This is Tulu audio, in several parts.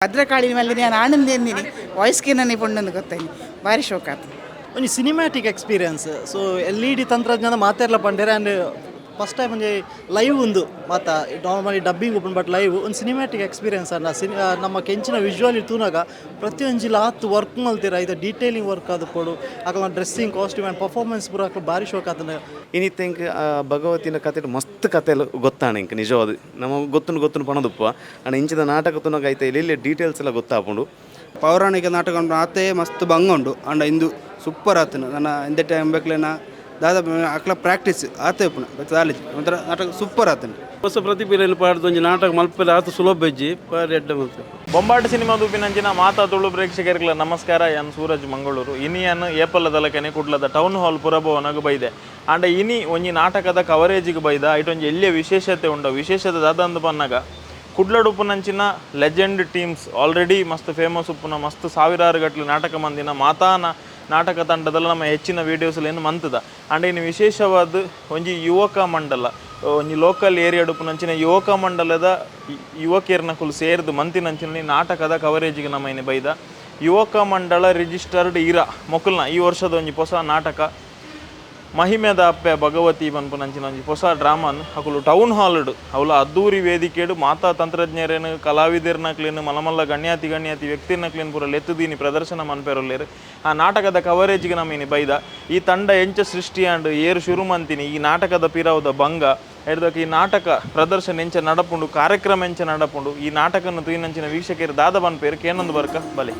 ಭದ್ರಕಾಳಿ ಮಲ್ಲಿ ನಾನು ಆನಂದ ಎಂದಿನಿ ವಾಯ್ಸ್ ಕಿನ್ನನೆ ಪೊಣ್ಣೊಂದು ಗೊತ್ತಾಯಿ ಭಾರಿ ಶೋಕಾತು. ಒಂಜಿ cinematic experience. So LED ತಂತ್ರಜ್ಞಾನ ಮಾತೆರ್ಲ ಪಂಡೆರೆ. ಆ್ಯಂಡ್ ಫಸ್ಟ್ ಟೈಮ್ ಒಂಜಿ ಲೈವ್ ಉಂದು ಮಾತ ನಾರ್ಮಲಿ ಡಬ್ಬಿಂಗ್ ಉಪ್ಪುಂಡು, ಬಟ್ ಲೈವ್ ಒಂದು ಸಿನಿಮ್ಯಾಟಿಕ್ ಎಕ್ಸ್ಪೀರಿಯನ್ಸ್ ಅನ್ನ. ಸಿನಿ ನಮ್ಮ ಕೆಂಚಿನ ವಿಜುವಲಿ ತೂನಾಗ ಪ್ರತಿಯೊಂಜಿ ಆತ್ ವರ್ಕ್ ಮಲ್ತೀರ. ಇದು ಡೀಟೇಲಿಂಗ್ ವರ್ಕ್ ಅದು ಪೋಡು, ಅಕಲ್ನ ಡ್ರೆಸ್ಸಿಂಗ್, ಕಾಸ್ಟ್ಯೂಮ್ ಆ್ಯಂಡ್ ಪರ್ಫಾರ್ಮೆನ್ಸ್ ಪೂರ ಅಕ್ಲು ಭಾರಿ ಶೋಕ್ ಆತನ. ಇನಿತೆಂಕ್ ಭಗವತಿನ ಕತೆ ಮಸ್ತ್ ಕತೆ ಗೊತ್ತಾಣ ಇಂಕ್. ನಿಜವಾದ ನಮ್ಮ ಗೊತ್ತುನು ಗೊತ್ತುನು ಪಣದುಪ್ಪ ಅಣ್ಣ. ಇಂಚಿದ ನಾಟಕ ತುನಗ ಐತೆ ಇಲ್ಲಿ ಡೀಟೇಲ್ಸ್ ಎಲ್ಲ ಗೊತ್ತಾಪುಂಡು. ಪೌರಾಣಿಕ ನಾಟಕ ಉಂಟು, ಆತೆ ಮಸ್ತ್ ಬಂಗ ಉಂಡು. ಅಂಡ ಇಂದು ಸೂಪರ್ ಆತನು ನನ್ನ ಇಂದ ಟೈಮ್ ಬೇಕಲೇನ ದಾದ ಅಕ್ಲ ಪ್ರಾಕ್ಟೀಸ್ ಆತೆ ಉಪ್ಪುನ ದಾಲಿಜ್ ಒಂಥರ ನಾಟಕ ಸೂಪರ್ ಆತನು. ಹೊಸ ಪ್ರತಿಭೆಯನ್ನು ಪಾಡ್ದು ಒಂಜಿ ನಾಟಕ ಮಲ್ಪೆಲ ಆತು ಸುಲಭ ಇಜ್ಜಿ, ಬಾರಿ ಎಡ್ಡೆ ಮಲ್ತೆ. ಬೊಂಬಾಟ್ ಸಿನಿಮಾ ದುಪಿನಂಚಿನ ಮಾತಾ ತುಳು ಪ್ರೇಕ್ಷಕರಿಗಳ ನಮಸ್ಕಾರ. ಯಾನ್ ಸೂರಜ್ ಮಂಗಳೂರು. ಇನಿಯನ್ ಏಪಲ್ಲ ದಲಕನೆ ಕುಡ್ಲದ ಟೌನ್ ಹಾಲ್ ಪುರಭವನಗ್ ಬೈದೆ. ಆಂಡ ಇನಿ ಒಂಜಿ ನಾಟಕದ ಕವರೇಜಿಗೆ ಬೈದ. ಐಟೊಂಜಿ ಎಲ್ಲಿಯ ವಿಶೇಷತೆ ಉಂಡು. ವಿಶೇಷತೆ ದಾದಂದು ಪನ್ನಗ, ಕುಡ್ಲಡ್ ಉಪ್ಪುನಂಚಿನ ಲೆಜೆಂಡ್ ಟೀಮ್ಸ್, ಆಲ್ರೆಡಿ ಮಸ್ತ್ ಫೇಮಸ್ ಉಪ್ಪುನ, ಮಸ್ತ್ ಸಾವಿರಾರು ಗಟ್ಲೆ ನಾಟಕ ಮಂದಿನ ಮಾತಾನ ನಾಟಕ ತಂಡದಲ್ಲಿ ನಮ್ಮ ಹೆಚ್ಚಿನ ವೀಡಿಯೋಸ್ ಏನು ಮಂತದ. ಆಂಡ ಇನ್ನು ವಿಶೇಷವಾದ ಒಂಜಿ ಯುವಕ ಮಂಡಲ, ಒಂಜಿ ಲೋಕಲ್ ಏರಿಯಾ ಉಪ್ಪುನಂಚಿನ ಯುವಕ ಮಂಡಲದ ಯುವಕಿಯರ್ನಕುಲು ಸೇರ್ದು ಮಂತಿನಂಚಿನ ನಾಟಕದ ಕವರೇಜಿಗೆ ನಮ್ಮ ಇನಿ ಬೈದ. ಯುವಕ ಮಂಡಳ ರಿಜಿಸ್ಟರ್ಡ್ ಇರ ಮೊಕಲ್ನ ಈ ವರ್ಷದ ಒಂಜಿ ಹೊಸ ನಾಟಕ ಮಹಿಮೆದ ಅಪ್ಪೆ ಭಗವತಿ ಪನ್ಪುನಂಚಿನ ಒಂಜಿ ಹೊಸ ಡ್ರಾಮಾನ್ ಅಕುಲು ಟೌನ್ ಹಾಲ್ಡ್ ಅವಲ ಅದ್ದೂರಿ ವೇದಿಕೆಡು ಮಾತಾ ತಂತ್ರಜ್ಞರೇನು, ಕಲಾವಿದರ್ನಕ್ಲೇನು, ಮಲಮಲ್ಲ ಗಣ್ಯಾತಿ ಗಣ್ಯಾತಿ ವ್ಯಕ್ತಿರ್ನಕ್ಲೇನು ಪೂರ ಲೆತ್ತುದೀನಿ ಪ್ರದರ್ಶನ ಮನ್ಪೆರೊಲ್ಲೇರು. ಆ ನಾಟಕದ ಕವರೇಜ್ಗೆ ನಮ್ಮ ಇನಿ ಬೈದ. ಈ ತಂಡ ಎಂಚ ಸೃಷ್ಟಿಯಾಂಡು, ಏರು ಶುರು ಮಂತಿನಿ, ಈ ನಾಟಕದ ಪಿರವುದ ಬಂಗ ಎಡ್ದಕ್ಕೆ, ಈ ನಾಟಕ ಪ್ರದರ್ಶನ ಎಂಚ ನಡಪುಂಡು, ಕಾರ್ಯಕ್ರಮ ಎಂಚ ನಡಪುಂಡು, ಈ ನಾಟಕನ ತೂಯಿನಂಚಿನ ವೀಕ್ಷಕರು ದಾದ ಪನ್ಪೇರು ಕೇನೊಂದು ಬರ್ಕ ಬಲೆ.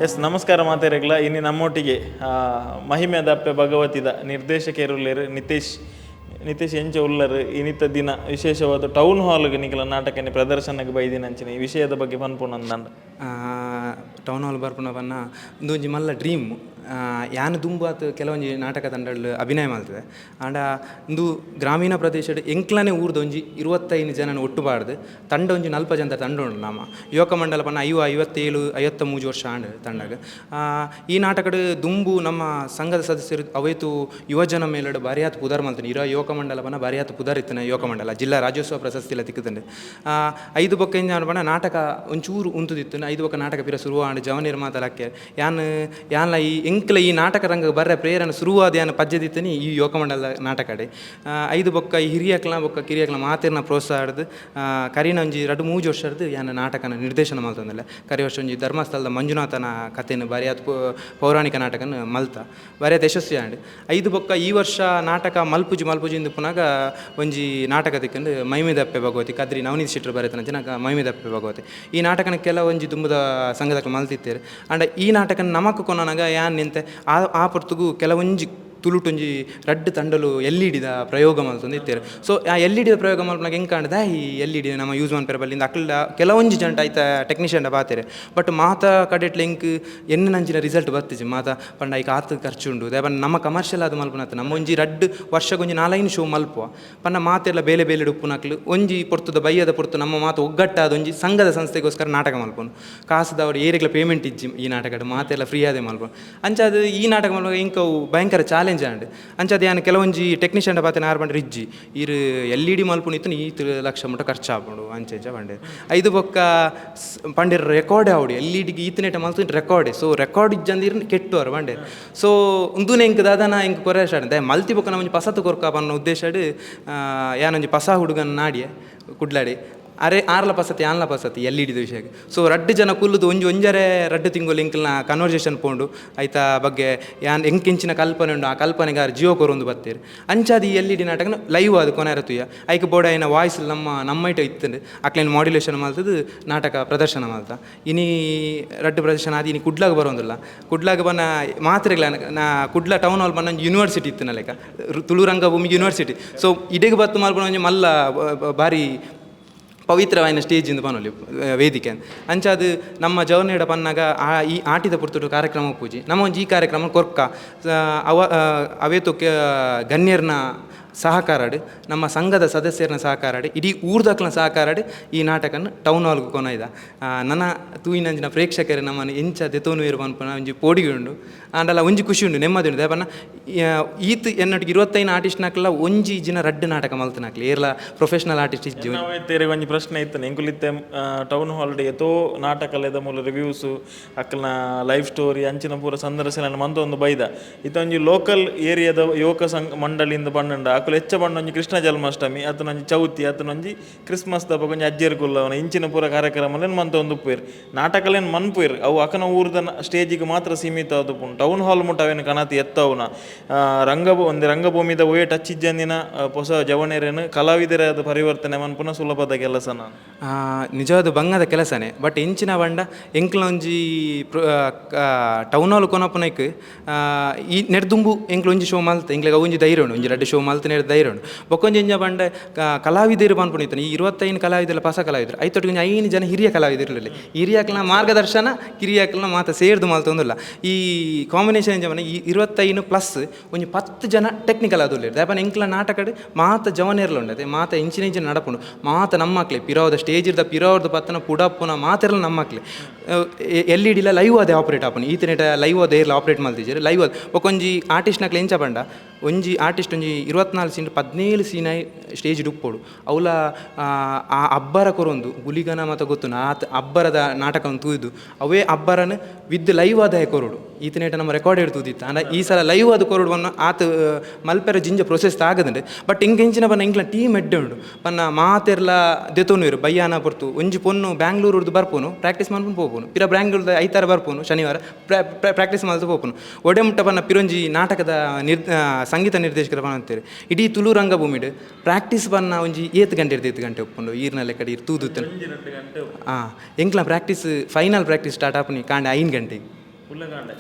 ಎಸ್, ನಮಸ್ಕಾರ ಮಾತೆರೆಗ್ಲ. ಇನ್ನು ನಮ್ಮೊಟ್ಟಿಗೆ ಮಹಿಮೆದ ಅಪ್ಪೆ ಭಗವತಿದ ನಿರ್ದೇಶಕರುಲ್ಲೇರು ನಿತೇಶ್. ನಿತೇಶ್, ಎಂಚ ಉಲ್ಲರು? ಇನಿತ ದಿನ ವಿಶೇಷವಾದ ಟೌನ್ ಹಾಲ್ಗೆ ನಿಕಲ ನಾಟಕನೆ ಪ್ರದರ್ಶನಕ್ಕೆ ಬೈದಿನ ಅಂಚಿನ ಈ ವಿಷಯದ ಬಗ್ಗೆ ಪನ್ಪುನಂದಂಡ. ಟೌನ್ ಹಾಲ್ ಬರ್ಪುನ ಪನ್ನ ಉಂದೊಂಜಿ ಮಲ್ಲ ಡ್ರೀಮ್. ಯಾನ್ ದುಂಬಾತ್ ಕೆಲವೊಂಜಿ ನಾಟಕ ತಂಡಡ್ ಅಭಿನಯ ಮಲ್ತದೆ. ಆಂಡ ಉಂದು ಗ್ರಾಮೀಣ ಪ್ರದೇಶಡ್ ಎಂಕ್ಲನೆ ಊರ್ದ ಒಂಜಿ 25 ಜನನ ಒಟ್ಟು ಪಾಡ್ದು ತಂಡ, ಒಂಜಿ 40 ಜನದ ತಂಡ ಉಂಡು. ನಮ ಯುವಕ ಮಂಡಲ ಪನ್ನ 57, 53 ವರ್ಷ ಆಂಡ್ ತಂಡಗ್. ಈ ನಾಟಕಡ್ ದುಂಬು ನಮ್ಮ ಸಂಘದ ಸದಸ್ಯರು ಅವೇತು ಯುವಜನ ಮೇಳಡ್ ಬಾರಿಯಾತ್ ಪುದರ್ ಮಲ್ತನೆ. ಇರ ಯುವಕ ಮಂಡಲ ಪನ್ನ ಬಾರಿಯಾತ್ ಪುದರ್ ಇತ್ತಿನ ಯುವಕ ಮಂಡಲ ಜಿಲ್ಲಾ ರಾಜ್ಯೋತ್ಸವ ಪ್ರಶಸ್ತಿ ತಿಕ್ಕುದುಂಡು. ಐದು ಬೊಕ್ಕ ಎಂಚ ಪಂಡ ನಾಟಕ ಒಂಚೂರು ಉಂತುದಿತ್ತು. ಐದು ಬೊಕ್ಕ ನಾಟಕ ಪಿರ ಶುರು ಆಂಡ್. ಜವನಿರ್ ಮಾತಲಕ್ಕೆ ಯಾನ್ ಯಾನ್ಲ ಈ ಎಂಕ್ಲ ಈ ನಾಟಕ ರಂಗ ಬರ್ರೆ ಪ್ರೇರಣೆ ಶುರುವಾದ ಯಾನ್ ಪಜ್ಜೆದಿತ್ತನಿ ಈ ಯುವಕ ಮಂಡಲದ ನಾಟಕಡೆ. ಐದು ಬೊಕ್ಕ ಈ ಹಿರಿಯಕ್ಲ ಬೊಕ್ಕ ಕಿರಿಯಕ್ಲ ಮಾತೆರ್ನ ಪ್ರೋತ್ಸಾಹಡ್ದು ಕರಿನ ಒಂಜಿ 2-3 ವರ್ಷರ್ದು ಯಾನ್ ನಾಟಕನ ನಿರ್ದೇಶನ ಮಲ್ತೊಂದುಲ್ಲೆ. ಕರಿ ವರ್ಷ ಒಂಜಿ ಧರ್ಮಸ್ಥಳದ ಮಂಜುನಾಥನ ಕಥೆನ್ ಬಾರಿಯಾತ್ ಪೌರಾಣಿಕ ನಾಟಕನ್ ಮಲ್ತ ಬಾರಿಯಾತ್ ಯಶಸ್ವಿ ಆಂಡ್. ಐದು ಬೊಕ್ಕ ಈ ವರ್ಷ ನಾಟಕ ಮಲ್ಪುಜಿ ಮಲ್ಪುಜಿ ಇಂದು ಪುನಗ ಒಂಜಿ ನಾಟಕ ತಿಕ್ಕಂದು, ಮೈಮೆದಪ್ಪೆ ಭಗವತಿ, ಕದ್ರಿ ನವನೀತ್ ಶೆಟ್ಟರು ಬರೆತನ ಜನಕ ಮೈಮೆದಪ್ಪೆ ಭಗವತಿ. ಈ ನಾಟಕನ ಕೆಲವೊಂಜಿ ದುಂಬುದ ಸಂಘದಕ್ಲು ಮಲ್ತಿತ್ತೇರು. ಆಂಡ ಈ ನಾಟಕನ ನಮಕ್ ಕೊನನಗ ಯಾನ್ ನಿಂತೆ ಆ ಆ ಪೊರ್ತುಗು ಕೆಲವೊಂಜಿ ತುಳುಟೊಂಜಿ ರಡ್ಡ್ ತಂಡಲು ಎಲ್ ಇ ಡಿದ ಪ್ರಯೋಗ ಮಲ್ತೊಂದು ಇತ್ತೆರ್. ಸೊ ಆ ಎಲ್ ಇ ಡಿದ ಪ್ರಯೋಗ ಮಲ್ಪುನಗ ಎಂಕ್ ಆಂಡ ದಾಯೆ ಈ L E D ನಮ ಯೂಸ್ ಮನ್ಪೆರೆ ಬಲ್ಲಿಂದ್ ಅಕ್ಲ್ಡ ಕೆಲವೊಂಜಿ ಜನಟ ಐತ ಟೆಕ್ನಿಷಿಯನ್ಡ ಪಾತೆರೆ. ಬಟ್ ಮಾತ ಕಡೆಟ್ಲ ಎಂಕ್ ಎನ್ನಂಚಿನ ರಿಸಲ್ಟ್ ಬತ್ತಿಜಿ. ಮಾತ ಪಂಡ ಐಕ್ ಆತ್ ಖರ್ಚು ಉಂಡು. ದಾಯೆ ಪಂಡ ನಮ್ಮ ಕಮರ್ಷಿಯಲ್ ಆದ್ ಮಲ್ಪುನತ್ತ, ನಮ್ಮ ಒಂಜಿ ರಡ್ಡ್ ವರ್ಷಗೊಂಜಿ ನಾಲೈನ್ ಶೋ ಮಲ್ಪುವ ಪಂಡ ಮಾತೆರ್ಲ ಬೇಲೆ ಬೇಲೆಡ್ ಉಪ್ಪುನಕ್ಲು, ಒಂಜಿ ಪೊರ್ತುದ ಬಯ್ಯದ ಪೊರ್ತು ನಮ್ಮ ಮಾತ ಒಗ್ಗಟ್ಟಾದ ಒಂಜಿ ಸಂಘದ ಸಂಸ್ಥೆಗೋಸ್ಕರ ನಾಟಕ ಮಲ್ಪುನು. ಕಾಸುದವರು ಏರೆಗ್ಲ ಪೇಮೆಂಟ್ ಇಜ್ಜಿ ಈ ನಾಟಕಡ್, ಮಾತೆರ್ಲ ಫ್ರೀ ಆದೇ ಮಲ್ಪುನು. ಅಂಚಾದ್ ಈ ನಾಟಕ ಮಲ್ಪುನಗ ಎಂಕ್ ಅವು ಭಯಂಕರ ಚಾಲೆಂಜ್ ಆಂಡ್. ಅಂಚಾದ್ ಯಾನ್ ಕೆಲವೊಂಜಿ ಟೆಕ್ನಿಷಿಯನ್ ಪಾತೆನ, ಆರ್ ಪಂಡೆರ್ ಇಜ್ಜಿ ಈರ್ L E D ಮಲ್ಪುನು ಇತ್ತುಂಡ ಈತ್ ಲಕ್ಷ ಮುಟ್ಟ ಖರ್ಚಾಪುಂಡು ಅಂಚ ಇಂಚ ಪಂಡೆರ್. ಐದು ಬೊಕ್ಕ ಪಂಡೆರ್ ರೆಕಾರ್ಡ್ ಆವೊಡು, ಎಲ್ ಇ ಡಿಗ್ ಈತನೇಟ ಮಲ್ತುಂಡ ರೆಕಾರ್ಡೆ, ಸೊ ರೆಕಾರ್ಡ್ ಇಜ್ಜಂದಿರ್ ಕೆಟ್ಟುವರು ಪಂಡೆರ್. ಸೊ ಉಂದುನೆ ಎಂಕ್ ದಾದನ ಎಂಕ್ ಕೊರೆ ಸ್ಟಾರ್ಟ್ ದಾಯೆ ಮಲ್ತಿ ಬೊಕ್ಕ ನಾ ಒಂಜಿ ಪಸತ್ ಕೊರ್ಕ ಪನ್ನ ಉದ್ದೇಶಡ್ ಯಾನೊಂಜಿ ಪಸ ಹುಡುಗನ್ ನಾಡಿಯೆ ಕುಡ್ಲಾಡಿ. ಅರೆ ಆರ್ಲ ಪಸತಿ ಆನ್ಲ ಪಸತಿ ಎಲ್ ಇ ಡಿದ ವಿಷಯಕ್ಕೆ. ಸೊ ರಡ್ಡ್ ಜನ ಕುಲ್ಲುದು ಒಂಜಿ ಒಂಜರೆ ರಡ್ಡ್ ತಿಂಗೊಲು ಎಂಕಲ್ನ ಕನ್ವರ್ಸೇಷನ್ ಪೋಂಡು ಐತ ಬಗ್ಗೆ. ಯಾನ್ ಎಂಕೆಂಚಿನ ಕಲ್ಪನೆ ಉಂಡು ಆ ಕಲ್ಪನೆಗೆ ಆರ್ ಜಿಯೋ ಕೊರೊಂದು ಬತ್ತೆರ್. ಅಂಚಾದ್ ಈ L E D ನಾಟಕನ live ಆದ್ ಕೊನೆರ ತೂಯ. ಐಕ್ ಬೋಡಾಯಿನ ವಾಯ್ಸ್ ನಮ್ಮ ನಮ್ಮೈಟ ಇತ್ತುಂಡು, ಅಕ್ಲೆನ್ ಮಾಡ್ಯುಲೇಷನ್ ಮಲ್ತುದು ನಾಟಕ ಪ್ರದರ್ಶನ ಮಲ್ತ. ಇನಿ ರಡ್ಡ್ ಪ್ರದರ್ಶನ ಆದ್ ಇನಿ ಕುಡ್ಲಾಗ ಬರೋಂದುಲ್ಲ. ಕುಡ್ಲಾಗ ಬನ್ನ ಮಾತ್ರೆಗ್ಲ ನಾ ಕುಡ್ಲ ಟೌನ್ ಹಾಲ್ ಬನ್ನ ಒಂಜಿ ಯೂನಿವರ್ಸಿಟಿ ಇತ್ತಿನ ಲೆಕ್ಕ, ತುಳು ರಂಗಭೂಮಿ ಯೂನಿವರ್ಸಿಟಿ. ಸೊ ಇಡೆಗ್ ಬತ್ತು ಮಲ್ಪುನ ಒಂಜಿ ಮಲ್ಲ ಬಾರಿ ಪವಿತ್ರವಾಯಿನ ಸ್ಟೇಜ್ ಇಂದು ಪನೊಲಿ ವೇದಿಕೆ. ಅಂಚಾದ್ ನಮ್ಮ ಜವನೇಡ ಪನ್ನಾಗ ಆ ಈ ಆಟಿದ ಪೊರ್ತುಡು ಕಾರ್ಯಕ್ರಮ ಪೂಜಿ ನಮ್ಮ ಒಂಜಿ ಈ ಕಾರ್ಯಕ್ರಮ ಕೊರ್ಕ ಅವ ಅವೇತೊಕ್ಕೆ ಗಣ್ಯರ್ನ ಸಹಕಾರಡ್, ನಮ್ಮ ಸಂಘದ ಸದಸ್ಯರನ ಸಹಕಾರಡ್, ಇಡೀ ಊರ್ದಕ್ಲನ ಸಹಕಾರಡ್ ಈ ನಾಟಕನ್ ಟೌನ್ ಹಾಲ್ಗ್ ಕೊನೊಯ್ದ. ನನ ತೂಯಿನಂಚಿನ ಪ್ರೇಕ್ಷಕರು ನಮ್ಮನ್ನು ಎಂಚ ದೆತೊನುವೆರ್ ಪನ್ಪುನ ಒಂಜಿ ಪೋಡಿಗೆ ಉಂಡು. ಆಂಡಲ ಒಂಜಿ ಖುಷಿ ಉಂಡು, ನೆಮ್ಮದಿ ಉಂಡು. ದಾಯೆ ಪನ್ನ ಈತ್ ಎನ್ನೊಟ್ಟಿಗೆ 25 ಆರ್ಟಿಸ್ಟ್ನಕ್ಲ ಒಂಜಿ ಜಿನ ರಡ್ಡ್ ನಾಟಕ ಮಲ್ತನಕ್ಲೆ ಏರ್ಲ ಪ್ರೊಫೆಷನಲ್ ಆರ್ಟಿಸ್ಟ್ ಇಜ್ಜಿ. ತೇರೆ ಒಂಜಿ ಪ್ರಶ್ನೆ ಇತ್ತು ಎಂಕುಲಿತ್ತೆ ಟೌನ್ ಹಾಲ್ ಏತೋ ನಾಟಕಲೆದ ಮೂಲ ರಿವ್ಯೂಸ್ ಅಕ್ಲ್ನ ಲೈಫ್ ಸ್ಟೋರಿ ಅಂಚಿನ ಪೂರ ಸಂದರ್ಶನ ಮಂತೊಂದು ಬೈದ. ಇತ್ತೊಂಜಿ ಲೋಕಲ್ ಏರಿಯಾದ ಯುವಕ ಸಂಘ ಮಂಡಳಿಯಿಂದ ಪಂಡ ಅಕುಲು ಹೆಚ್ಚ ಪಂಡ ಒಂಜಿ ಕೃಷ್ಣ ಜನ್ಮಾಷ್ಟಮಿ ಅತನೊಂಜಿ ಚೌತಿ ಅತನೊಂಜಿ ಕ್ರಿಸ್ಮಸ್ ದಪಗ ಒಂಜಿ ಅಜ್ಜೆರ್ ಕುಲ್ಲವನ ಇಂಚಿನ ಪೂರ ಕಾರ್ಯಕ್ರಮಲೇನ್ ಮಂತೊಂದು ಉಪ್ಪುವೆರ್, ನಾಟಕಲೇನ್ ಮನ್ಪುವೆರ್. ಅವು ಅಕನ ಊರ್ದ ಸ್ಟೇಜಿಗೆ ಮಾತ್ರ ಸೀಮಿತ ಆದುಪ್ಪುಂಡು. ಟೌನ್ ಹಾಲ್ ಮುಟ್ಟ ಅವೇನು ಕನತ್ ಎತ್ತವುನ ಒಂದು ರಂಗಭೂಮಿದ ಒಯೆ ಟಚ್ ಇಜ್ಜಂದಿನ ಹೊಸ ಜವನೆರೇನು ಕಲಾವಿದರಾದ ಪರಿವರ್ತನೆ ಮನ್ಪುನ ಸುಲಭದ ಕೆಲಸ. ನಾನು ನಿಜವಾದ ಬಂಗದ ಕೆಲಸನೇ. ಬಟ್ ಎಂಚಿನ ಬಂಡ ಎಂಕ್ಲ ಒಂಜಿ ಟೌನ್ ಹಾಲ್ ಕೊನಪುನೈಕ್ ಈ ನೆಡ್ದುಂಬು ಎಂಕ್ಲ ಒಂಜಿ ಶೋ ಮಲ್ತ್ ಎಂಕ್ಲೆಗ್ ಒಂಜಿ ಧೈರ್ಯ ಉಂಡು, ಒಂಜಿ ರಡ್ಡ್ ಶೋ ಮಲ್ತ್ ನೆಡ್ ಧೈರ್ಯ ಉಂಡು. ಬೊಕ್ಕೊಂಜಿ ಎಂಚ ಪಂಡ ಕಲಾವಿದರು ಪನ್ಪುನ ಇತ್ತನ ಈ 25 ಕಲಾವಿದರ ಪಸ ಕಲಾವಿದರು ಐತೊಟ್ಟಿಗೆ ಒಂಜಿ 5 ಜನ ಹಿರಿಯ ಕಲಾವಿದರು ಇರಲಿ. ಹಿರಿಯಕ್ಲನ ಮಾರ್ಗದರ್ಶನ ಕಿರಿಯಕ್ಲನ ಮಾತ ಸೇರ್ದು ಮಲ್ತೊಂದುಲ್ಲ. ಈ ಕಾಂಬಿನೇಷನ್ ಎಂಚ ಪಂಡ ಈ 25 ಪ್ಲಸ್ ಒಂಜಿ 10 ಜನ ಟೆಕ್ನಿಕಲ್ ಆದುಲ್ಲೆರ್. ದಾಯೆ ಪಂಡ ಎಂಕ್ಲ ನಾಟಕಡ್ ಮಾತ ಜವನೆರ್ಲ ಉಂಡತೆ, ಮಾತ ಇಂಚಿನ ಇಂಚಿನ ನಡಪುಂಡು, ಮಾತ ನಮ್ಮಕ್ಲೆ ಪಿರಾವದ ಸ್ಟೇಜ್ ಇರ್ದ ಪಿರಾವದ ಪತ್ತನ ಪುಡಪ್ಪುನ ಮಾತೆರ್ಲ ನಮ್ಮಕ್ಲೆ. ಎಲ್ ಇ ಡಿಲ ಲೈವ್ ಆದೇ ಆಪರೇಟ್ ಆಪುನು, ಈತನೇಟ ಲೈವ್ ಆದ್ ಏರ್ಲ ಆಪರೇಟ್ ಮಲ್ತಿಜೆರ್ ಲೈವ್ ಆದ್. ಬೊಕೊಂಜಿ ಆರ್ಟಿಸ್ಟ್ನಕ್ಲೆ ಎಂಚ ಪಂಡ ಒಂಜಿ ಆರ್ಟಿಸ್ಟ್ ಒಂಜಿ 24 ಸೀನ್ 17 ಸೀನ ಸ್ಟೇಜ್ ಉಪ್ಪೊಡು. ಅವ್ಲ ಆ ಅಬ್ಬರ ಕೊರೊಂದು ಗುಲಿಗನ ಮಾತ ಗೊತ್ತುಂಡು ಆತ್ ಅಬ್ಬರದ ನಾಟಕವನ್ನು ತೂಯ್ದು ಅವೇ ಅಬ್ಬರನ್ ವಿದ್ ಲೈವ್ ಆದಾಯ ಕೊರೊಡು. ಈತನೇಟ ನಮ್ಮ ರೆಕಾರ್ಡ್ ತೂದಿತ್ತು ಅಂಡ ಈ ಸಲ ಲೈವ್ ಆದ ಕೊರೊಡು ಪನ್ನ ಆತ್ ಮಲ್ಪೆರ ಜಿಂಜ ಪ್ರೊಸೆಸ್ ತಾಗದಂಡೆ. ಬಟ್ ಇಂಕ ಎಂಚಿನ ಪನ್ನ ಎಂಕ್ಲ ಟೀಮ್ ಎಡ್ಡೆ ಉಂಡು ಪನ್ನ ಮಾತೆರ್ಲ ದೆತೊನುವೆರ್ ಬಯ್ಯಾನ ಪೊರ್ತು. ಒಂಜಿ ಪೊನ್ನು ಬ್ಯಾಂಗ್ಳೂರುರ್ದು ಬರ್ಪುನು ಪ್ರಾಕ್ಟೀಸ್ ಮನ್ಪುನು ಪೋಪುನು, ಪಿರ ಬ್ಯಾಂಗ್ಳೂರ್ದ ಐತಾರ ಬರ್ಪುನು ಶನಿವಾರ ಪ್ರಾಕ್ಟೀಸ್ ಮಲ್ತು ಪೋಪುನು. ಒಡೆ ಮುಟ್ಟ ಪನ್ನ ಪಿರೊಂಜಿ ನಾಟಕದ ಸಂಗೀತ ನಿರ್ದೇಶಕರ ಪನಂತೇರು ಇಡೀ ತುಳು ರಂಗಭೂಮಿಡ್ ಪ್ರಾಕ್ಟೀಸ್ ಪನ್ನ ಒಂಜಿ ಏತ್ ಗಂಟೆ ಇರ್ದು ಏತ್ ಗಂಟೆ ಉಪ್ಪುಂಡು ಈರ್ನ ಲೆಕ್ಕಡ್ ಈರ್ ತೂದುತ್ತನ ಎಂಕ್ಲ practice final practice start ಆಪುನಿ ಕಾಂಡೆ 5 ಗಂಟೆಗೆ,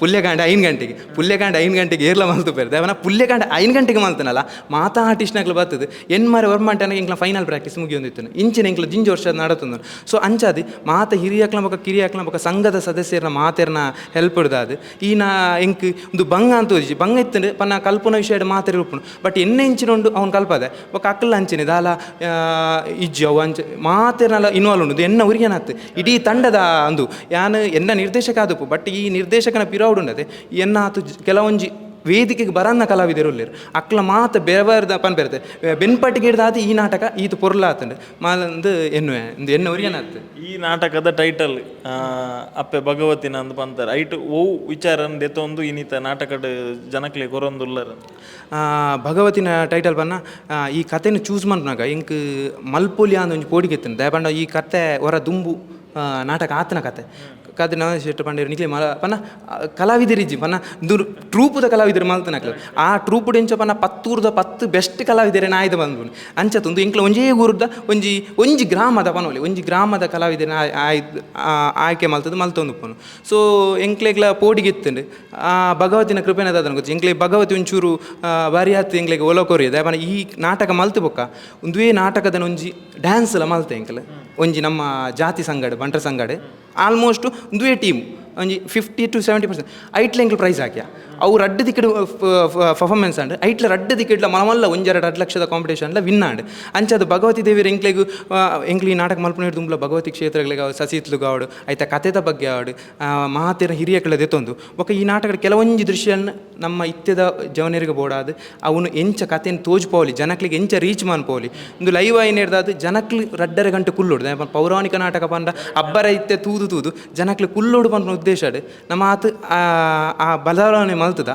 ಪುಲ್ಯಕಾಂಡೆ 5 ಗಂಟೆಗೆ, ಪುಲ್ಯಕಾಂಡೆ 5 ಗಂಟೆಗೆ ಏರ್ಲ ಮಲ್ತು ಪೇರ್ ದೇವನ ಪುಲ್ಯಕಾಂಡೆ 5 ಗಂಟೆಗೆ ಮಲ್ತನಲ್ಲ ಮಾತಾ ಆರ್ಟಿಸ್ಟ್ನಕ್ಲು ಬರ್ತದೆ ಎನ್ಮಾರೆ ಒರ್ಮಂಟನ ಎಂಕ್ಲ ಫೈನಲ್ ಪ್ರಾಕ್ಟೀಸ್ ಮುಗಿಯೊಂದಿತ್ತು. ಇಂಚಿನ ಎಂಕ್ಲ ಜಿಂಜ ವರ್ಷ ನಡತಂದು. ಸೊ ಅಂಚಾದಿ ಮಾತ ಹಿರಿಯಕ್ಲ ಬೊಕ ಕಿರಿಯಕ್ಲ ಬೊಕ ಸಂಘದ ಸದಸ್ಯರ್ನ ಮಾತೆರ್ನ ಹೆಲ್ಪ್ ಇಡ್ದಾದ್ ಈ ನಾ ಎಂಕ್ ಒಂದು ಬಂಗ ಅಂತ ಓದಿಜಿ ಬಂಗ ಇತ್ತಂಡು ಪನ್ನ ಕಲ್ಪನ ವಿಷಯ ಮಾತೆರ್ ಉಪ್ಪುಂಡು. ಬಟ್ ಎಣ್ಣೆ ಇಂಚಿನ ಉಂಡು ಅವ್ನು ಕಲ್ಪದೆ ಬೊಕ ಅಕ್ಕಲ ಅಂಚಿನ ದಾಲ ಇಜ್ಜಿ ಅವು ಅಂಚೆ ಮಾತೆರ್ನಲ ಇನ್ವಾಲ್ವ್ ಉಂಡು ಎನ್ನ ಉರಿಯನಾತ್ ಇಡೀ ತಂಡದ ಅಂದು ಯಾನ್ ಎನ್ನ ನಿರ್ದೇಶಕ ಆದಪ್ಪು. ಬಟ್ ಈ ನಿರ್ದೇಶಕನ ಪಿರೌಡ್ ಉಂಡತೆ ಎನ್ನ ಆತು ಕೆಲವೊಂಜಿ ವೇದಿಕೆಗೆ ಬರನ್ನ ಕಲಾವಿದರು ಉಲ್ಲೆರ್ ಅಕ್ಲ ಮಾತ ಬೆರಬಾರ್ದ ಪನ್ಪೆರ್ತೆ ಬೆನ್ಪಟ್ಟಿಗೆ ಹಿಡ್ದಾದ ಈ ನಾಟಕ ಈತ ಪೊರ್ಲಾತಂಡು ಮಾಲಂದು ಎನ್ನುವೆ ಇಂದು ಎನ್ನ ಉರಿಯನಾತ್. ಈ ನಾಟಕದ ಟೈಟಲ್ ಅಪ್ಪೆ ಭಗವತಿನ ಅಂದ್ ಪಂತಾರೆ ಐಟ್ ಓ ವಿಚಾರ ದೆತೊಂದು ಇನ್ನಿತ ನಾಟಕದ ಜನಕ್ಲೆ ಕೊರೊಂದುಲ್ಲರ್. ಭಗವತಿನ ಟೈಟಲ್ ಪನ್ನ ಈ ಕತೆನ ಚೂಸ್ ಮನ್ಪುನಗ ಎಂಕ್ ಮಲ್ಪೊಲಿ ಅಂದ್ ಒಂಜಿ ಪೋಡಿಗೆ ಇತ್ತುಂಡು. ದಾಯೆ ಪಂಡ ಈ ಕತೆ ಹೊರ ದುಂಬು ನಾಟಕ ಆತನ ಕತೆ ಕತೆ ನವನೀತ್ ಶೆಟ್ರು ಪಂಡೇರು ನಿಕ್ಲೆ ಮಲ ಪನ್ನ ಕಲಾವಿದರಿಜ್ಜಿ ಪನ್ನ ದುರ್ ಟ್ರೂಪುದ ಕಲಾವಿದರು ಮಲ್ತನಕ್ಲು. ಆ ಟ್ರೂಪುಡು ಎಂಚ ಪನ್ನ ಪತ್ತೂರ್ದ 10 ಬೆಸ್ಟ್ ಕಲಾವಿದರೆ ನಾಯ್ದ ಬಂದ್ಬುನು ಅಂಚ ತುಂದು ಎಂಕ್ಲ ಒಂಜೇ ಊರುದ ಒಂಜಿ ಒಂಜಿ ಗ್ರಾಮದ ಪನೋಲಿ ಒಂಜಿ ಗ್ರಾಮದ ಕಲಾವಿದರ ಆಯ್ದು ಆಯ್ಕೆ ಮಲ್ತದ್ದು ಮಲ್ತೊಂದು ಉಪ್ಪುನು. ಸೊ ಎಂಕ್ಲೆಗ್ಲ ಪೋಡಿಗೆ ಇತ್ತುಂಡು ಆ ಭಗವತಿನ ಕೃಪೆನ ದಾದನ ಗೊತ್ತು ಎಂಕ್ಲೆ ಭಗವತಿ ಒಂಚೂರು ಬಾರಿ ಆತು ಎಂಕ್ಲೆಗ್ ಒಲ ಕೊರಿಯದ ಪನ ಈ ನಾಟಕ ಮಲ್ತು ಬೊಕ್ಕ ಒಂದುವೇ ನಾಟಕದ ಒಂಜಿ ಡ್ಯಾನ್ಸ್ ಎಲ್ಲ ಮಲ್ತೆ ಎಂಕ್ಲೆ ಒಂಜಿ ನಮ್ಮ ಜಾತಿ ಸಂಗಡ ಬಂಟರ ಸಂಗಡ ಆಲ್ಮೋಸ್ಟ್ ಒಂದುವೇ ಟೀಮ್ ಒಂಜಿ 50 to 70% ಐಟ್ಲ ಎಂಕ್ಲು ಪ್ರೈಸ್ ಹಾಕ್ಯ ಅವು ರಡ್ಡು ದಿಕ್ಕಡ್ ಪರ್ಫಾರ್ಮೆನ್ಸ್ ಅಂಡ್ ಐಟ್ಲ ರಡ್ಡು ದಿಕ್ಕಡ್ಲ ಮಲಮಲ್ಲ ಒಂಜೆರಡು 2 ಲಕ್ಷದ ಕಾಂಪಿಟೇಷನ್ಲ ವಿನ್ ಆಂಡ್. ಅಂಚದ ಭಗವತಿ ದೇವಿಯರ್ ಎಂಕ್ಲೆಗ್ ಎಂಕ್ಲು ಈ ನಾಟಕ ಮಲ್ಪುನ ದುಂಬ್ಲ ಭಗವತಿ ಕ್ಷೇತ್ರಗಳಿಗೆ ಸಸಿತ್ಲು ಗಾವಡು ಐತ ಕತೆದ ಬಗ್ಗೆ ಆವಡು ಮಾತೆರ ಹಿರಿಯಕ್ಲ ದೆತ್ತೊಂದು ಬೊಕ್ಕ ಈ ನಾಟಕದ ಕೆಲವೊಂಜಿ ದೃಶ್ಯನ ನಮ್ಮ ಇತ್ಯದ ಜವನರಿಗೆ ಬೋಡಾದ್ ಅವನು ಎಂಚ ಕತೆನ್ ತೋಜ್ಪೋಲಿ ಜನಕ್ಲಿಗೆ ಎಂಚ ರೀಚ್ ಮನ್ಪೋಲಿ ಒಂದು ಲೈವ್ ಆಯ್ನೇರ್ದಾದ್ ಜನಕ್ಲು ರಡ್ಡರೆ ಗಂಟೆ ಕುಲ್ಲೋಡು ಪೌರಾಣಿಕ ನಾಟಕ ಪಂಡ ಅಬ್ಬರ ಇತ್ತೆ ತೂದು ತೂದು ಜನಕ್ಲು ಕುಲ್ಲೋಡು ಪನ್ಪುನ ಉದ್ದೇಶ ನಮ್ಮ ಆತ್ ಆ ಬದಲಾವಣೆ ಮಲ್ತದ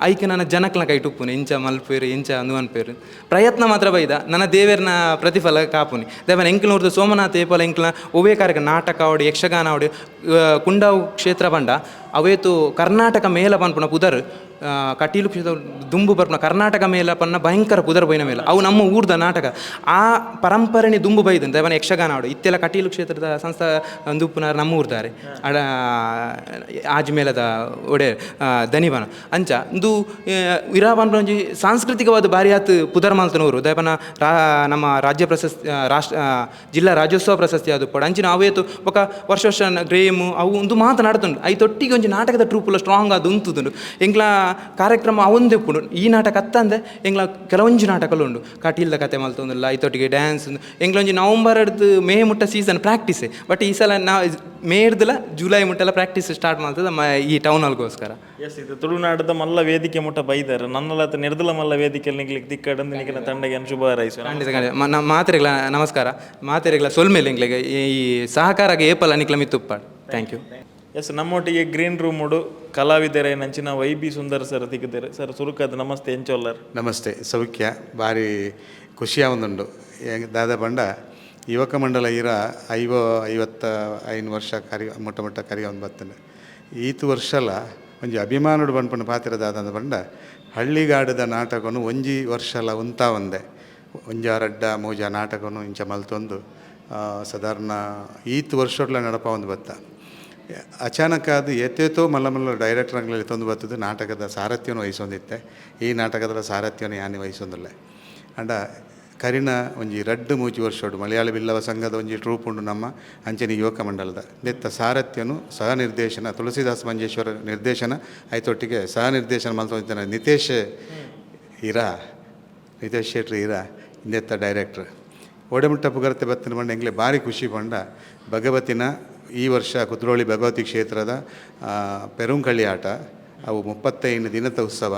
ಐಕೆ ನನ್ನ ಜನಕ್ಲ ಕೈ ಟುಪ್ಪುನು ಎಂಚ ಮಲ್ಪೇರು ಎಂಚ ಅಂದು ಅನ್ಪೇರು ಪ್ರಯತ್ನ ಮಾತ್ರ ಬೈದ ನನ್ನ ದೇವೇರ್ನ ಪ್ರತಿಫಲ ಕಾಪುನಿ ದೇವನ ಎಂಕ್ಲೂರ್ದ ಸೋಮನಾಥ ಏಪಲ ಎಂಕ್ಲ ಒವೇ ಕಾರ್ಯಕ್ರಮ ನಾಟಕ ಆವಡು ಯಕ್ಷಗಾನ ಆವಡು ಕುಂಡಾವು ಕ್ಷೇತ್ರ ಪಂಡ ಅವೇತು ಕರ್ನಾಟಕ ಮೇಲ ಪನ್ಪುನ ಪುದರ್ ಕಟೀಲು ಕ್ಷೇತ್ರ ದುಂಬು ಬರ್ಪುನ ಕರ್ನಾಟಕ ಮೇಲ ಪನ್ನ ಭಯಂಕರ ಪುದರ್ ಪೋಯಿನ ಮೇಲ ಅವು ನಮ್ಮ ಊರ್ದ ನಾಟಕ ಆ ಪರಂಪರೆನೆ ದುಂಬು ಬೈದಂತ ದೇವನ ಯಕ್ಷಗಾನ ಆವಡು ಇತ್ತೆಲ್ಲ ಕಟೀಲು ಕ್ಷೇತ್ರದ ಸಂಸ್ಥಾ ದುಪ್ಪುನ ನಮ್ಮ ಊರ್ದಾರೆ ಅಡ ಆಜ್ಮೇಲದ ಒಡೆ ದನಿಬನ ಅಂಚ ಇಂದು ಇರಾ ಪನ್ಪುನ ಒಂಜಿ ಸಾಂಸ್ಕೃತಿಕವಾದ ಭಾರಿ ಆತ್ ಪುದರ್ ಮಲ್ತನೂರು ದಯಪನ ನಮ್ಮ ರಾಜ್ಯ ಪ್ರಶಸ್ತಿ ರಾಷ್ಟ್ರ ಜಿಲ್ಲಾ ರಾಜ್ಯೋತ್ಸವ ಪ್ರಶಸ್ತಿ ಅದು ಪಡ ಅಂಚಿನ ಅವೇತು ಬೊಕ ವರ್ಷ ವರ್ಷ ಗ್ರೇಮು ಅವು ಒಂದು ಮಾತು ನಡತುಂಡು ಐತೊಟ್ಟಿಗೆ ಒಂಜಿ ನಾಟಕದ ಟ್ರೂಪುಲ ಸ್ಟ್ರಾಂಗ್ ಅದು ಉಂತುದುಂಡು ಎಂಕ್ಲ ಕಾರ್ಯಕ್ರಮ ಅವೊಂದು ಉಪ್ಪುಂಡು ಈ ನಾಟಕ ಅತ್ತಂದೆ ಎಂಕ್ಲ ಕೆಲವೊಂಜಿ ನಾಟಕಲು ಉಂಡು ಕಟೀಲ್ದ ಕತೆ ಮಲ್ತೊಂದುಲ್ಲ ಐತೊಟ್ಟಿಗೆ ಡ್ಯಾನ್ಸ್ ಎಂಕ್ಲ ಒಂಜಿ ನವಂಬರ್ ಹಿಡ್ದು ಮೇ ಮುಟ್ಟ ಸೀಸನ್ ಪ್ರಾಕ್ಟೀಸ್ ಬಟ್ ಈ ಸಲ ನಾವು ಮೇ ಹಿಡ್ದಲ ಜುಲೈ ಮುಟ್ಟೆಲ್ಲ ಪ್ರಾಕ್ಟೀಸ್ ಸ್ಟಾರ್ಟ್ ಮಾಡ್ತದೆ ಈ ಟೌನ್ ಹಾಲ್ಗೋಸ್ಕರ. ಎಸ್ ಇದು ತುಳುನಾಡದ ಮಲ್ಲ ವೇದಿಕೆ ಮುಟ್ಟ ಬೈದಾರೆ ನನ್ನಲಾತ ನಿರ್ದಲ ಮಲ್ಲ ವೇದಿಕೆ ನಿಗ್ಲಿಕ್ಕೆ ದಿಕ್ಕಡಂದು ನಿಖಿನ ತಂಡಗೆ ಶುಭ ಹಾರೈಸು. ಖಂಡಿತ ಖಂಡಿತ ಮಾತೆರೆಗ್ಲ ನಮಸ್ಕಾರ ಮಾತೆರೆಗ್ಲ ಸೊಲ್ಮೇಲೆ ಎಂಕ್ಲೆಗ್ ಈ ಸಹಕಾರಗೆ ಏಪಲ ನಿಕ್ಲ ಮಿತ್ತುಪ್ಪಾಡು. Thank you. S ನಮ್ಮೊಟ್ಟಿಗೆ ಗ್ರೀನ್ ರೂಮ್ ಉಡು ಕಲಾವಿದರೇ ನಂಚಿನ ವೈ ಬಿ ಸುಂದರ್ ಸರ್ ತಿಕ್ಕಿದ್ದಾರೆ. ಸರ್ ಸುರುಕದ ನಮಸ್ತೆ ಎಂಚೊಲ್ಲರ್. ನಮಸ್ತೆ ಸೌಖ್ಯ ಭಾರಿ ಖುಷಿಯ ಒಂದುಂಡು ದಾದ ಪಂಡ ಯುವಕ ಮಂಡಲ ಇರ 55 ವರ್ಷ ಕರಿ ಮೊಟ್ಟ ಮೊಟ್ಟ ಕರಿ ಒಂದು ಬತ್ತನೆ ಈತು ವರ್ಷಲ ಒಂಜಿ ಅಭಿಮಾನುಡು ಪನ್ಪುನ ಪಾತ್ರ ದಾದ ಪಂಡ ಹಳ್ಳಿಗಾಡದ ನಾಟಕನು ಒಂಜಿ ವರ್ಷಲ ಉಂತ ಒಂದೆ ಒಂಜ ರಡ್ಡ ಮೂಜ ನಾಟಕನು ಇಂಚ ಮಲ್ತೊಂದು ಸಾಧಾರಣ ಈತು ವರ್ಷಡ್ಲ ನಡಪ ಒಂದು ಬತ್ತ ಅಚಾನಕ್ ಅದು ಎತ್ತೇತೋ ಮಲ್ಲ ಮಲ್ಲ ಡೈರೆಕ್ಟರ್ಗಳಲ್ಲಿ ತಂದು ಬರ್ತದೆ ನಾಟಕದ ಸಾರಥ್ಯವನ್ನು ವಹಿಸೊಂದಿತ್ತೆ ಈ ನಾಟಕದ ಸಾರಥ್ಯವನ್ನು ಯಾನೆ ವಹಿಸೊಂದಿಲ್ಲ ಅಂಡ ಕರಿನ ಒಂಜಿ ರಡ್ಡು ಮೂಜಿ ವರ್ಷೋಡು ಮಲಯಾಳ ಬಿಲ್ಲವ ಸಂಘದ ಒಂಜಿ ಟ್ರೂಪ್ ಉಂಡು ನಮ್ಮ ಅಂಚನೆ ಯುವಕ ಮಂಡಲದ ದೆತ್ತ ಸಾರಥ್ಯನು ಸಹ ನಿರ್ದೇಶನ ತುಳಸಿದಾಸ್ ಮಂಜೇಶ್ವರ ನಿರ್ದೇಶನ ಆಯ್ತೊಟ್ಟಿಗೆ ಸಹ ನಿರ್ದೇಶನ ಮಲ್ತೊಂದಿದ್ದಾನೆ ನಿತೇಶ್ ಇರಾ ನಿತೇಶ್ ಶೆಟ್ರು ಇರಾ ಇಂದೆತ್ತ ಡೈರೆಕ್ಟ್ರ್ ಒಡೆಮುಟ್ಟ ಪುಗರ್ತೆ ಬತ್ತಿನ ಬಂಡ ಎಂಗ್ಲೆ ಭಾರಿ ಖುಷಿ ಪಂಡ ಭಗವತಿನ ಈ ವರ್ಷ ಕುದ್ರೋಳಿ ಭಗವತಿ ಕ್ಷೇತ್ರದ ಪೆರುಂಕಳಿ ಆಟ ಅವು 35 ದಿನದ ಉತ್ಸವ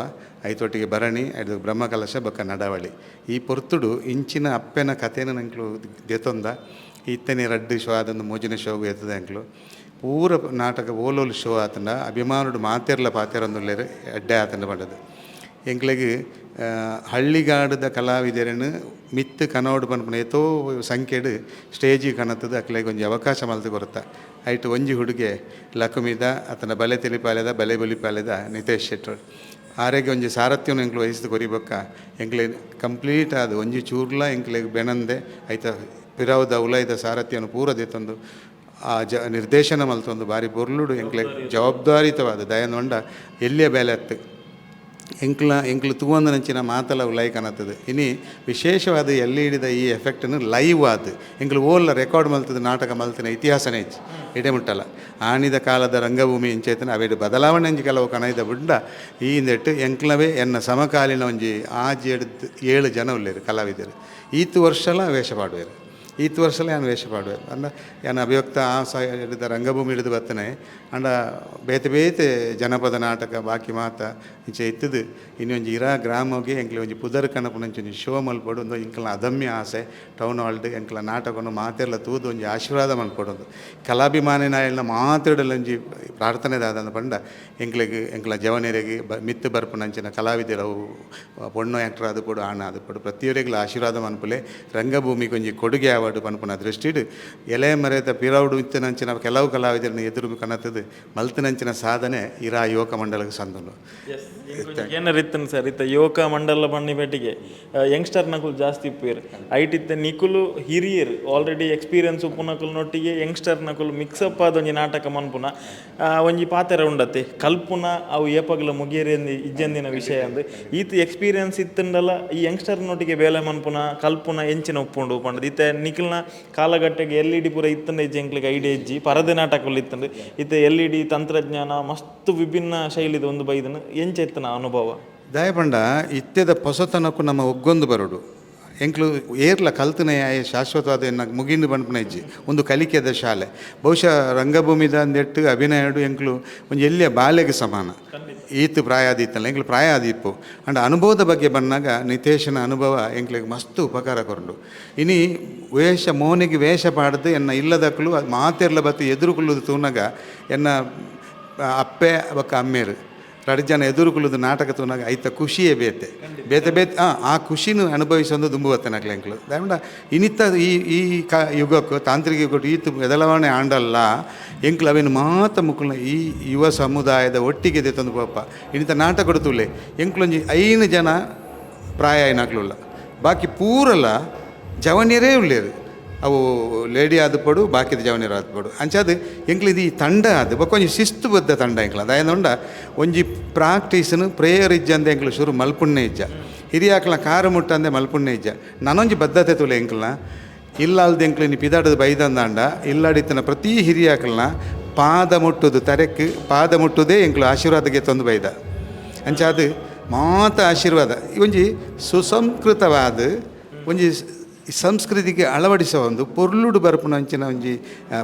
ಐತೊಟ್ಟಿಗೆ ಭರಣಿ ಐದು ಬ್ರಹ್ಮಕಲಶ ಬೊಕ್ಕ ನಡವಳಿ ಈ ಪೊರ್ತುಡು ಇಂಚಿನ ಅಪ್ಪೆನ ಕಥೆನ ನಂಕ್ಲು ದೆತೊಂದ ಇತ್ತನೆ ರಡ್ಡು ಶೋ ಅದೊಂದು ಮೂಜಿನ ಶೋಗು ಎತ್ತದ ಅಂಕ್ಲು ಪೂರ ನಾಟಕ ಓಲೋಲು ಶೋ ಆತಂಡ ಅಭಿಮಾನುಡು ಮಾತೆರ್ಲ ಪಾತೆರೊಂದುಲ್ಲೇರು ಎಡ್ಡೆ ಆತಂಡ ಪಂಡದು ಎಂಕ್ಲೆಗ್ ಹಳ್ಳಿಗಾಡದ ಕಲಾವಿದರನ್ನು ಮಿತ್ತು ಕನೋಡು ಪನ್ಪುನ ಏತೋ ಸಂಖ್ಯೆಡ್ ಸ್ಟೇಜಿ ಕನತದ ಅಕ್ಲೆಗ್ ಒಂಜಿ ಅವಕಾಶ ಮಲ್ತ್ ಕೊರ್ತ ಐಟ್ ಒಂಜಿ ಹುಡುಗೆ ಲಕುಮಿದ ಆತನ ಬಲೆ ತಿಳಿಪಾಲೆದ ಬಲೆ ಬುಲಿಪಾಲೆದ ನಿತೇಶ್ ಶೆಟ್ಟರ್ ಆರೆಗ್ ಒಂಜಿ ಸಾರಥ್ಯನು ಎಂಕ್ಲು ವಹಿಸ್ದು ಕೊರಿಬೊಕ್ಕ ಎಂಕ್ಲೆ ಕಂಪ್ಲೀಟ್ ಆದ್ ಒಂಜಿ ಚೂರ್ಲ ಎಂಕ್ಲೆಗ್ ಬೆನಂದೆ ಐತ ಪಿರಾವುದ ಉಲೈದ ಸಾರಥ್ಯನು ಪೂರ ದೆತ್ತೊಂದು ಆ ನಿರ್ದೇಶನ ಮಲ್ತೊಂದು ಬಾರಿ ಪೊರ್ಲುಡು ಎಂಕ್ಲೆಗ್ ಜವಾಬ್ದಾರಿತವಾದ ದಯನೊಂಡ ಎಲ್ಲಿಯ ಬೇಲೆ ಅತ್ತು ಎಂಕ್ಲ ಎಂಕ್ಲು ತೂವಂದನಂಚಿನ ಮಾತಲ ಉಲಾಯಿ ಕನತದೆ ಇನಿ ವಿಶೇಷವಾದ ಎಲ್ಲಿ ಹಿಡಿದ ಈ ಎಫೆಕ್ಟನ್ನು ಲೈವ್ ಆದ್ ಎಂಕ್ಲು ಓಲ್ಲ ರೆಕಾರ್ಡ್ ಮಲ್ತದ ನಾಟಕ ಮಲ್ತಿನ ಇತಿಹಾಸನೇ ಇಜ್ಜಿ ಇಡೆ ಮುಟ್ಟಲ್ಲ ಆನಿದ ಕಾಲದ ರಂಗಭೂಮಿ ಇಂಚೈತನ ಅವೆಡು ಬದಲಾವಣೆ ಅಂಜಿ ಕೆಲವು ಕನೈದ ಬುಡ್ಡ ಈ ಹಿಂದೆಟ್ಟು ಎಂಕ್ಲವೇ ಎನ್ನ ಸಮಕಾಲೀನ ಒಂಜಿ ಆಜಿ ಎಡ್ದು 7 ಜನ ಉಲ್ಲೇರು ಕಲಾವಿದರು ಈತು ವರ್ಷಲ ವೇಷ ಪಾಡುವೆರು ಈತು ವರ್ಷಲ ಯಾನ್ ವೇಷ ಪಾಡುವೆರು ಅಂಡ ಯಾನ್ ಅಭಿವ್ಯಕ್ತ ಆ ಸ ಹಿಡಿದ ರಂಗಭೂಮಿ ಹಿಡಿದು ಬತ್ತನೆ ಅಂಡ ಬೇತೆ ಬೇತೆ ಜನಪದ ನಾಟಕ ಬಾಕಿ ಮಾತ ಇಂಚ ಇತ್ತದು ಇನ್ನೊಂಜಿ ಇರಾ ಗ್ರಾಮಗೆ ಎಂಕ್ಲೆ ಒಂಜಿ ಪುದರ್ ಕನಪುನಂಚ ಒಂಜಿ ಶೋ ಮಲ್ಪೊಡು ಒಂದು ಎಂಕ್ಲ ಅದಮ್ಯ ಆಸೆ ಟೌನ್ ಹಾಲ್ಡ್ ಎಂಕ್ಲ ನಾಟಕನು ಮಾತೆರ್ಲ ತೂದು ಒಂಜಿ ಆಶೀರ್ವಾದ ಮಲ್ಪೊಡೊಂದು ಕಲಾಭಿಮಾನಿ ನಾಯಲ್ನ ಮಾತೆರ್ಡಲ ಒಂಜಿ ಪ್ರಾರ್ಥನೆ ದಾದಂದ ಪಂಡ ಎಂಕ್ಲೆಗ್ ಎಂಕ್ಲ ಜವನೆರೆಗ್ ಮಿತ್ತು ಬರ್ಪುನಂಚಿನ ಕಲಾವಿದರವು ಪೊಣ್ಣು ಆ್ಯಕ್ಟರ್ ಆದುಪೊಡು ಆಣ ಆದುಪೊಡು ಪ್ರತಿಯೊರಿಗ್ಲ ಆಶೀರ್ವಾದ ಮನ್ಪುಲೆ ರಂಗಭೂಮಿಗೆ ಒಂಜಿ ಕೊಡುಗೆ ಆವಡ್. ಆವಡು ಪನ್ಪುನ ದೃಷ್ಟಿಡ್ ಎಲೆ ಮರೆತ ಪಿರವುಡು ಇತ್ತಿನಂಚಿನ ಕೆಲವು ಕಲಾವಿದರನ್ನ ಎದುರು ಕನತದು ಮಲ್ತಿನಂಚಿನ ಸಾಧನೆ ಇರಾ ಯುವಕ ಮಂಡಲಕ್ಕೆ ಸಂದುಂಡು. ಏನಾರ ಇತ್ತನ್ ಸರ್, ಇತ್ತ ಯುವಕ ಮಂಡಲ ಬಣ್ಣಿ ಪೇಟಿಗೆ ಯಂಗ್ಸ್ಟರ್ ನಕುಲು ಜಾಸ್ತಿ ಇಪ್ಪೇರು, ಐಟ್ ಇತ್ತ ನಿಕುಲು ಹಿರಿಯರು ಆಲ್ರೆಡಿ ಎಕ್ಸ್ಪೀರಿಯನ್ಸ್ ಉಪ್ಪುನಕುಲು ನೊಟ್ಟಿಗೆ ಯಂಗ್ಸ್ಟರ್ ನಕುಲು ಮಿಕ್ಸಪ್ ಆದ ಒಂಜಿ ನಾಟಕ ಮನ್ಪುನ ಒಂಜಿ ಪಾತೆರ ಉಂಡತ್ತೆ ಕಲ್ಪುನ ಅವು ಏಪಗ್ಲ ಮುಗಿಯರಿ ಇಜ್ಜಂದಿನ ವಿಷಯ ಅಂದ್. ಈತ ಎಕ್ಸ್ಪೀರಿಯನ್ಸ್ ಇತ್ತಂಡಲ ಈ ಯಂಗ್ಸ್ಟರ್ ನೊಟ್ಟಿಗೆ ಬೇಲೆ ಮನ್ಪುನ ಕಲ್ಪುನ ಎಂಚಿನ ಉಪ್ಪುಂಡು ಪಂಡದು. ಇತ್ತೆ ನಿಕಲ್ನ ಕಾಲಘಟ್ಟಕ್ಕೆ ಎಲ್ ಇ ಡಿ ಪೂರ ಇತ್ತಂಡ ಇಜ್ಜಿ, ಎಂಕ್ಲಿಗೆ ಐಡಿಯಾ ಇಜ್ಜಿ, ಪರದೆ ನಾಟಕಲು ಇತ್ತಂಡು. ಇತ್ತೆ ಎಲ್ ಇ ಡಿ ತಂತ್ರಜ್ಞಾನ ಮಸ್ತ್ ವಿಭಿನ್ನ ಶೈಲಿದ ಒಂದು ಬೈದನು, ಎಂಚ ಇತ್ತನ ಅನುಭವ? ದಾಯಪಂಡ ಇತ್ತೆದ ಪೊಸತನಕ್ಕೂ ನಮ್ಮ ಒಗ್ಗೊಂದು ಬರೋಡು ಎಂಕ್ಲು ಏರ್ಲ ಕಲ್ತನೆ ಶಾಶ್ವತವಾದ ಎನ್ನ ಮುಗಿಂದು ಪನ್ಪುನ ಇಜ್ಜಿ. ಒಂದು ಕಲಿಕೆದ ಶಾಲೆ ಬಹುಶಃ ರಂಗಭೂಮಿದ ಅಂದೆಟ್ಟು ಅಭಿನಯಡು ಎಂಕ್ಲು ಒಂಜಿ ಎಲ್ಲಿಯ ಬಾಲೆಗೆ ಸಮಾನ. ಈತ್ ಪ್ರಾಯ ಆದಿತ್ತಲ್ಲ ಎಂಕ್ಲು ಪ್ರಾಯ ಆದಿಪ್ಪು. ಅಂಡ್ ಅನುಭವದ ಬಗ್ಗೆ ಬಂದಾಗ ನಿತೇಶನ ಅನುಭವ ಎಂಕ್ಲಿಗೆ ಮಸ್ತ್ ಉಪಕಾರ ಕೊರಂಡು. ಇನಿ ವೇಷ ಮೋನಿಗೆ ವೇಷ ಪಾಡ್ದು ಎನ್ನ ಇಲ್ಲದಕ್ಕಲು ಮಾತೆರ್ಲ ಬತ್ತು ಎದುರುಕುಲ್ಲುದು ತೂನಗ ಎನ್ನ ಅಪ್ಪೆ ಬೊಕ್ಕ ಅಮ್ಮೇರು ರಡ್ಡ್ ಜನ ಎದುರುಕುಲ್ಲುದು ನಾಟಕ ತೂನಗ ಐತ ಖುಷಿಯೇ ಬೇತೆ ಬೇತೆ ಬೇತೆ. ಆ ಖುಷಿನೂ ಅನುಭವಿಸೊಂದು ದುಂಬು ಬತ್ತನಕ್ಲೆ ಎಂಕ್ಲು. ದಾಯೆಪಂಡ ಇನಿತ್ತ ಈ ಈ ಕ ಯುಗಕ್ಕೆ ತಾಂತ್ರಿಕ ಯುಗಕ್ಕೆ ಈತ್ ಬದಲಾವಣೆ ಆಂಡಲ್ಲ ಎಂಕ್ಲು ಅವೇನು ಮಾತ ಮುಕ್ಕುಲ್ನ ಈ ಯುವ ಸಮುದಾಯದ ಒಟ್ಟಿಗೆ ದೆತ್ತೊಂದು ಪೋಪ. ಇನಿತ ನಾಟಕ ತೂಲೆ ಎಂಕ್ಲೊಂಜಿ 5 ಜನ ಪ್ರಾಯ ಆಯಿನಕ್ಲುಲ್ಲ, ಬಾಕಿ ಪೂರಲ ಜವನಿಯರೇ ಉಲ್ಲೇರು. ಅವು ಲೇಡಿ ಆದುಪಡು ಬಾಕಿದ ಜವನಿಯರು ಆದುಪಡು. ಅಂಚಾದ್ ಎಂಕ್ಲು ಇದು ಈ ತಂಡ ಅದು ಬೊಕ್ಕ ಒಂಜಿ ಶಿಸ್ತುಬದ್ಧ ತಂಡ ಎಂಕ್ಲ. ದಾಯೆಂದುಂಡ ಒಂಜಿ ಪ್ರಾಕ್ಟೀಸ್ನು ಪ್ರೇಯರ್ ಇಜ್ಜಂದೆ ಎಂಕ್ಲು ಶುರು ಮಲ್ಪುಣ್ಣೆ ಇಜ್ಜ, ಹಿರಿಯಾಕ್ಲ ಕಾರು ಮುಟ್ಟಂದೆ ಮಲ್ಪುಣ್ಣೆ ಇಜ್ಜ. ನನೊಂಜಿ ಬದ್ಧತೆ ತುಲೆ ಎಂಕ್ಲ್ನ ಇಲ್ಲಾಲ್ದ ಎಂಕ್ಲು ಇನಿ ಪಿದಾಡದ ಬೈದಂದಾಂಡ ಇಲ್ಲಾಡಿತ್ತನ ಪ್ರತಿ ಹಿರಿಯಾಕ್ಲನ ಪಾದ ಮುಟ್ಟುದು ತರೆಕ್ ಪಾದ ಮುಟ್ಟುದೇ ಎಂಕ್ಲು ಆಶೀರ್ವಾದಕ್ಕೆ ತಂದು ಬೈದ. ಅಂಚಾದ್ ಮಾತ ಆಶೀರ್ವಾದ ಒಂಜಿ ಸುಸಂಸ್ಕೃತವಾದ ಒಂಜಿ ಸಂಸ್ಕೃತಿಗೆ ಅಳವಡಿಸುವ ಒಂದು ಪೊರ್ಲುಡು ಬರ್ಪುನ ಅಂಚಿನ ಒಂಜಿ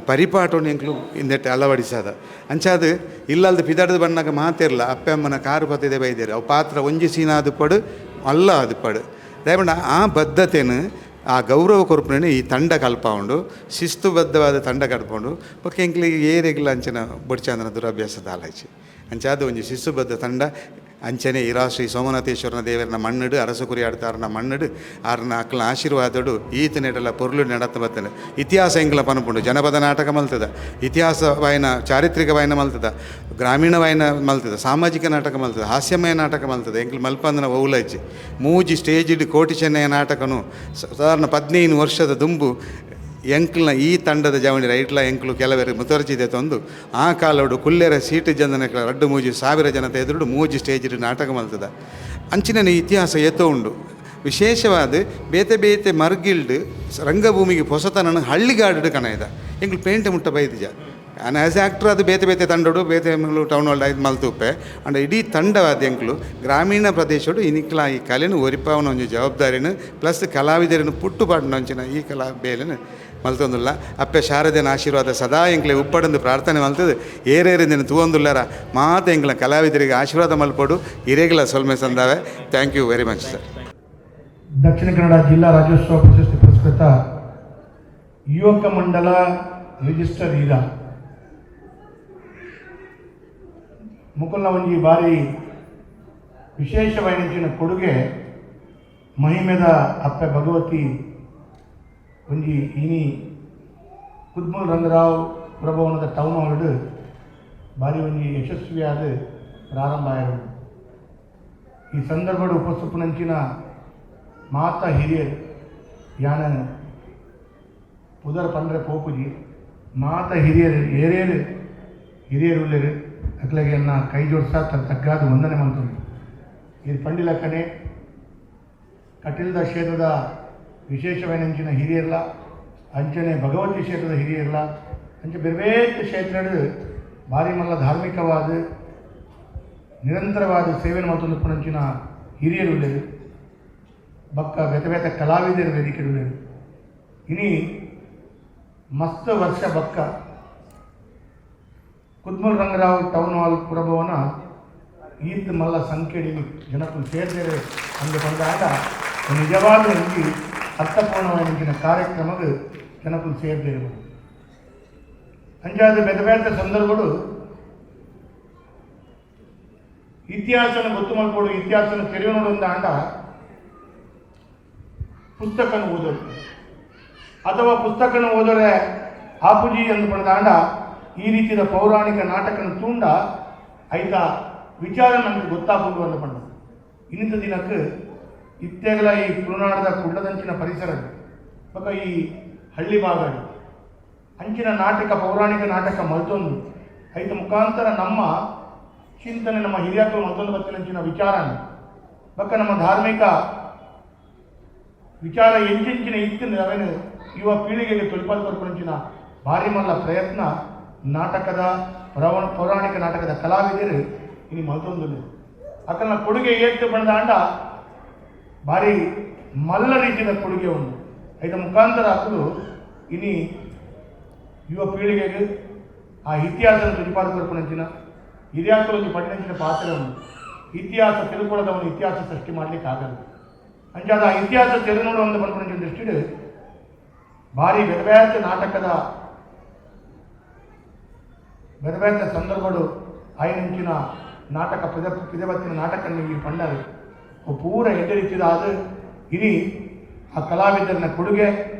ಪರಿಪಾಠವನ್ನು ಎಂಕ್ಲು ಇಂದೆಟ್ ಅಳವಡಿಸಾದ. ಅಂಚಾದ್ ಇಲ್ಲಲ್ದ ಪಿದಾಡದ ಬಣ್ಣಗ ಮಾತಿರ್ಲ ಅಪ್ಪೆ ಅಮ್ಮನ ಕಾರು ಪತ್ತಿದೆ ಬೈದೇರು ಅವು ಪಾತ್ರ ಒಂಜಿ ಸೀನ ಆದುಪಡು ಅಲ್ಲ ಆದುಪಡು. ದಯಪಂಡ ಆ ಬದ್ಧತೆನು ಆ ಗೌರವ ಕೊರ್ಪುನ ಈ ತಂಡ ಕಲ್ಪ ಉಂಡು, ಶಿಸ್ತುಬದ್ಧವಾದ ತಂಡ ಕಲ್ಪುಂಡು. ಬೊಕ್ಕ ಎಂಕ್ಲಿಗೆ ಏರೆಗ್ಲ ಅಂಚಿನ ಬೊಡ್ಚಾಂದನ ದುರಭ್ಯಾಸ ದಾಲಾಚಿ. ಅಂಚಾದ ಒಂಜಿ ಶಿಸ್ತುಬದ್ಧ ತಂಡ. ಅಂಚನೆ ಇರಾ ಶ್ರೀ ಸೋಮನಾಥೇಶ್ವರನ ದೇವರನ ಮಣ್ಣುಡು ಅರಸು ಕುರಿಯಾಡ್ತಾರನ ಮಣ್ಣುಡು ಆರ್ನ ಅಕ್ಲ ಆಶೀರ್ವಾದಡು ಈತ ನೆಡಲ ಪೊರ್ಲು ನಡತ ಬತ್ತನೆ. ಇತಿಹಾಸ ಎಂಕ್ಲ ಪನಪುಂಡು, ಜನಪದ ನಾಟಕ ಮಲ್ತದ, ಇತಿಹಾಸ ವಾಯನ ಚಾರಿತ್ರಿಕ ವಾಯನ ಮಲ್ತದ, ಗ್ರಾಮೀಣ ವಾಯನ ಮಲ್ತದ, ಸಾಮಾಜಿಕ ನಾಟಕ ಮಲ್ತದ, ಹಾಸ್ಯಮಯ ನಾಟಕ ಮಲ್ತದ. ಎಂಕ್ಲು ಮಲ್ಪಂದನ ಓಲಜ್ಜಿ ಮೂಜಿ ಸ್ಟೇಜಿಡ್ ಕೋಟಿ ಚೆನ್ನಯ ನಾಟಕನು ಸಾಧಾರಣ 15 ವರ್ಷದ ದುಂಬು ಎಂಕ್ಲ್ನ ಈ ತಂಡದ ಜವಣಿ ರೈಟ್ಲ ಎಂಕ್ಲು ಕೆಲವರು ಮುತರ್ಜಿದೆ ತಂದು ಆ ಕಾಲೋಡು ಕುಲ್ಲೆರ ಸೀಟು ಜನನ ರಡ್ಡು ಮೂಜಿ ಸಾವಿರ ಜನತೆ ಎದುರುಡು ಮೂಜಿ ಸ್ಟೇಜಿಡ್ ನಾಟಕ ಮಲ್ತದ. ಅಂಚಿನ ಇತಿಹಾಸ ಏತೋ ಉಂಡು. ವಿಶೇಷವಾದ ಬೇತೆ ಬೇತೆ ಮರ್ಗಿಲ್ಡ್ ರಂಗಭೂಮಿಗೆ ಹೊಸತನನ್ನು ಹಳ್ಳಿಗಾಡು ಕಣಯ್ದ ಎಂಕ್ಲು ಪೇಂಟೆ ಮುಟ್ಟ ಬೈದಿಜ. ಆ್ಯಂಡ್ ಆ್ಯಸ್ ಆ್ಯಕ್ಟ್ರ್ ಅದು ಬೇತೆ ಬೇತೆ ತಂಡೋಡು ಬೇತೆ ಟೌನ್ ಹಾಲ್ ಐದು ಮಲ್ತುಪ್ಪೆ. ಅಂಡ್ ಇಡೀ ತಂಡವಾದ ಎಂಕ್ಲು ಗ್ರಾಮೀಣ ಪ್ರದೇಶಡು ಇನಿಕ್ಲ ಈ ಕಲೆನು ಒರಿಪಾವನ ಒಂಜಿ ಜವಾಬ್ದಾರಿನ ಪ್ಲಸ್ ಕಲಾವಿದರನ್ನು ಪುಟ್ಟು ಪಾಡಿನ ಈ ಕಲಾ ಬೇಲೆನು ಮಲ್ತೊಂದುಲ್ಲ. ಅಪ್ಪೆ ಶಾರದೆನ ಆಶೀರ್ವಾದ ಸದಾ ಎಂಕ್ಲೆ ಉಪ್ಪಡಂದು ಪ್ರಾರ್ಥನೆ ಮಲ್ತದು. ಏರೇರಿಂದಿನ ತೂವೊಂದುಲ್ಲಾರ ಮಾತ ಎಂಕ್ಲ ಕಲಾವಿದರಿಗೆ ಆಶೀರ್ವಾದ ಮಲ್ಪಡು ಇರೇಗ್ಲ ಸೊಲ್ಮೆ ಸಂದಾವೆ. Thank you very much sir. Dakshina Kannada ಜಿಲ್ಲಾ ರಾಜ್ಯೋತ್ಸವ ಪ್ರಶಸ್ತಿ ಪುರಸ್ಕೃತ ಯುವಕ ಮಂಡಲ ರಿಜಿಸ್ಟರ್ ಈರ ಮುಕುಲ್ನ ಒಂಜಿ ಬಾರಿ ವಿಶೇಷವಾಯಿನ ಕೊಡುಗೆ ಮಹಿಮೆದ ಅಪ್ಪೆ ಭಗವತಿ ಒಂಜಿ ಇನಿ ಕುದ್ಮುಲ್ ರಂಗರಾವ್ ಪ್ರಭವನದ ಟೌನ್ ಹಾಲ್ಡ್ ಬಾರಿ ಒಂಜಿ ಯಶಸ್ವಿಯಾದ ಪ್ರಾರಂಭ ಆಯಿರು. ಈ ಸಂದರ್ಭದ ಉಪಸ್ಥಿಪನಂಚಿನ ಮಾತಾ ಹಿರಿಯರು ಯಾನ ಪುದರ್ ಪಂಡ್ರೆ ಪೋಪುಜಿ ಮಾತಾ ಹಿರಿಯರು ಏರೇರು ಹಿರಿಯರು ಉಲ್ಲೇರು ಅಕ್ಲೆಗೆ ಎನ್ನ ಕೈ ಜೋಡಿಸ ತಗ್ಗಾದ ವಂದನೆ ಮಂತುಂಡು. ಇದು ಪಂಡಿಲಕ್ಕನೆ ಕಟೀಲ್ದ ಕ್ಷೇತ್ರದ ವಿಶೇಷವಾಯಿನಂಚಿನ ಹಿರಿಯರ್ಲ ಅಂಚನೆ ಭಗವತಿ ಕ್ಷೇತ್ರದ ಹಿರಿಯರ್ಲ ಅಂಚೆ ಬೇರೆ ಬೇರೆ ಕ್ಷೇತ್ರಡ್ ಭಾರಿ ಮಲ್ಲ ಧಾರ್ಮಿಕವಾದ ನಿರಂತರವಾದ ಸೇವೆ ಮಂತೊಂದು ಹಿರಿಯರು ಉಲ್ಲೇರು ಬೊಕ್ಕ ಬೇತೆ ಬೇತೆ ಕಲಾವಿದರು ವೇದಿಕೆ ಉಲ್ಲೇರು. ಇನಿ ಮಸ್ತ್ ವರ್ಷ ಬೊಕ್ಕ ಕುದ್ಮುಲ್ ರಂಗರಾವ್ ಟೌನ್ ಹಾಲ್ ಪುರಭವನ ಈತ್ ಮಲ್ಲ ಸಂಖ್ಯೆಡಿ ಜನಕ್ಕೂ ಸೇರ್ದೇರೆ ಅಂದು ಬಂದಾಗ ನಿಜವಾದ ಒಂಜಿ ಅರ್ಥಪೂರ್ಣವಾಯಿನ ಕಾರ್ಯಕ್ರಮಕ್ಕೆ ಜನಕ್ಕೂ ಸೇರ್ದೇರು. ಅಂಚಾದ ಬೇತೆ ಬೇತೆ ಸಂದರ್ಭಗಳು ಇತಿಹಾಸನ ಗೊತ್ತು ಮಲ್ಪೊಡು, ಇತಿಹಾಸನ ತೆರೆಯೋಡು ಅಂದ ಪುಸ್ತಕನ ಓದೋದು. ಅಥವಾ ಪುಸ್ತಕನ ಓದರೆ ಆಪುಜಿ ಎಂದು ಪಡೆದಾಂಡ ಈ ರೀತಿಯ ಪೌರಾಣಿಕ ನಾಟಕನ ತೂಂಡ ಐತ ವಿಚಾರ ನಮಗೆ ಗೊತ್ತಾಗುವುದು ಅಂದ ಪಂಡ. ಇನ್ನಿತ ದಿನಕ್ಕೆ ಇತ್ತೆಗಲ ಈ ತುಳುನಾಡದ ಕುಡ್ಲದಂಚಿನ ಪರಿಸರ ಬೊಕ ಈ ಹಳ್ಳಿ ಭಾಗ ಅಂಚಿನ ನಾಟಕ ಪೌರಾಣಿಕ ನಾಟಕ ಮಲ್ತೊಂದು ಐತ ಮುಖಾಂತರ ನಮ್ಮ ಚಿಂತನೆ ನಮ್ಮ ಹಿರಿಯಕರು ಮತ್ತೊಂದು ಬತ್ತಿನಂಚಿನ ವಿಚಾರ ಬೊಕ ನಮ್ಮ ಧಾರ್ಮಿಕ ವಿಚಾರ ಎಂಚೆಂಚಿನ ಇತ್ತಿನ ಅವೇನು ಯುವ ಪೀಳಿಗೆಗೆ ತೊಲಿಪಾಲ್ ಕೊರ್ಪುನಂಚಿನ ಭಾರಿ ಮಲ್ಲ ಪ್ರಯತ್ನ ನಾಟಕದ ಪೌರಾಣಿಕ ನಾಟಕದ ಕಲಾವಿದರು ಇನಿ ಮಲ್ತೊಂದು ಅಕಲ್ನ ಕೊಡುಗೆ ಏತ್ತು ಬಂದಾಂಡ ಭಾರಿ ಮಲ್ಲ ರೀತಿಯ ಕೊಡುಗೆ ಉಂಟು. ಐತ ಮುಖಾಂತರ ಅಕಲು ಇನಿ ಯುವ ಪೀಳಿಗೆಗೆ ಆ ಇತಿಹಾಸನ ತುಳಿಪಾದ ಕೊರ್ಪುನಂಚಿನ ಹಿರಿಯಾಕಲು ಒಂಜಿ ಪಟ್ಟಿನಂಚಿನ ಪಾತ್ರ ಉಂಟು. ಇತಿಹಾಸ ತಿಳ್ಕೊಳ್ಳೋದವನು ಇತಿಹಾಸ ಸೃಷ್ಟಿ ಮಾಡಲಿಕ್ಕೆ ಆಗಲ್ಲ. ಅಂಚಾದ ಆ ಇತಿಹಾಸ ತೆರೆನೋಡು ಒಂದು ಪನ್ಪುನಂಚಿನ ದೃಷ್ಟಿಡ್ ಭಾರಿ ಬೇರೆ ನಾಟಕದ ಬೇರೆ ಬೇರೆ ಸಂದರ್ಭಡು ಆಯ್ನಂಚಿನ ನಾಟಕ ಪಿದಬತ್ತಿನ ನಾಟಕ ನೀವು ಪಂಡರು ಪೂರ ಎಡ್ಡೆ ರೀತಿದ ಅದು ಇನಿ ಆ ಕಲಾವಿದರನ್ನ ಕೊಡುಗೆ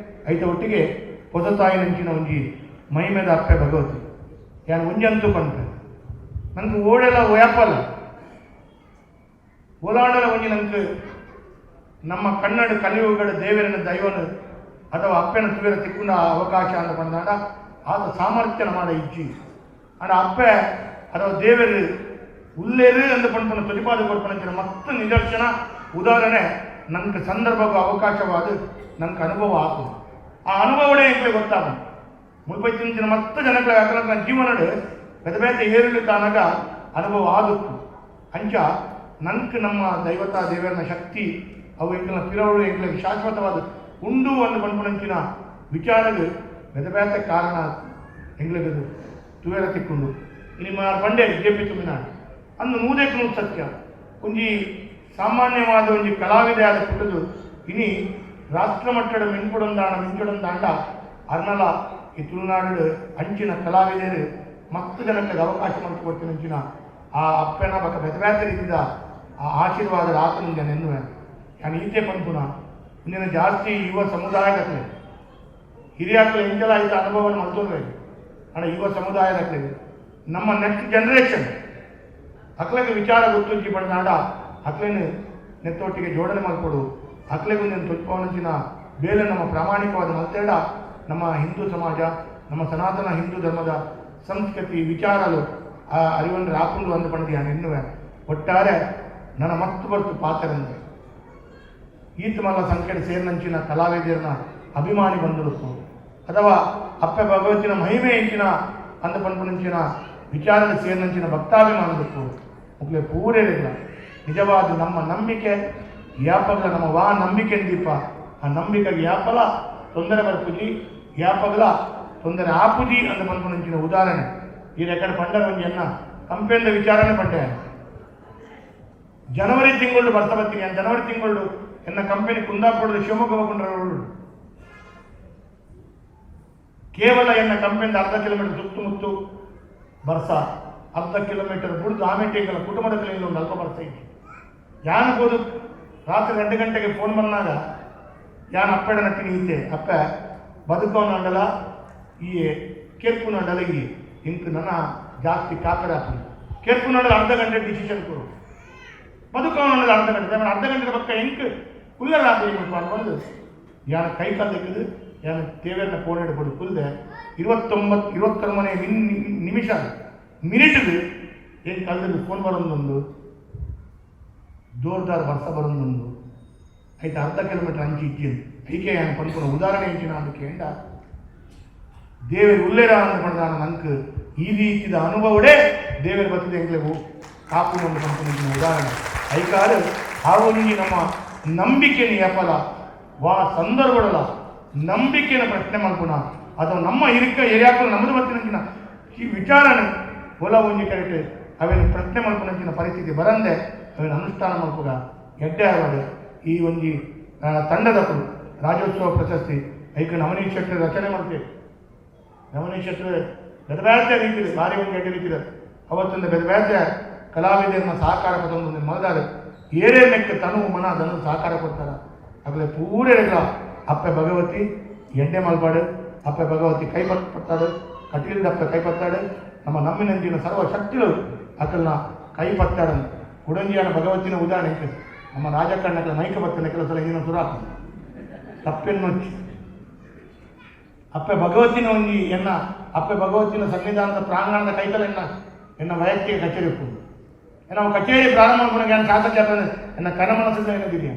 ಐತ ಒಟ್ಟಿಗೆ ಪೊಸತಾಯಿನಂಚಿನ ಒಂಜಿ ಮಹಿಮೆದ ಅಪ್ಪೆ ಭಗವತಿ ಯಾನು ಒಂಜಂತೂ ಪಂಪೆ ನಂಗೆ ಓಡೆಲ್ಲ ಒಯಪ್ಪಲ್ಲ ಓಲಾಡಲ ಒಂಜಿ ನಂಗೆ ನಮ್ಮ ಕನ್ನಡ ಕಲಿಯುಗಗಳ ದೇವರನ್ನ ದೈವನ ಅಥವಾ ಅಪ್ಪೆನ ತುವೇರ ತಿಕ್ಕೊಂಡ ಅವಕಾಶ ಅಂತ ಬಂದಾಗ ಆತ ಸಾಮರ್ಥ್ಯನ ಮಾಡ ಇಜ್ಜಿ ಅಂಡ ಅಪ್ಪೆ ಅಥವಾ ದೇವರು ಉಲ್ಲೇರು ಅಂತ ಪನ್ಪುನ ತುಲಿಪಾದ ಕೊರ್ಪುನಂಚಿನ ಮಸ್ತ್ ನಿದರ್ಶನ ಉದಾಹರಣೆ ನಂಗೆ ಸಂದರ್ಭಕ್ಕೂ ಅವಕಾಶವಾದ ನಂಗೆ ಅನುಭವ ಆತು. ಆ ಅನುಭವಗಳೇ ಎಂಕ್ಲೆ ಗೊತ್ತಾಗ ಮುಲ್ಪೈತಿನ ಮಸ್ತ್ ಜನಗಳ ಯಾಕಂದ್ರೆ ಜೀವನಡು ಬೇತೆ ಬೇತೆ ಏರುಳಿ ತಾನಾಗ ಅನುಭವ ಆಗುತ್ತು. ಅಂಚ ನಂಗೆ ನಮ್ಮ ದೈವತಾ ದೇವರನ ಶಕ್ತಿ ಅವು ಎಂಕಲ್ನ ಪಿರವಳು ಎಂಕ್ಲೆಗ್ ಶಾಶ್ವತವಾದ ಉಂಡು ಅಂದ್ ಪನ್ಪುನಂಚಿನ ವಿಚಾರಗ್ ಬೇತೆ ಬೇತೆ ಕಾರಣ ಎಂಗ್ಲೆಗ್ ತುವೇರ ತಿಕ್ಕೊಂಡು ನಿಮ್ಮ ಬಂಡೆ ಜೆ ಪಿ ತುಮಿನಾಡು ಅಂದು ನೂದಕ್ಕೆ ನೂರು ಸತ್ಯ ಒಂಜಿ ಸಾಮಾನ್ಯವಾದ ಒಂಜಿ ಕಲಾವಿದೆ ಆದ ಪುಟ್ಟದು ಇನಿ ರಾಷ್ಟ್ರಮಟ್ಟದ ಮಿನ್ಪುಡೊಂದಾಣ ಮಿಂಚುಡೊಂದಾಂಡ ಅರ್ನಲ ಈ ತುಳುನಾಡು ಅಂಚಿನ ಕಲಾವಿದರು ಮಸ್ತ್ ಜನಕ್ಕೆ ಅವಕಾಶ ಮಾಡಿಕೊಡ್ತೀನಿ ಅಂಚಿನ ಆ ಅಪ್ಪನ ಬಕ ಬೇತೆ ಬೇತೆ ರೀತಿದ ಆ ಆಶೀರ್ವಾದದ ಆತನ ನೆನ್ನುವೆ ನಾನು ಈತೆ ಪನ್ಪುನ ಇಂದಿನ ಜಾಸ್ತಿ ಯುವ ಸಮುದಾಯದಕ್ಲೆ ಹಿರಿಯಾಕ್ಲೆ ಎಂಚಲ ಆಯ್ತು ಅನುಭವವನ್ನು ಮಲ್ತೊಂದ್ರೆ ಅಣ್ಣ ಯುವ ಸಮುದಾಯದಕ್ಲೆ ನಮ್ಮ ನೆಕ್ಸ್ಟ್ ಜನರೇಷನ್ ಅಕ್ಲೆಗೆ ವಿಚಾರ ಗೊತ್ತುಂಚಿ ಪಡೆದಾಡ ಅಕ್ಲೇನು ನೆತ್ತೊಟ್ಟಿಗೆ ಜೋಡಣೆ ಮಾಡಿಕೊಡು ಅಕ್ಲೆಗೂ ನೀನು ತೊಚ್ಪವನಂಚಿನ ಬೇಲೆ ನಮ್ಮ ಪ್ರಾಮಾಣಿಕವಾದ ಮಲ್ತೇಡ ನಮ್ಮ ಹಿಂದೂ ಸಮಾಜ ನಮ್ಮ ಸನಾತನ ಹಿಂದೂ ಧರ್ಮದ ಸಂಸ್ಕೃತಿ ವಿಚಾರಲು ಆ ಅರಿವನ್ನು ರಾಕೊಂಡು ಅಂದು ಪಂಡಿಯ ಎನ್ನುವೆ ಒಟ್ಟಾರೆ ನನ್ನ ಮಸ್ತು ಬರ್ತು ಪಾತ್ರರಂತೆ ಈತ ಮಲ್ಲ ಸಂಕಟ ಸೇರಿನಂಚಿನ ಕಲಾವಿದರನ್ನ ಅಭಿಮಾನಿ ಬಂದರು ಅಥವಾ ಅಪ್ಪೆ ಭಗವತಿನ ಮಹಿಮೆ ಎಂಚಿನ ಅಂದ ಪನ್ಪುನಂಚಿನ ವಿಚಾರದ ಸೇರಿನಂಚಿನ ಭಕ್ತಾಭಿಮಾನದಕ್ಕೂ ಮುಕ್ಲೆ ಪೂರೇಳಿಲ್ಲ. ನಿಜವಾದ ನಮ್ಮ ನಂಬಿಕೆ ಯಾಪಗಲ ನಮ್ಮ ವಾ ನಂಬಿಕೆ ದೀಪ ಆ ನಂಬಿಕೆಗೆ ಯಾಪಲ ತೊಂದರೆ ಬರ್ಪುಜಿ ಯಾಪಗಲ ತೊಂದರೆ ಆಪುಜಿ ಅಂದ ಪನ್ಪುನಂಚಿನ ಉದಾಹರಣೆ ಈ ರೆಕಾರ್ಡ್ ಪಂಡರ ಒಂಜಿ ಅನ್ನ ಕಂಪೇಂದ ವಿಚಾರಣೆ ಪಂಡೆ ಜನವರಿ ತಿಂಗಳು ಬರ್ತಾ ಬರ್ತೀನಿ ಜನವರಿ ತಿಂಗಳು ಎನ್ನ ಕಂಪನಿ ಕುಂದಾಪುರದ ಶಿವಮೊಗ್ಗ ಹೋಗೊಂಡ್ರೆ ಕೇವಲ ಎನ್ನ ಕಂಪನಿಯಿಂದ ಅರ್ಧ ಕಿಲೋಮೀಟರ್ ಸುತ್ತಮುತ್ತು ಬರ್ಸ ಅರ್ಧ ಕಿಲೋಮೀಟರ್ ಬುಡ್ದು ಆಮೇಲೆ ಕುಟುಂಬದ ಕಡೆಯಿಂದ ಒಂದು ಅಲ್ಪ ಬರ್ಸ ಇತ್ತು. ಯಾನಕೋದು ರಾತ್ರಿ 2 ಗಂಟೆಗೆ ಫೋನ್ ಬಂದಾಗ ಯಾನ್ ಅಪ್ಪೆಡ ನಟ್ಟಿನ ಈತೆ ಅಪ್ಪೆ ಬದುಕೋನ ಅಂಡಲ ಈ ಕೇರ್ಪುನ ಅಂಡಲ ಈ ಇಂಕ್ ನನ್ನ ಜಾಸ್ತಿ ಕಾಪರ ಹಾಕಿ ಕೇರ್ಪುನ ಅಂಡಲ ಅರ್ಧ ಗಂಟೆ ಡಿಸಿಷನ್ ಕೊಡು ಬದುಕೋನ ಅಂಡಲ ಅರ್ಧ ಗಂಟೆ ಆಮೇಲೆ ಅರ್ಧ ಗಂಟೆ ಪಕ್ಕ ಇಂಕ್ ಕುಲ್ಲರ ರಾತ್ರಿ ಬಂದು ಯಾನ ಕೈ ಕಾಲು ತೆಗೆದು ಯಾನ ದೇವರನ್ನ ಫೋನ್ ಹಿಡ್ಕೊಡು ಕುಲ್ದೆ 29 ನಿಮಿಷ ಮಿನಿಟ್ಗೆ ಏನು ಕಾಲದಲ್ಲಿ ಫೋನ್ ಬರೋದೊಂದು ಜೋರ್ದಾರ್ ವರ್ಷ ಬರೋದೊಂದು ಆಯ್ತು ಅರ್ಧ ಕಿಲೋಮೀಟರ್ ಅಂಚಿ ಇಜ್ಜಿ ಐಕೆ ಯಾನ್ ಪನ್ಪುನ ಉದಾಹರಣೆ ಇಂಚಿನ ಅಂದ್ ಕೇಂಡ ದೇವರು ಉಲ್ಲೇರ ಅಂದ್ ಪಂಡ್ದಾನ ನಂಕ್ ಈ ರೀತಿದ ಅನುಭವಡೇ ದೇವರು ಬತ್ತಿದೆ ಎಂಕ್ಲೆಗು ಕಾಪು ಒಂದು ಪನ್ಪುನ ಉದಾಹರಣೆ ಐಕಾರು ಆ ಒಂಜಿ ನಮ್ಮ ನಂಬಿಕೆನ ಯಪಲ ವಾ ಸಂದರ್ಭಡಲ ನಂಬಿಕೆನ ಪ್ರಶ್ನೆ ಮಲ್ಪುನ ಅಥವಾ ನಮ್ಮ ಹಿರಿಕ ಎರಿಯಾಕಲು ನಮ್ಮದು ಬತ್ತಿನಂಚಿನ ಈ ವಿಚಾರನೆ ಒಲ ಒಂಜಿ ಕರೆಕ್ಟ್ ಅವೇನು ಪ್ರಶ್ನೆ ಮಲ್ಪುನಂಚಿನ ಪರಿಸ್ಥಿತಿ ಬರಂದೆ ಅವೇನು ಅನುಷ್ಠಾನ ಮಲ್ಪುಗ ಎಡ್ಡೆ ಆವಡ್ ಈ ಒಂಜಿ ತಂಡದಕುಲು ರಾಜ್ಯೋತ್ಸವ ಪ್ರಶಸ್ತಿ ಐಕ್ ನವನೀತ್ ಶೆಟ್ಟರ್ ರಚನೆ ಮಾಡ್ತೇವೆ. ನವನೀತ್ ಶೆಟ್ಟರ್ ಬೇರೆ ಬೇರೆ ರೀತಿಯಲ್ಲಿ ಭಾರಿ ಒಂದು ಎಡ್ಡೆ ರೀತಿಯಲ್ಲಿ ಅವತ್ತೊಂದು ಬೇರೆ ಬೇರೆ ಕಲಾವಿದರನ್ನ ಸಹಕಾರ ಪದೊಂದು ಮಲ್ದಾರೆ ಏರೇ ಮೆಕ್ಕ ತನು ಮನ ಅದನ್ನು ಸಹಕಾರ ಕೊಡ್ತಾರೆ ಆಗಲೇ ಪೂರೇಳ ಅಪ್ಪೆ ಭಗವತಿ ಎಣ್ಣೆ ಮಲ್ಪಾಡು ಅಪ್ಪೆ ಭಗವತಿ ಕೈ ಪತ್ತಾಡು ಕಟೀಲ್ದ ಅಪ್ಪೆ ಕೈ ಪತ್ತಾಡು ನಮ್ಮ ನಮ್ಮಿನಂಜಿನ ಸರ್ವ ಶಕ್ತಿಗಳು ಅಕಲ್ನ ಕೈ ಪತ್ತಾಡನು ಕುಡಂಜಿಯಾನ ಭಗವತಿನ ಉದಾಹರಣೆ ನಮ್ಮ ರಾಜಕಾರಣಕ್ಕೆ ಮೈಕ ಬತ್ತನ ಕೆಲವು ಸಲ ಏನು ಸುರಾಪ ತಪ್ಪೆನ್ನೊಚ್ಚಿ ಅಪ್ಪೆ ಭಗವತಿನ ಒಂಜಿ ಎನ್ನ ಅಪ್ಪೆ ಭಗವತಿನ ಸನ್ನಿಧಾನದ ಪ್ರಾಂಗಣದ ಕೈತಲ ಎನ್ನ ಎನ್ನ ವೈಯಕ್ತಿಕ ಕಚೇರಿ ಉಪ್ಪುಂಡು. ನಾವು ಕಚೇರಿ ಪ್ರಾರಂಭ ಮಾಡ್ಕೊಂಡು ಶಾಸಕ ಎನ್ನ ಕನಮನಸ್ಸಿಂದ ಏನದಿರಿ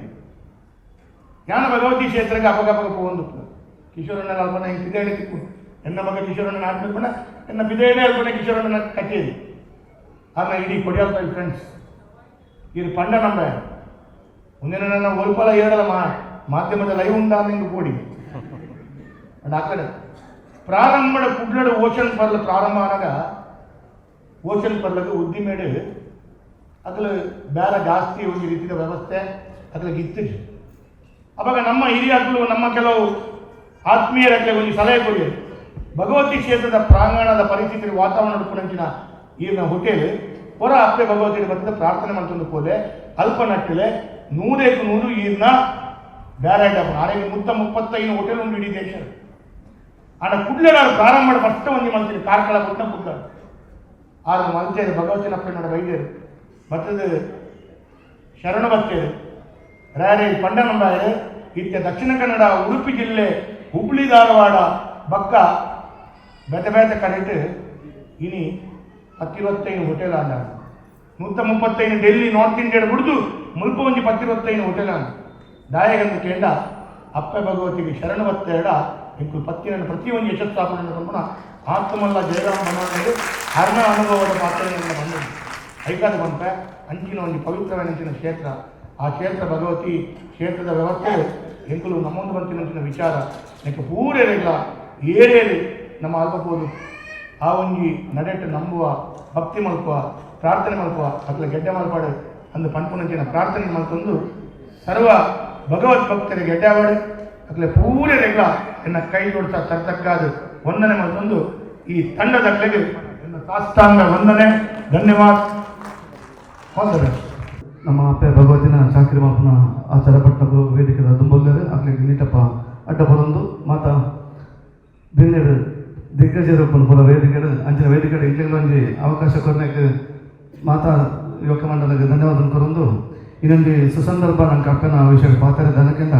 ಜ್ಞಾನ ಭಗವತಿ ಕ್ಷೇತ್ರಕ್ಕೆ ಅಪಗಪಗ ಪೋವೊಂದು ಕಿಶೋರಣ್ಣ ಅಲ್ಪನ ಹಿಂಗೆ ಪಿದೇಡೆ ತಿಕ್ಕು ಎನ್ನ ಮಗ ಕಿಶೋರಣ್ಣನ ಆದ್ಮೇಲೆ ಎನ್ನ ಪಿದೇಡೆ ಅಲ್ಪನ ಕಿಶೋರಣ್ಣನ ಕಚೇರಿ ಆಗ ಇಡೀ ಕೊಡಿಯಾಲ್ ಫ್ರೆಂಡ್ಸ್ ಇದು ಪಂಡ ನಂಬ ಮುಂದಿನ ನನ್ನ ಒಲ್ಪಲ ಏಡಲ ಮಾಧ್ಯಮದ ಲೈವ್ ಉಂಡಾದಂಗೆ ಕೂಡಿ ಅಂಡ್ ಆ ಕಡೆ ಪ್ರಾರಂಭದ ಕುಡ್ಲಡು ಓಷನ್ ಪರ್ಲ ಪ್ರಾರಂಭ ಆನಾಗ ಓಷನ್ ಪರ್ಲಗ ಉದ್ದಿಮೇಡು ಅಗಲು ಬೇರೆ ಜಾಸ್ತಿ ಒಂದು ರೀತಿಯ ವ್ಯವಸ್ಥೆ ಅಗಲಿಗೆ ಇತ್ತು. ಅವಾಗ ನಮ್ಮ ಹಿರಿಯಾಗ್ಲು ನಮ್ಮ ಕೆಲವು ಆತ್ಮೀಯರಾಗಲಿ ಒಂದು ಸಲಹೆ ಕೊಡಿ, ಭಗವತಿ ಕ್ಷೇತ್ರದ ಪ್ರಾಂಗಣದ ಪರಿಸ್ಥಿತಿ ವಾತಾವರಣ ಪುನಂಚಿನ ಈರಿನ ಹೋಟೆಲ್ ಹೊರ ಅಪ್ಪೆ ಭಗವತಿ ಬರ್ತದೆ ಪ್ರಾರ್ಥನೆ ಮಾಡ್ಕೊಂಡು ಪೋಲೆ ಅಲ್ಪ ನಟ್ಟಲೆ 100ಕ್ಕೆ 100 ಈರ್ನ ಬೇರೆ ಆರೋಗ್ಯ ಮುತ್ತ 35 ಹೋಟೆಲ್ ಉಂಟು ಇಡೀ ದೇಶ. ಆಡ ಕುಡ್ಲೆಡಾರು ಪ್ರಾರಂಭ ಮಾಡಿ ಫಸ್ಟ್ ಒಂದು ಮಲ್ತೀನಿ ಕಾರ್ಕಳ ಪುಟ್ಟ ಕುಡ್ಲ ಆರು ಮಲ್ತೇರು ಭಗವತಿನ ಅಪ್ಪನೋಡ ವೈದ್ಯರು ಬರ್ತದೆ ಶರಣ ಬರ್ತೇರು ರಾಯರೇ ಪಂಡನಂಬಾಯರು ಇತ್ತೆ ದಕ್ಷಿಣ ಕನ್ನಡ ಉಡುಪಿ ಜಿಲ್ಲೆ ಹುಬ್ಳಿ ಧಾರವಾಡ ಬಕ್ಕ ಬೇತೆ ಬೇತೆ ಕಡೆಟ್ ಇನಿ 25 ಹೋಟೆಲ್ ಆಂಡ 135 ಡೆಲ್ಲಿ ನಾರ್ತ್ ಇಂಡಿಯಾ ಬಿಡ್ದು ಮುಲ್ಪ ಒಂಜಿ 25 ಹೋಟೆಲ್ ಆಂಡ ದಾಯಗಂದು ಕೇಂಡ ಅಪ್ಪೆ ಭಗವತಿಗೆ ಶರಣ ಬತ್ತೇಡ ಇಂಕು ಪತ್ತಿನ ಪ್ರತಿಯೊಂದು ಯಶಸ್ಸಾಪಣೆ ಪನ್ಪುನ ಆತ್ಮಲ್ಲ ಜಯರಾಮ ಮನೋಹರ ಹರ್ಣ ಅನುಭವದ ಪಾತ್ರಗಳನ್ನು ಬಂದು ಐಕಾದ ಪಂಪೆ ಅಂಚಿನ ಒಂದು ಪವಿತ್ರವಾದ ಕ್ಷೇತ್ರ. ಆ ಕ್ಷೇತ್ರ ಭಗವತಿ ಕ್ಷೇತ್ರದ ವ್ಯವಸ್ಥೆ ಎಂಕುಲು ನಮ್ಮೊಂದು ಬಂತಿನ ವಿಚಾರ ನೆಕ್ ಪೂರೇರಿಲ್ಲ ಏರೇರಿ ನಮ್ಮ ಅಲ್ಪಬೋದು ಆ ಒಂಜಿ ನಡೆಟ್ ನಂಬುವ ಭಕ್ತಿ ಮಲ್ಪುವ ಪ್ರಾರ್ಥನೆ ಮಲ್ಪುವ ಅಕ್ಲ ಗೆಡ್ಡೆ ಮಲ್ಪಾಡು ಅಂದು ಪನ್ಪುನಂಚಿನ ಪ್ರಾರ್ಥನೆ ಮಲ್ತೊಂದು ಸರ್ವ ಭಗವತ್ ಭಕ್ತರಿಗೆ ಗೆಡ್ಡೆ ಅಕ್ಲೆ ಪೂರೇರಿಲ್ಲ ಎನ್ನ ಕೈ ಜೋಡಿಸ ತರ್ತಕ್ಕಾದ ವಂದನೆ ಮಲ್ತೊಂದು ಈ ತಂಡದಕ್ಲೆಗೆ ಎನ್ನ ಸಾಷ್ಟಾಂಗ ವಂದನೆ ಧನ್ಯವಾದ. ನಮ್ಮ ಅಪ್ಪೆ ಭಗವತಿನ ಚಾಕ್ರಿ ಮಲ್ಪನ ಆಚಾರ ಪಟ್ಟಣಗಳು ವೇದಿಕೆದ ದುಂಬೊಲ್ಲೆರ್ ಅಕ್ಲೆಗ್ ನೀಟಪ್ಪ ಅಡ್ಡ ಬರೊಂದು ಮಾತ ಬಿನ್ನೆರ್ ದಿಗ್ಗಜರು ಪುರ ವೇದಿಕೆಡ್ ಅಂಚಿನ ವೇದಿಕೆಡ್ ಇಂಕ್ಲೆಗ್ ಒಂಜಿ ಅವಕಾಶ ಕೊರ್ನೆಗ್ ಮಾತಾ ಯುವಕ ಮಂಡಲಗ್ ಧನ್ಯವಾದ ಕೊರೊಂದು ಇನ್ನೊಂದು ಸುಸಂದರ್ಭ ನಂಗೆ ಅಪ್ಪನ ವಿಷಯ ಪಾತ್ರ ದನಕಿಂದ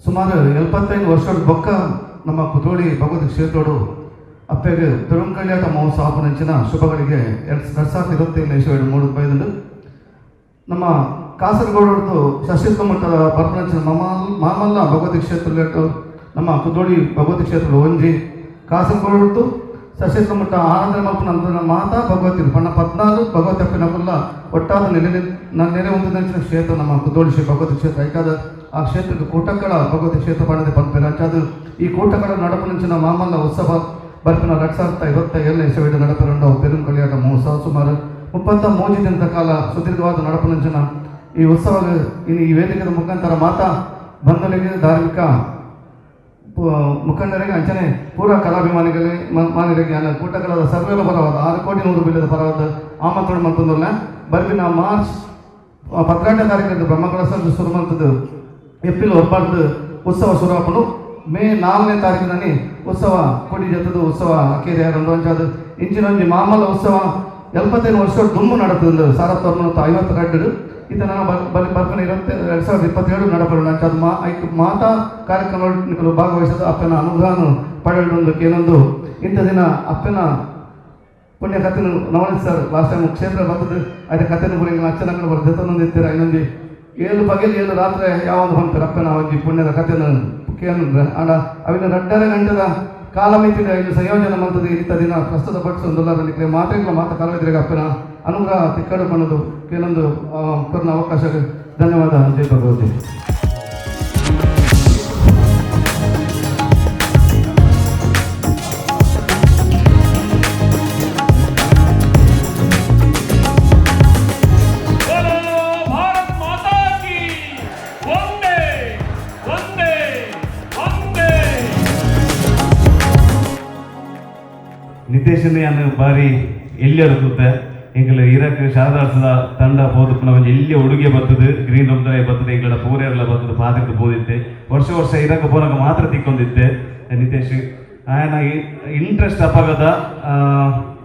ಸುಮಾರು 75 ವರ್ಷದ ಬೊಕ್ಕ ನಮ್ಮ ಕುದ್ರೋಳಿ ಭಗವತಿ ಕ್ಷೇತ್ರೋಡು ಅಪ್ಪೆಗ್ ಪೆರುಂಕಳ್ಯಾಟ ಮಹೋತ್ಸವ ಆಪುನಂಚಿನ ಶುಭಗಳಿಗೆ 2027 ಇಸವಿಡ್ ಮೂಡು ಬೈದುಂಡು. ನಮ್ಮ ಕಾಸರಗೋಡು ಶಶಿಕಮಠದ ಮಠದ ಬರ್ಪನಂಚಿನ ಮಾಮಲ್ಲ ಭಗವತಿ ಕ್ಷೇತ್ರ ನಮ್ಮ ಕುದ್ರೋಳಿ ಭಗವತಿ ಕ್ಷೇತ್ರ ಒಂಜಿ ಕಾಸರಗೋಡು ಶಶಿಕಮಠ ಆನಂದ ಮಲ್ಪನ ಮಾತಾ ಭಗವತಿ ಪಣ್ಣ 14 ಭಗವತಿ ಅಪ್ಪಿನ ಒಟ್ಟಾದ ನೆಲೆ ನೆಲೆ ಹೊಂದಿದಂಚಿನ ಕ್ಷೇತ್ರ ನಮ್ಮ ಕುದ್ರೋಳಿ ಶ್ರೀ ಭಗವತಿ ಕ್ಷೇತ್ರ. ಐಕಾದ ಆ ಕ್ಷೇತ್ರಕ್ಕೆ ಕೂಟಕ್ಕಳ ಭಗವತಿ ಕ್ಷೇತ್ರ ಪಣ್ಣದೆ ಪನ್ಪೆರ್. ಅಂಚಾದ ಈ ಕೂಟಕಳ ನಡಪನಂಚಿನ ಮಾಮಲ್ಲ ಉತ್ಸವ ಬರ್ಪಿನ 2027 ಇಸವಿಡ್ ನಡಪರಂಡ ಪೆರುಂಕಳಿಯಾಟ ಮಹೋತ್ಸವ ಸುಮಾರು 33 ದಿನದ ಕಾಲ ಸುದೀರ್ಘವಾದ ನಡಪನಂಚಿನ ಈ ಉತ್ಸವ ಇನ್ನು ಈ ವೇದಿಕೆಯ ಮುಖಾಂತರ ಮಾತಾ ಬಂಧುಗಳಿಗೆ ಧಾರ್ಮಿಕ ಮುಖಂಡರಿಗೆ ಅಂಚನೆ ಪೂರ ಕಲಾಭಿಮಾನಿಗಳಿಗೆ ಮಾನಿಗಳಿಗೆ ಕೂಟಕಳದ ಸರ್ವೇಲ ಪರವಾದ 6 ಕೋಟಿ 100 ಬಿಲ್ಲದ ಪರವಾದ ಆಮಂತ್ರಣ ಮಲ್ತೊಂದುಲ್ಲ. ಬರ್ಪಿನ ಮಾರ್ಚ್ 18ನೇ ತಾರೀಕು ಬ್ರಹ್ಮಕಲಶ ಶುರು ಮಂತದ್ದು ಏಪ್ರಿಲ್ 9 ಉತ್ಸವ ಶುರು ಮೇ 4ನೇ ತಾರೀಕಿನಲ್ಲಿ ಉತ್ಸವ ಕೊಡಿ ಜೊತೆದು ಉತ್ಸವ ಅಕೇರಿ ಅಂಚಾದ ಇಂಚಿನ ಒಂಜಿ ಮಾಮಲ್ಲ ಉತ್ಸವ 75 ವರ್ಷ ದುಂಬು ನಡತದ್ದು 1952 ಇದು ನಾನು ಬರ್ಪನ 2027 ನಡಪಡ ಅಂಚಾದ ಮಾತಾ ಕಾರ್ಯಕ್ರಮ ಭಾಗವಹಿಸೋದು ಅಪ್ಪನ ಅನುಗ್ರಹನು ಪಡೆಯಲು ಏನೊಂದು ಇಂಥ ದಿನ ಅಪ್ಪನ ಪುಣ್ಯ ಕಥೆನು ನವನಿತ್ ಸರ್ ಲಾಸ್ಟ್ ಟೈಮ್ ಕ್ಷೇತ್ರ ಬರ್ತದೆ ಅದಕ್ಕೆ ಕಥೆನು ಬರೀ ಅಚ್ಚನಗಳು ಬರ್ತದೆ ಇತ್ತೀರ ಇನ್ನೊಂದು 7 ಪಗಲು 7 ರಾತ್ರಿ ಯಾವ ಒಂದು ಬಂತಾರೆ ಅಪ್ಪನ ಒಂಜಿ ಪುಣ್ಯದ ಕಥೆನು ಕೇಂದ್ರ ಆಂಡ ಅವಿನ 2.5 ಗಂಟೆದ ಕಾಲಮಿತಿ ಐದು ಸಂಯೋಜನೆ ಮಂತದ್ದು ಇಂಥ ದಿನ ಪ್ರಸ್ತುತ ಪಡಿಸೊಂದುಲ್ಲ ಮಾತ್ರೆಗಳ ಮಾತ ಕಲಾವಿದರಿಗೆ ಅಪ್ಪನ ಅನುಗ್ರಹ ತಿಕ್ಕಡು ಪನ್ನದು ಕೆಲವೊಂದು ಕೊರ್ನ ಅವಕಾಶ ಧನ್ಯವಾದ. ಜೈ ಭಗವತಿ. ನಿತೇಶನ್ ಯಾನ್ ಬಾರಿ ಎಲ್ಯಡು ತೂತೆ ಎಂಕಲ್ ಇರಕ್ ಶಾರದಾರ್ಸದ ತಂಡ ಪೋದುಪ್ಪುನ ಒಂಜಿ ಎಲ್ಲಿ ಉಡುಗೆ ಬರ್ತದೆ, ಗ್ರೀನ್ ರೂಮ್ ಬರ್ತದೆ, ಎಂಕಲ ಪೂರೆರ್ಲ ಬರ್ತದೆ, ಪಾದಕ್ಕೆ ಪೋದಿತ್ತೆ. ವರ್ಷ ವರ್ಷ ಇರಕ್ ಪೋನಾಗ ಮಾತ್ರ ತಿಕ್ಕೊಂದಿತ್ತೆ ನಿತೇಶ್. ಆಯನ ಇಂಟ್ರೆಸ್ಟ್ ಅಪಗದ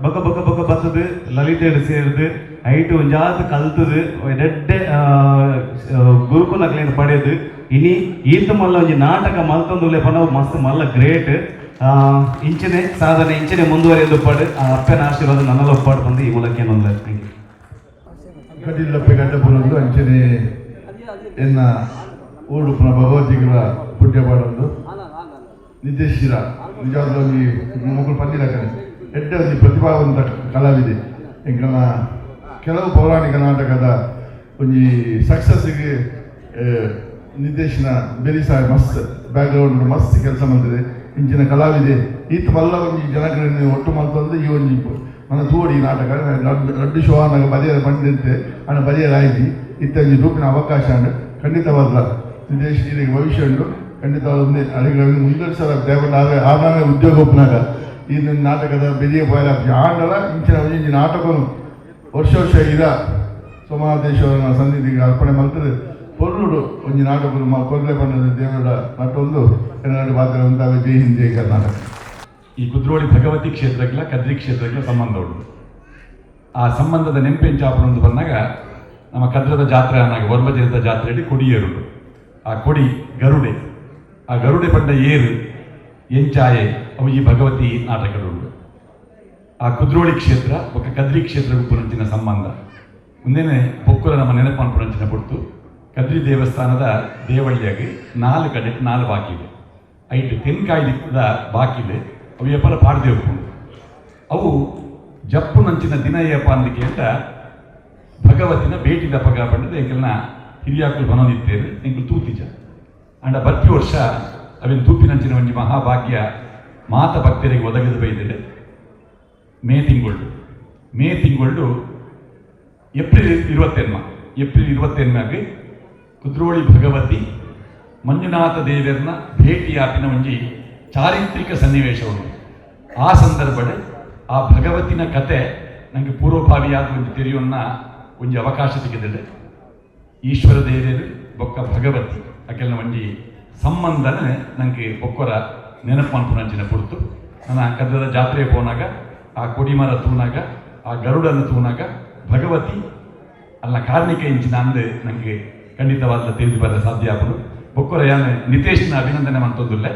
ಬೊಕ ಬೊಕ ಬೊಕ ಬತ್ತದು ಲಲಿತೇಡು ಸೇರ್ದು ಐಟು ಒಂಜಾತ್ ಕಲ್ತದು ಎಡ್ಡೆ ಗುರುಕುನಕ್ಲೇನು ಪಡೆದು ಇನಿ ಈತ ಮಲ್ಲ ಒಂಜಿ ನಾಟಕ ಮಲ್ತೊಂದುಲ್ಲೆ ಪಂಡ ಮಸ್ತ್ ಮಲ್ಲ ಗ್ರೇಟ್. ಇಂಚನೆ ಸಾಧನೆ ಇಂಚನೆ ಮುಂದುವರಿಯೋದು ಒಪ್ಪಾಡು, ಆ ಅಪ್ಪನ ಆಶೀರ್ವಾದ ನನ್ನೆಲ್ಲ ಒಪ್ಪಾಡು ಬಂದು ಈ ಮೂಲಕ ಏನೊಂದು. Thank you. ಕಟೀಲಪ್ಪೆ ಗಡ್ಡಪುರೊಂದು ಅಂಚನೆ ಎನ್ನ ಊಡುಪುನ ಭಗವತಿಗಳ ಪುಣ್ಯ ಪಾಡೊಂದು ನಿತೇಶಿರ ನಿಜವಾದ ಒಂಜಿ ಮೊಕುಲು ಪಂಡಿಲಕನೆ ಎಡ್ಡೆ ಒಂಜಿ ಪ್ರತಿಭಾವಂತ ಕಲಾವಿದೆ. ಎಂಕಲ್ನ ಕೆಲವು ಪೌರಾಣಿಕ ನಾಟಕದ ಒಂಜಿ ಸಕ್ಸಸ್ಗೆ ನಿರ್ದೇಶನ ಬೆರಿಸಾಯ ಮಸ್ತ್ ಬ್ಯಾಕ್ಗ್ರೌಂಡ್ ಮಸ್ತ್ ಕೆಲಸ ಮಲ್ತದೆ. ಇಂಚಿನ ಕಲಾವಿದೆ ಈತ ಮಲ್ಲ ಒಂಜಿ ಜನಕರನ್ನು ಒಟ್ಟು ಮಲ್ತೊಂದು ಈ ಒಂಜಿ ನನ್ನ ತೂವಡಿ ನಾಟಕ ರಡ್ಡು ಶೋ ಆನಗ ಬದಿಯರ ಬಂದಿಂತೆ ಅಣ್ಣ ಬದಿಯರ ಆಯ್ತಿ ಇತ್ತ ಒಂಜಿ ರೂಪಿನ ಅವಕಾಶ ಉಂಡು. ಖಂಡಿತವಾದ ನಿರ್ದೇಶ್ ಇದಕ್ಕೆ ಭವಿಷ್ಯ ಉಂಟು. ಖಂಡಿತವಾದ ಒಂದೇ ಅಡಿಗೆ ಮುಂದುವರಿಸಲ ದೇವರ ಆದಾನೆ ಉದ್ಯೋಗ ಒಪ್ಪನಾಗ ಈ ನಾಟಕದ ಬೆರಿಯ ಪೋಯರ ಆಂಡಲ ಇಂಚಿನ ಒಂಜಿ ನಾಟಕನು ವರ್ಷ ವರ್ಷ ಇರ ಸೋಮನಾಥೇಶ್ವರನ ಸನ್ನಿಧಿಗೆ ಅರ್ಪಣೆ ಮಲ್ತದೆ. ಪೊರ್ಲುಡು ಒಂಜಿ ನಾಟಕ ಕೊರ್ಲೆ ಬಣ್ಣದ ದೇವರ ನಟೊಂದು ಕನ್ನಡ ಪಾತ್ರ ಉಂಟಾವೆ. ಜೈ ಹಿಂದ್, ಜೈ ಕರ್ನಾಟಕ. ಈ ಕುದ್ರೋಳಿ ಭಗವತಿ ಕ್ಷೇತ್ರಕ್ಲ ಕದ್ರಿ ಕ್ಷೇತ್ರಕ್ಲ ಸಂಬಂಧ ಉಂಟು. ಆ ಸಂಬಂಧದ ನೆಂಪೆಂಚಾಪುರೊಂದು ಬಂದಾಗ ನಮ್ಮ ಕದ್ರದ ಜಾತ್ರೆ ಅನ್ನಾಗ ವರ್ಮಜನದ ಜಾತ್ರೆಯಲ್ಲಿ ಕೊಡಿಯೇರುಂಡು. ಆ ಕೊಡಿ ಗರುಡೆ, ಆ ಗರುಡೆ ಪಂಡ ಏರು ಎಂಚಾಯೆ ಅವು ಈ ಭಗವತಿ ನಾಟಕಡುಂಡು. ಆ ಕುದ್ರೋಳಿ ಕ್ಷೇತ್ರ ಬೊಕ್ಕ ಕದ್ರಿ ಕ್ಷೇತ್ರ ಪುರಂಚಿನ ಸಂಬಂಧ ಮುಂದೇನೆ ಬೊಕ್ಕುಲ ನಮ್ಮ ನೆನಪು ಪುರಂಚಿನ ಪುಡ್ತು. ಕದ್ರಿ ದೇವಸ್ಥಾನದ ದೇವಳ್ಳಿಯಾಗಿ ನಾಲ್ಕು ಕಡೆ ನಾಲ್ಕು ಬಾಕಿದೆ. ಐಟು ತೆನ್ಕಾಯಿ ದಿಕ್ಕದ ಬಾಕಿದೆ. ಅವು ಎಪ್ಪಲ ಪಾಡ್ದೇವು ಅವು ಜಪ್ಪು ನಂಚಿನ ದಿನ ಏಪ ಅಂದಿಕೆ ಅಂತ ಭಗವತಿನ ಭೇಟಿದ ಪಗ ಪಂಡದ ಎಂಕಲ್ನ ಹಿರಿಯಾಕುಲು ಬನೊಂದಿತ್ತೇರು ಎಂಕುಲು ತೂತಿಜ. ಅಂಡ ಬರ್ಪಿ ವರ್ಷ ಅವಿನ ತೂಪಿನಂಚಿನ ಒಂಜಿ ಮಹಾಭಾಗ್ಯ ಮಾತ ಭಕ್ತರಿಗೆ ಒದಗಿದು ಬೈದಿದೆ. ಮೇ ತಿಂಗಳು ಏಪ್ರಿಲ್ 28, ಏಪ್ರಿಲ್ 28 ಕುದ್ರೋಳಿ ಭಗವತಿ ಮಂಜುನಾಥ ದೇವರನ್ನ ಭೇಟಿಯಾಪಿನ ಒಂಜಿ ಚಾರಿತ್ರಿಕ ಸನ್ನಿವೇಶವನ್ನು ಆ ಸಂದರ್ಭಡೆ ಆ ಭಗವತಿನ ಕತೆ ನನಗೆ ಪೂರ್ವಭಾವಿಯಾದ ಒಂದು ತೆರೆಯನ್ನ ಒಂಜಿ ಅವಕಾಶ ಸಿಕ್ಕಿದೆ. ಈಶ್ವರ ದೇವರು ಬೊಕ್ಕ ಭಗವತಿ ಅಕೆಲ್ನ ಒಂಜಿ ಸಂಬಂಧನ ನನಗೆ ಬೊಕ್ಕೊರ ನೆನಪು ಮನ್ಪುನಂಚಿನ ಪುಡ್ತು. ನನ್ನ ಕದ್ದದ ಜಾತ್ರೆ ಪೋನಾಗ ಆ ಕೊಡಿಮರ ತೂನಾಗ ಆ ಗರುಡನ ತೂನಾಗ ಭಗವತಿ ಅಲ್ಲ ಕಾರ್ಣಿಕ ಇಂಚಿನ ಅಂದು ನನಗೆ ಖಂಡಿತವಾದ ತಿಳಿದು ಬರ ಸಾಧ್ಯ ಆಪುಂಡು. ಬೊಕ್ಕೊರ ಯಾನ್ ನಿತೇಶ್ನ ಅಭಿನಂದನೆ ಮಂತೊಂದುಲ್ಲೆ.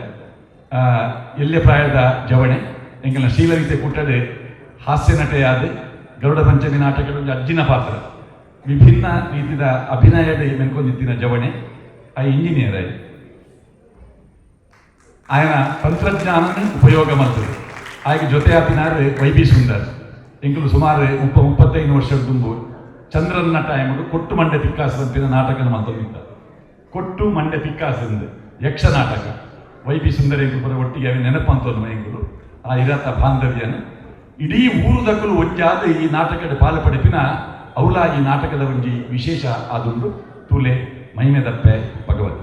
ಎಲ್ಲೆ ಪ್ರಾಯದ ಜವಣೆ ಎಂಕಲ್ನ ಶ್ರೀಲಲಿತೆ ಕೂಟಡೆ ಹಾಸ್ಯ ನಟೆಯಾದ ಗರುಡ ಪಂಚಮಿ ನಾಟಕದ ಒಂಜಿ ಅಜ್ಜಿನ ಪಾತ್ರ ವಿಭಿನ್ನ ರೀತಿಯ ಅಭಿನಯದ ಮೆನ್ಕೊಂದಿತ್ತಿನ ಜವಣೆ. ಆ ಇಂಜಿನಿಯರ್ ಆಯ್ ఆయన ತಂತ್ರಜ್ಞಾನ ಉಪಯೋಗ ಮಾಡ್ತದೆ. ಆಯ್ಕೆ ಜೊತೆ ಆಪಿನಾರು ವೈ ಬಿ ಸುಂದರ್. ಎಂಕುಲು ಸುಮಾರು 35 ವರ್ಷದ ದುಂಬು ಚಂದ್ರನ ಟೈಮುಡು ಕೊಟ್ಟು ಮಂಡೆ ತಿಕ್ಕಾಸು ಅಂತಿನ ನಾಟಕನ ಮಂತೊಂದಿತ್ತ. ಕೊಟ್ಟು ಮಂಡೆ ತಿಕ್ಕಾಸಂದು ಯಕ್ಷ ನಾಟಕ ವೈ ಬಿ ಸುಂದರ್ ಎಂಕುಲು ಪೂರ ಒಟ್ಟಿಗೆ ಅವಿ ನೆನಪಂತೊಂದು. ಎಂಕುಲು ಆ ಇರತ ಬಾಂಧವ್ಯನ ಇಡೀ ಊರುದಕ್ಕಲು ಒಂಜಾದ ಈ ನಾಟಕದ ಪಾಲು ಪಡಿಪಿನ ಅವಲ ಈ ನಾಟಕದ ಒಂಜಿ ವಿಶೇಷ ಆದುಂಡು. ತೂಲೆ ಮೈಮೆದಪ್ಪೆ ಭಗವತಿ.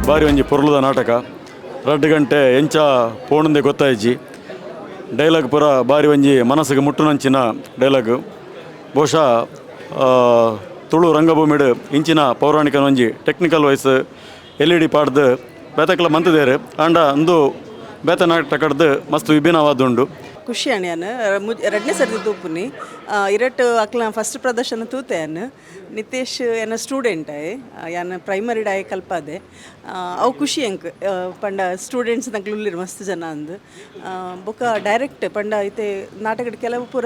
ಬಾರಿ ಒಂಜಿ ಪೊರ್ಲುದ ನಾಟಕ. 2 ಗಂಟೆ ಎಂಚ ಪೋಣಂದೆ ಗೊತ್ತಾಯ್ಜಿ. ಡೈಲಾಗ್ ಪೂರ ಬಾರಿ ಒಂಜಿ ಮನಸ್ಸಿಗೆ ಮುಟ್ಟುನಂಚಿನ ಡೈಲಾಗ್. ಬಹುಶಃ ತುಳು ರಂಗಭೂಮಿಡ್ ಇಂಚಿನ ಪೌರಾಣಿಕ ಒಂಜಿ ಟೆಕ್ನಿಕಲ್ ವೈಸ್ ಎಲ್ ಇ ಡಿ ಪಾಡ್ದು ಬೇತಕ್ಲ ಮಂತದೇರು. ಆಂಡ ಅಂದು ಬೇತ ನಾಟಕಡ್ದು ಮಸ್ತ್ ವಿಭಿನ್ನವಾದುಂಡು. ಖುಷಿ ಅಣ್ಯಾನ ರಡ್ನೇ ಸರ್ತಿ ತೂಪುನಿ. ಇರಟ್ ಅಕ್ಲ ಫಸ್ಟ್ ಪ್ರದರ್ಶನ ತೂತೆ. ಯಾನ್ ನಿತೇಶ್ ಎನ್ನ ಸ್ಟೂಡೆಂಟ್ ಆಯೆ, ಯಾನ್ ಪ್ರೈಮರಿ ಡಾಯ್ ಕಲ್ಪಾದೆ. ಅವು ಖುಷಿ ಎಂಕ್ ಪಂಡ ಸ್ಟೂಡೆಂಟ್ಸ್ ನಕ್ಲು ಉಲ್ಲೆರ್ ಮಸ್ತ್ ಜನ ಅಂದ್. ಬೊಕ ಡೈರೆಕ್ಟ್ ಪಂಡ ಇತ್ತೆ ನಾಟಕಡ್ ಕೆಲವು ಪೂರ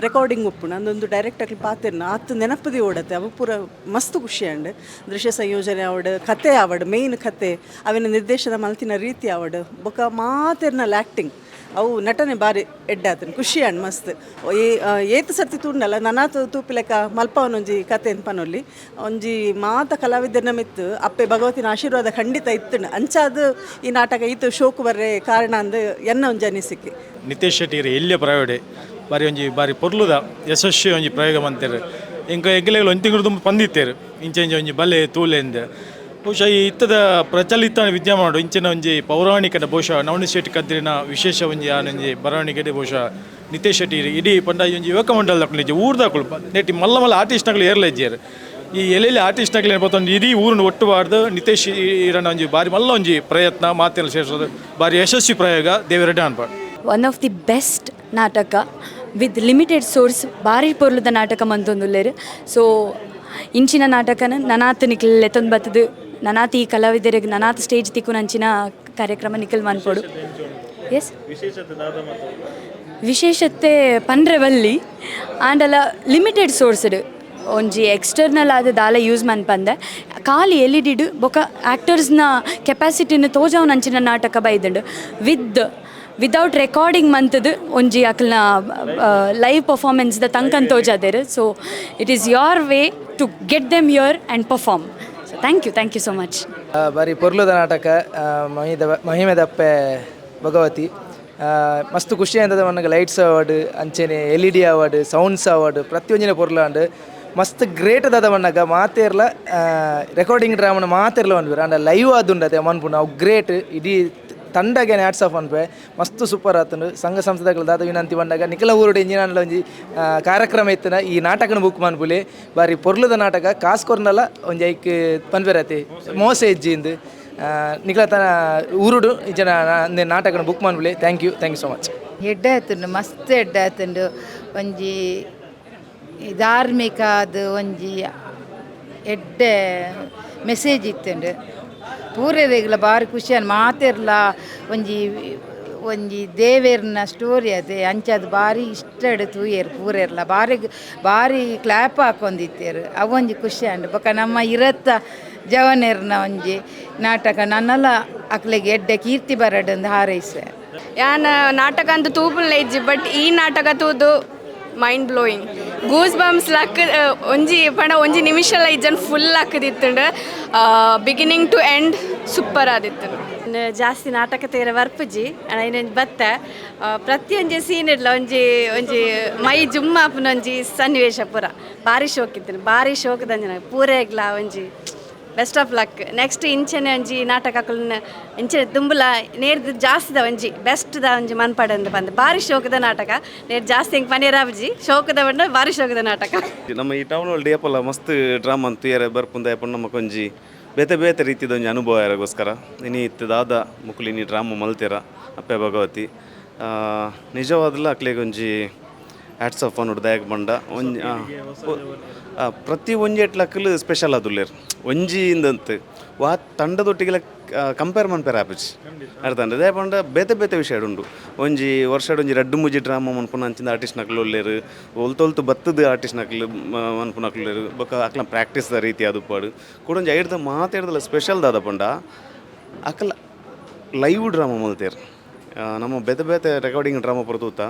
ರೆಕಾರ್ಡಿಂಗ್ ಉಪ್ಪುಂಡು, ಅಂದೊಂದು ಡೈರೆಕ್ಟ್ ಅಕ್ಲು ಪಾತೆರ್ನ ಆತ್ ನೆನಪುದಿ ಓಡತ್ತೆ. ಅವು ಪೂರ ಮಸ್ತ್ ಖುಷಿ ಆಂಡ್. ದೃಶ್ಯ ಸಂಯೋಜನೆ ಆವಡ್, ಕತೆ ಆವಡ್, ಮೇಯ್ನ್ ಕತೆ, ಅವೆನ ನಿರ್ದೇಶನ ಮಲ್ತಿನ ರೀತಿ ಆವಡ್, ಬೊಕ ಮಾತೆರ್ನಲ ಆ್ಯಕ್ಟಿಂಗ್, ಅವು ನಟನೆ ಬಾರಿ ಎಡ್ಡೆ ಆತುಂಡು. ಖುಷಿ ಆಂಡ್ ಮಸ್ತ್. ಏತ್ ಸರ್ತಿ ತೂಂಡಲ ನನಾತ್ ತೂಪಿಲೆಕ ಮಲ್ಪವನೊಂಜಿ ಕತೆ ಪನೊಲಿ. ಒಂಜಿ ಮಾತ ಕಲಾವಿದರ್ನ ಮಿತ್ತ್ ಅಪ್ಪೆ ಭಗವತಿನ ಆಶೀರ್ವಾದ ಖಂಡಿತ ಇತ್ತುಂಡು. ಅಂಚಾದ್ ಈ ನಾಟಕ ಈತ್ ಶೋಕು ಬರ್ರೆ ಕಾರಣ ಅಂದ್ ಎನ್ನ ಒಂಜಿ ಅನಿಸಿಕೆ. ನಿತೇಶ್ ಶೆಟ್ಟಿಗೆ ಎಲ್ಯ ಪ್ರಾಯೋಡೆ ಬಾರಿ ಒಂಜಿ ಬಾರಿ ಪೊರ್ಲುದ ಯಶಸ್ವಿ ಒಂಜಿ ಪ್ರಯೋಗ ಮಂತೆರ್. ಎಂಕ ಎಂಕಲೆಗ್ ಒಂಜಿ ತಿಂಗಳು ತುಂಬ ಪಂದಿತ್ತೇರು ಇಂಚ ಇಂಚ ಒಂಜಿ ಬಲೆ ತೂಲೆಂದ್. ಬಹುಶಃ ಈ ಇತ್ತದ ಪ್ರಚಲಿತ ವಿದ್ಯಮಾನ ಇಂಚಿನ ಒಂಜಿ ಪೌರಾಣಿಕದ ಬಹುಶಃ ನವನೀತ್ ಶೆಟ್ಟಿ ಕದ್ರಿನ ವಿಶೇಷ ಒಂಜಿ ಆನೊಂಜಿ ಬರವಣಿಗೆ. ಬಹುಶಃ ನಿತೇಶ್ ಶೆಟ್ಟಿ ಇಡೀ ಪಂಡ ಈ ಒಂಜಿ ಯುವಕ ಮಂಡಲದಕುಲು, ಇಜ್ಜಿ ಊರ್ದಕುಲು, ನೆಟ್ಟಿ ಮಲ್ಲ ಮಲ್ಲ ಆರ್ಟಿಸ್ಟ್ನಕುಲು ಏರ್ಲ ಇಜ್ಜೆರ್. ಈ ಎಲ್ಲೆಲ್ಲಿ ಆರ್ಟಿಸ್ಟ್ನಕುಲು ಪತ್ತೊಂದು ಇಡೀ ಊರನ್ನು ಒಟ್ಟು ಬಾರ್ದು ನಿತೇಶ್ ಈರನ ಒಂಜಿ ಬಾರಿ ಮಲ್ಲ ಒಂಜಿ ಪ್ರಯತ್ನ ಮಾತೆಲ್ಲ ಸೇರಿಸೋದು ಬಾರಿ ಯಶಸ್ವಿ ಪ್ರಯೋಗ. ದೇವರೆಡ್ಡೆ ಅನ್ಪಾಡು. ಒನ್ ಆಫ್ the best ನಾಟಕ ವಿತ್ ಲಿಮಿಟೆಡ್ ಸೋರ್ಸ್. ಬಾರಿ ಪೊರ್ಲುದ ನಾಟಕ ಮಂತೊಂದುಲ್ಲೆರ್. ಸೊ ಇಂಚಿನ ನಾಟಕನ ನನಾತ್ ನಿಕ್ಲ್ ಲೆತ್ತೊಂದು ಬತ್ತದು, ನನಾತ್ ಈ ಕಲಾವಿದರಿಗೆ ನನಾತ್ ಸ್ಟೇಜ್ ತಿಕ್ಕುನಂಚಿನ ಕಾರ್ಯಕ್ರಮ ನಿಕಲ್ ಮನ್ಪೊಡು. ಎಸ್. ವಿಶೇಷತೆ ದಾದ ಮತ್ತು? ವಿಶೇಷತೆ ಪಂಡ್ರೆ ಬಲ್ಲಿ, ಆಂಡಲ ಲಿಮಿಟೆಡ್ ಸೋರ್ಸ್ಡ್ ಒಂಜಿ ಎಕ್ಸ್ಟರ್ನಲ್ ಆದ ದಾಲ ಯೂಸ್ ಮನ್ಪಂದೆ ಖಾಲಿ ಎಲ್ಇಡಿಡ್ ಬೊಕ ಆ್ಯಕ್ಟರ್ಸ್ನ ಕೆಪಾಸಿಟಿನ ತೋಜಾವುನಂಚಿನ ನಾಟಕ ಬೈದುಂಡು. ವಿದೌಟ್ ರೆಕಾರ್ಡಿಂಗ್ ಮಂತದು ಒಂಜಿ ಅಕಲ್ನ live ಪರ್ಫಾರ್ಮೆನ್ಸ್ದ ತಂಕನ್ ತೋಜಾದೆರ್. So it is your way to get them here and perform. So thank you, thank you so much. ಬಾರಿ ಪೊರ್ಲುದ ನಾಟಕ ಮಹಿದ ಮಹಿಮೆದಪ್ಪೆ ಭಗವತಿ. ಮಸ್ತ್ ಖುಷಿ ಅಂತದ ಮನಗ. ಲೈಟ್ಸ್ ಅವಾರ್ಡ್, ಅಂಚೆನೆ ಎಲ್ಇಡಿ ಅವಾರ್ಡ್, ಸೌಂಡ್ಸ್ ಅವಾರ್ಡ್, ಪ್ರತಿಯೊಂಜಿನ ಪೊರ್ಲಾಂಡ್. ಮಸ್ತ್ ಗ್ರೇಟ್ ದಾದ ಮಣ್ಣಗ ಮಾತೆರ್ಲ ರೆಕಾರ್ಡಿಂಗ್ ಡ್ರಾಮನ ಮಾತೆರ್ಲ ಪನ್ಪೆರ್, ಆಂಡ ಲೈವ್ ಆದುಂಡು ಅದೇ ಮನ್ಪುಂಡು. ಅವು ಗ್ರೇಟ್. ಇಡೀ ತಂಡಗೆ ಹ್ಯಾಟ್ಸ್ ಆಫ್ ಪನ್ಪೆ. ಮಸ್ತ್ ಸೂಪರ್ ಆತುಂಡು. ಸಂಘ ಸಂಸ್ಥೆದಕುಲು ದಾದ ವಿನಂತಿ ಪಂಡಾಗ, ನಿಕಲ ಊರುಡು ಇಂಜಿನಾಂಡಲ ಒಂಜಿ ಕಾರ್ಯಕ್ರಮ ಇತ್ತುನ ಈ ನಾಟಕನ ಬುಕ್ ಮನ್ಪುಲೆ. ಬಾರಿ ಪೊರ್ಲುದ ನಾಟಕ. ಕಾಸ್ ಕೊರ್ನಲ ಒಂಜಿ ಐಕ್ ಪನ್ಪೆರತೆ ಮೋಸ ಇಜ್ಜಿ ಇಂದು. ನಿಕಲ ತನ ಊರುಡು ಇಂಚಿನ ನಾಟಕನ book ಮನ್ಪುಲೆ. Thank you, thank you so much. ಎಡ್ಡೆ ಆತುಂಡು, ಮಸ್ತ್ ಎಡ್ಡೆ ಆತುಂಡು. ಒಂಜಿ ಧಾರ್ಮಿಕ ಅದು ಒಂಜಿ ಎಡ್ಡೆ ಮೆಸೇಜ್ ಇತ್ತುಂಡು. ಪೂರೆರೆಗ್ಲ ಬಾರಿ ಖುಷಿಯಾನ್. ಮಾತೆರ್ಲ ಒಂಜಿ ಒಂಜಿ ದೇವೆರ್ನ ಸ್ಟೋರಿ ಅದೇ ಅಂಚಾದ್ ಬಾರಿ ಇಷ್ಟಡ್ ತೂಯೆರ್. ಪೂರೆರ್ಲ ಬಾರಿ ಬಾರಿ ಕ್ಲ್ಯಾಪ್ ಹಾಕೊಂದಿತ್ತೆರ್. ಅವೊಂಜಿ ಖುಷಿ ಆಂಡ್. ಬೊಕ ನಮ್ಮ ಇರತ್ತ ಜವನೆರ್ನ ಒಂಜಿ ನಾಟಕ ನನ್ನಲ ಅಕ್ಲೆಗ್ ಎಡ್ಡೆ ಕೀರ್ತಿ ಬರಡ್ ಹಾರೈಸುವೆ. ಯಾನ್ ನಾಟಕ ಅಂತ ತೂಪುಲ್ಲ ಇಜ್ಜಿ, ಬಟ್ ಈ ನಾಟಕ ತೂದು ಮೈಂಡ್ ಬ್ಲೋಯಿಂಗ್, ಗೂಸ್ ಬಂಪ್ಸ್ ಲಕ್. ಒಂಜಿ ಪಂಡ ಒಂಜಿ ನಿಮಿಷಲ ಇಜ್ಜನ್, ಫುಲ್ ಲಕ್ಕದಿತ್ತುಂಡು. ಬಿಗಿನಿಂಗ್ ಟು ಎಂಡ್ ಸೂಪರ್ ಆದಿತ್ತುಂಡು. ಜಾಸ್ತಿ ನಾಟಕ ತೇರ ಬರ್ಪುಜಿ ಇನ್ನೊಂಜಿ ಬತ್ತ. ಪ್ರತಿಯೊಂಜಿ ಸೀನ್ ಇಡ್ಲ ಒಂಜಿ ಒಂಜಿ ಮೈ ಜುಮ್ ಆಪುನ ಒಂಜಿ ಸನ್ನಿವೇಶ ಪೂರ. ಬಾರಿ ಶೋಕ್ ಇತ್ತು, ಬಾರಿ ಶೋಕ್ ದಂಜನ. ಪೂರೆಗ್ಲ ಒಂಜಿ ಬೆಸ್ಟ್ ಆಫ್ ಲಕ್. ನೆಕ್ಸ್ಟ್ ಇಂಚೆನೆ ಒಂಜಿ ನಾಟಕ ಅಕುಲ್ನ ಇಂಚೆನೆ ದುಂಬುಲ ನೇರ್ದು ಜಾಸ್ತಿದ ಒಂಜಿ ಬೆಸ್ಟ್ದ ಒಂಜಿ ಮನ್ಪಡಂದು ಪಂದ್. ಬಾರಿ ಶೋಕದ ನಾಟಕ. ನೇರ್ ಜಾಸ್ತಿ ಹೆಂಗೆ ಪನೇರಾಬ್ಜಿ. ಶೋಕದ ಬಂಡ, ಬಾರಿ ಶೋಕದ ನಾಟಕ. ನಮ್ಮ ಈ ಟೌನ್ ಹಾಲ್ ಡೇಪಲ್ಲ ಮಸ್ತ್ ಡ್ರಾಮಾ ತೂಯರೆ ಬರ್ಪುಂದ. ನಮ್ಮ ಒಂಜಿ ಬೇತೆ ಬೇತೆ ರೀತಿದ ಒಂಜಿ ಅನುಭವ ಯಾರಿಗೋಸ್ಕರ. ಇನಿ ಇತ್ತು ದಾದ ಮುಕುಲು ಇನಿ ಡ್ರಾಮಾ ಮಲ್ತೀರ ಅಪ್ಪೆ ಭಗವತಿ, ನಿಜವಾದಲ ಅಕ್ಲೆಗ್ ಒಂಜಿ ಹ್ಯಾಟ್ಸ್ ಆಫ್ ಪನೊಡು. ದಾಯೆಗ್ ಪಂಡ ಒಂಜಿ ಪ್ರತಿ ಒಂಜಿ ಎಟ್ಲಕ್ಕಲು ಸ್ಪೆಷಲ್ ಆದುಲ್ಲೆರ್. ಒಂಜಿ ಇಂದಂತ್ ವಾ ತಂಡದೊಟ್ಟಿಗೆಲ ಕಂಪೇರ್ ಮನ್ಪೆರೆ ಆಪುಜಿ, ಅರ್ಥ ಆಂಡ್? ದಾಯೆ ಪಂಡ ಬೇತೆ ಬೇತೆ ವಿಷಯ ಉಂಡು. ಒಂಜಿ ವರ್ಷಡ್ ಒಂಜಿ ರಡ್ಡ್ ಮೂಜಿ ಡ್ರಾಮಾ ಮನ್ಪುನ ಅಂಚಿನ ಆರ್ಟಿಸ್ಟ್ ನಕುಲು ಉಲ್ಲೆರ್, ಒಲ್ತೊಲ್ತು ಬತ್ತದ ಆರ್ಟಿಸ್ಟ್ ನಕುಲು ಮನ್ಪುನಕುಲು ಉಲ್ಲೆರ್. ಬೊಕ್ಕ ಅಕ್ಲ ಪ್ರಾಕ್ಟೀಸ್ ದ ರೀತಿ ಆದುಪ್ಪಡ್. ಕುಡೊಂಜಿ ಐಡ್ದ್ ಮಾತೆಡ್ದಲ ಸ್ಪೆಷಲ್ ದಾದ ಪಂಡ ಅಕಲ್ ಲೈವ್ ಡ್ರಾಮಾ ಮಲ್ತೆರ್. ನಮ್ಮ ಬೇತೆ ಬೇತೆ ರೆಕಾರ್ಡಿಂಗ್ ಡ್ರಾಮಾ ಪೂರ ತೂತ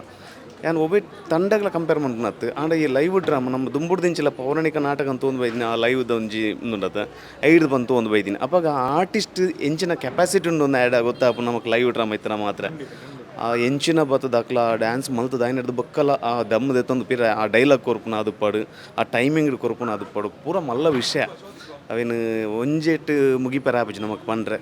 ಯಾನ್, ಒಬ್ಬೆ ತಂಡಗ್ಲ ಕಂಪೇರ್ ಮನ್ಪುನತ್ತು. ಆಂಡ ಈ ಲೈವ್ ಡ್ರಾಮಾ ನಮ್ಮ ದುಂಬುಡ್ದಿಂಚಿಲ ಪೌರಾಣಿಕ ನಾಟಕ ಅಂತ ಒಂದು ಬೈದಿನಿ, ಆ ಲೈವ್ದ ಒಂಜಿ ಉಂದುಂಡತ ಐಡ್ದ್ ಬಂತು ಒಂದು ಬೈದಿನಿ. ಅಪಗ ಆರ್ಟಿಸ್ಟ್ ಎಂಚಿನ ಕೆಪಾಸಿಟಿ ಉಂಡು ಒಂದು ಆ್ಯಡ್ ಗೊತ್ತಾಪು ನಮಕ್ ಲೈವ್ ಡ್ರಾಮಾ ಇತ್ತನ ಮಾತ್ರ. ಆ ಎಂಚಿನ ಬತ್ತದ ಅಕ್ಲ ಡ್ಯಾನ್ಸ್ ಮಲ್ತದ ಐನೆಡ್ದ್ ಬೊಕ್ಕಲ ಆ ದಮ್ ದೆತ್ತೊಂದು ಪಿರ ಆ ಡೈಲಾಗ್ ಕೊರ್ಪುನ ಆದುಪ್ಪಡು, ಆ ಟೈಮಿಂಗ್ ಕೊರ್ಪುನ ಆದುಪ್ಪಡು, ಪೂರ ಮಲ್ಲ ವಿಷಯ. ಅವೇನು ಒಂಜೆಟ್ ಮುಗಿಪೆರ ಆಪುಜಿ ನಮಕ್ ಪಂಡ್ರೆ.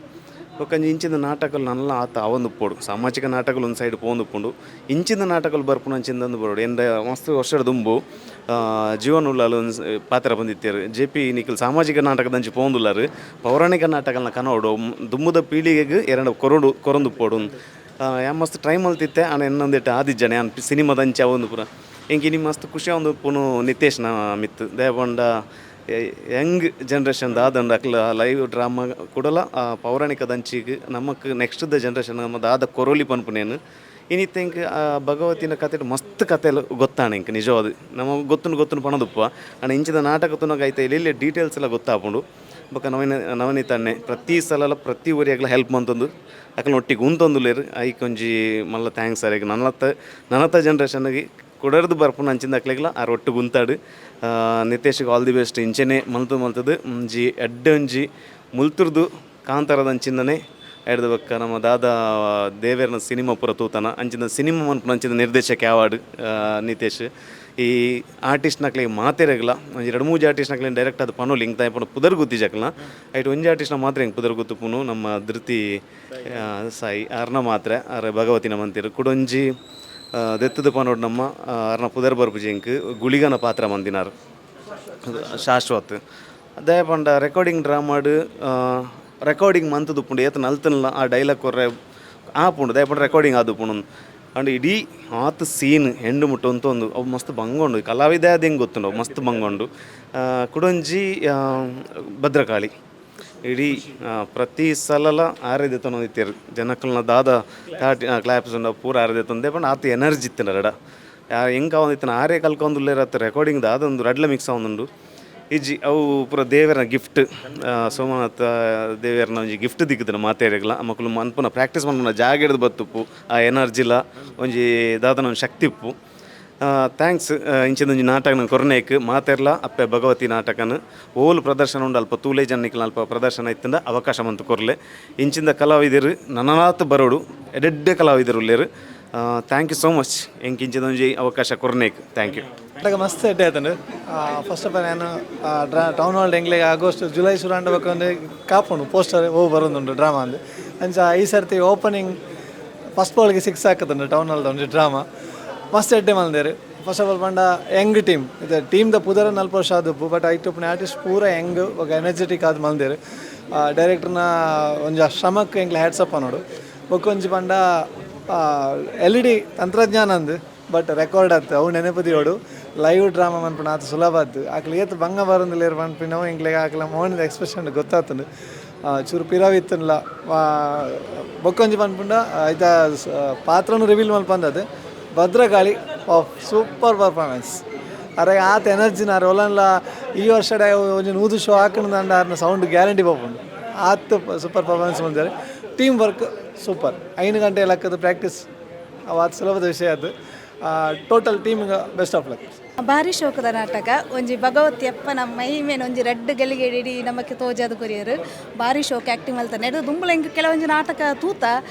ಬೊಕ್ಕ ಇಂಚಿನ ನಾಟಕಲು ನಲ್ಲ ಆತ ಆವೊಂದುಪ್ಪೊಡು. ಸಾಮಾಜಿಕ ನಾಟಕಲು ಒಂದು ಸೈಡ್ ಪೋವೊಂದುಪ್ಪುಂಡು, ಇಂಚಿನ ನಾಟಕಲು ಬರ್ಪುನ ಅಂಚಿಂದಂದು ಬರೋಡು. ಎಂದ ಮಸ್ತ್ ವರ್ಷದ ದುಂಬು ಜೀವನ್ ಉಳ್ಳಾಲ್ ಒಂದು ಪಾತ್ರ ಬಂದಿತ್ತೇರು. ಜೆ ಪಿ ನಿಕಲ್ ಸಾಮಾಜಿಕ ನಾಟಕದಂಚಿ ಪೋವೊಂದುಲ್ಲಾರು, ಪೌರಾಣಿಕ ನಾಟಕಲ್ನ ಕನೋಡು, ದುಂಬುದ ಪೀಳಿಗೆಗ್ ಎರಡು ಕೊರೊಂಡು ಕೊರೊಂದುಪ್ಪೊಡು. ಯಾನ್ ಮಸ್ತ್ ಟ್ರೈ ಮಲ್ತಿತ್ತೆ ಆಂಡ ಎನ್ನೊಂದಿಟ್ಟು ಆದಿಜ್ಜನೆ ಯಾನ್ ಸಿನಿಮಾದಂಚೆ ಅವೊಂದು ಪೂರ ಎಂಕ್ ಇನಿ ಮಸ್ತ್ ಖುಷಿ ಆವೊಂದು ಉಪ್ಪುನು ನಿತೇಶ್ನ ಮಿತ್ತ್ ದಾಯೆ ಪಂಡ ಯಂಗ್ ಜನರೇಷನ್ ದಾದಂಡ ಅಕ್ಲ ಲೈವ್ ಡ್ರಾಮಾ ಕುಡಲ ಪೌರಾಣಿಕ ದಂಚಿಗ್ ನಮಕ್ ನೆಕ್ಸ್ಟ್ ದ ಜನರೇಷನ್ ನಮ್ಮ ದಾದ ಕೊರೋಲಿ ಪನ್ಪುನೇನು ಇನಿತ್ತೆ ಎಂಕ್ ಭಗವತಿನ ಕತೆ ಮಸ್ತ್ ಕತೆ ಗೊತ್ತಾಣ ಎಂಕ್ ನಿಜವಾದ ನಮ ಗೊತ್ತುಂಡು ಗೊತ್ತುಂಡು ಪಣದುಪ್ಪ ಆಂಡ ಇಂಚಿದ ನಾಟಕ ತೂನಗ ಐತ ಎಲ್ಲೆಲ್ಲಿ ಡೀಟೇಲ್ಸ್ ಎಲ್ಲ ಗೊತ್ತಾಪುಂಡು ಬೊಕ ನವನೀತ ಅಣ್ಣೆ ಪ್ರತಿ ಸಲಲ ಪ್ರತಿ ಊರಿಯಾಗ್ಲ ಹೆಲ್ಪ್ ಮಂತೊಂದು ಅಕಲ್ನ ಒಟ್ಟಿಗೆ ಉಂತೊಂದುಲ್ಲೆರ್ ಐಕ್ ಒಂಜಿ ಮಲ್ಲ thanks ಅರೆಗ್ ನನ್ನತ್ತ ನನತ ಜನರೇಷನ್ಗೆ ಕುಡರ್ದು ಬರ್ಪುನ ಅಂಚಿಂದ ಅಕ್ಲೆಗ್ಲ ಆರ್ ಒಟ್ಟು ಗುಂತಾಡು ನಿತೇಶ್ಗೆ ಆಲ್ the best ಇಂಚೆನೆ ಮಲ್ತು ಮಲ್ತದು ಒಂಜಿ ಎಡ್ಡೆ ಒಂಜಿ ಮುಲ್ತುರ್ದು ಕಾಂತಾರದ ಅಂಚಿಂದನೆ ಎಡ್ದು ಬೊಕ್ಕ ನಮ್ಮ ದಾದಾ ದೇವೆರ್ನ ಸಿನಿಮಾ ಪೂರ ತೂತನ ಅಂಚಿನ ಸಿನಿಮಾ ಮನ್ಪುನ ಅಂಚಿನ ನಿರ್ದೇಶಕ ಅವಾರ್ಡ್ ನಿತೇಶ್ ಈ ಆರ್ಟಿಸ್ಟ್ನಕ್ಲೆಗ್ ಮಾತೆರೆಗ್ಲ ಒಂಜಿ ರಡ್ಡ್ ಮೂಜಿ ಆರ್ಟಿಸ್ಟ್ನಕ್ಲೆನ್ ಡೈರೆಕ್ಟ್ ಆದ್ ಪನೊಲಿ ಇಂಕ್ ದಾಯೆ ಪಂಡ ಪುದರ್ ಗೊತ್ತಿಜಕ್ಲ್ನ ಐಟ್ ಒಂಜಿ ಆರ್ಟಿಸ್ಟ್ನ ಮಾತ್ರ ಎಂಕ್ ಪುದರ್ ಗೊತ್ತುಪ್ಪುನು ನಮ್ಮ ಧೃತಿ ಸಾಯಿ ಆರ್ನ ಮಾತ್ರ ಆರ್ ಭಗವತಿನ ಮಂತಿರು ಕುಡೊಂಜಿ ದೆತ್ತದ ಪನೊಡು ನಮ್ಮ ಆರ್ನ ಪುದರ್ ಬರ್ಪುಜಿ ಎಂಕ್ ಗುಳಿಗನ ಪಾತ್ರ ಮಂದಿನಾರ್ ಶಾಶ್ವತ್ ದಾಯೆ ಪಂಡ ರೆಕಾರ್ಡಿಂಗ್ ಡ್ರಾಮಾಡ್ ರೆಕಾರ್ಡಿಂಗ್ ಮಂತುದುಪ್ಪುಂಡು ಏತ್ ನಲ್ತನ್ಲ ಆ ಡೈಲಾಗ್ ಕೊರ್ರೆ ಆಪುಂಡು ದಾಯೆ ಪಂಡ ರೆಕಾರ್ಡಿಂಗ್ ಆದುಪ್ಪುಂಡು ಆಂಡ ಇಡೀ ಆತ್ ಸೀನ್ ಎಂಡು ಮುಟ್ಟ ಉಂತೊಂದು ಅವು ಮಸ್ತ್ ಬಂಗ ಉಂಡು ಕಲಾವಿದ ಆದ್ ಎಂಕ್ ಗೊತ್ತುಂಡು ಅವು ಮಸ್ತ್ ಬಂಗ ಉಂಡು ಕುಡೊಂಜಿ ಭದ್ರಕಾಳಿ ಇಡೀ ಪ್ರತಿ ಸಲಲ ಆರೇ ದೆತ್ತೊಂದಿತ್ತೆರ್ ಜನಕಲ್ನ ದಾದ ತಾಟಿ ಕ್ಲಾಪ್ಸ್ ಉಂಡು ಪೂರ ಆರೇ ದೆತ್ತೊಂದೆ ಪಂಡ ಆತ್ ಎನರ್ಜಿ ಇತ್ತಿನ ರಡ ಎಂಕ್ ಆವೊಂದಿತ್ತಿನ ಆರೇ ಕಲ್ಕೊಂದುಲ್ಲೆರ್ ಅತ್ ರೆಕಾರ್ಡಿಂಗ್ ದಾದ ಉಂದು ರಡ್ಲ ಮಿಕ್ಸ್ ಆವೊಂದುಂಡು ಇಜ್ಜಿ ಅವು ಪೂರ ದೇವೆರ್ನ ಗಿಫ್ಟ್ ಸೋಮನಾಥ ದೇವೆರ್ನ ಒಂಜಿ ಗಿಫ್ಟ್ ದಿಕ್ಕುದಿನ ಮಾತೆರೆಗ್ಲ ಮಕ್ಕಳು ಮನ್ಪುನ ಪ್ರಾಕ್ಟೀಸ್ ಮನ್ಪುನ ಜಾಗೆಡ್ದು ಬತ್ತುಪ್ಪು ಆ ಎನರ್ಜಿಲ ಒಂಜಿ ದಾದನ ಒಂಜಿ ಶಕ್ತಿ ಉಪ್ಪು thanks ಇಂಚಿನ ಒಂಜಿ ನಾಟಕನ ಕೊರ್ನೇಕ್ ಮಾತೆರ್ಲ ಅಪ್ಪೆ ಭಗವತಿ ನಾಟಕನ ಓಲು ಪ್ರದರ್ಶನ ಉಂಡು ಅಲ್ಪ ತೂಲೆ ಜನ್ನಿಕ್ಲ ಅಲ್ಪ ಪ್ರದರ್ಶನ ಇತ್ತಿಂದ ಅವಕಾಶ ಮಂತು ಕೊರ್ಲೆ ಇಂಚಿಂದ ಕಲಾವಿದರು ನನನಾತ್ ಬರೋಡು ಎಡೆಡ್ಡೆ ಕಲಾವಿದರು ಉಲ್ಲೆರ್ thank you so much ಎಂಕ್ ಇಂಚಿನ ಒಂಜಿ ಅವಕಾಶ ಕೊರ್ನೇಕ್ thank you ನಾಟಕ ಮಸ್ತ್ ಎಡ್ಡೆ ಆತಂಡು ಫಸ್ಟ್ ಆಫ್ ಆಲ್ ನಾನು ಟೌನ್ ಹಾಲ್ ಎಂಗ್ಲೆಗ್ ಆಗಸ್ಟ್ ಜುಲೈ ಶುರು ಆಂಡ ಬೊಕ ಒಂದು ಕಾಪುಂಡು ಪೋಸ್ಟರ್ ಓ ಬರೋದುಂಡು ಡ್ರಾಮಾ ಅಂದು ಅಂಚ ಈ ಸರ್ತಿ ಓಪನಿಂಗ್ ಫಸ್ಟ್ ಬಾಲ್ಗೆ ಸಿಕ್ಸ್ ಹಾಕುದುಂಡು ಟೌನ್ ಹಾಲ್ದ ಒಂಜಿ ಡ್ರಾಮಾ ಮಸ್ತ್ ಎಡ್ಡೆ ಮಲ್ದೇರು ಫಸ್ಟ್ ಆಫ್ ಆಲ್ ಪಂಡ ಯಂಗ್ ಟೀಮ್ ಇದು ಟೀಮ್ ದ ಪುದರ ನಲ್ಪ ವರ್ಷ ಆದುಪ್ಪು ಬಟ್ ಐಟ್ ಉಪ್ಪುನ ಆರ್ಟಿಸ್ಟ್ ಪೂರ ಯಂಗ್ ಬೊಕ ಎನರ್ಜೆಟಿಕ್ ಆದ್ ಮಲ್ದೇರು ಡೈರೆಕ್ಟರ್ನ ಒಂಜಿ ಆ ಶ್ರಮಕ್ಕೆ ಎಂಕ್ಲೆ ಹ್ಯಾಟ್ಸ್ ಅಪ್ ಪನೊಡು ಬೊಕ ಒಂಜಿ ಪಂಡ ಎಲ್ ಇ ಡಿ ತಂತ್ರಜ್ಞಾನ ಅಂದು ಬಟ್ ರೆಕಾರ್ಡ್ ಆತು ಅವು ನೆನಪು ಲೈವ್ ಡ್ರಾಮಾ ಮನ್ಪುನ ಆತು ಸುಲಭ ಆತು ಆಕ್ಲೆ ಏತ್ ಬಂಗ ಬರಂದಿಲ್ಲೇರು ಪನ್ಪಿನವು ಎಂಕ್ಲೆಗ್ ಆಕ್ಲ ಮೋನಿದ ಎಕ್ಸ್ಪ್ರೆಷನ್ ಗೊತ್ತಾತುಂಡು ಚೂರು ಪಿರವು ಇತ್ತುಂಡ್ಲ ಬೊಕ್ಕೊಂಜಿ ಪನ್ಪುಂಡ ಐತ ಪಾತ್ರನು ರಿವೀಲ್ ಮಲ್ಪಂದದು ಭದ್ರಕಾಳಿ ಆಫ್ ಸೂಪರ್ ಪರ್ಫಾರ್ಮೆನ್ಸ್ ಅರೆ ಆತ ಎನರ್ಜಿನ ಆರ್ ಒಲನ್ಲ ಈ ವರ್ಷ ಒಂಜಿ 100 ಶೋ ಹಾಕಣದಂಡ ಆರ್ನ ಸೌಂಡ್ ಗ್ಯಾರಂಟಿ ಪೋಪುಂಡು ಆತ್ ಸೂಪರ್ ಪರ್ಫಾರ್ಮೆನ್ಸ್ ಮಲ್ದಾರೆ ಟೀಮ್ ವರ್ಕ್ ಸೂಪರ್ 5 ಗಂಟೆ ಲಕ್ಕದ ಪ್ರಾಕ್ಟೀಸ್ ಅವು ಆತ್ ಸುಲಭದ ವಿಷಯ ಅದು total team best of luck ಭಾರಿ ಶೋಕದ ನಾಟಕ ಒಂಜಿ ಭಗವತಿ ಅಪ್ಪನ ಮಹಿಮೆನ ಒಂಜಿ ರಡ್ಡ್ ಗಲಿಗೆ ಇಡೀ ನಮಕ್ ತೋಜಾದ್ ಕೊರಿಯರ್ ಭಾರಿ ಶೋಕ್ ಆ್ಯಕ್ಟಿಂಗ್ ಮಲ್ತಾನೆ ಎಡ್ದು ದುಂಬುಲ ಎಂಕ್ ಕೆಲವೊಂಜಿ ನಾಟಕ ತೂತ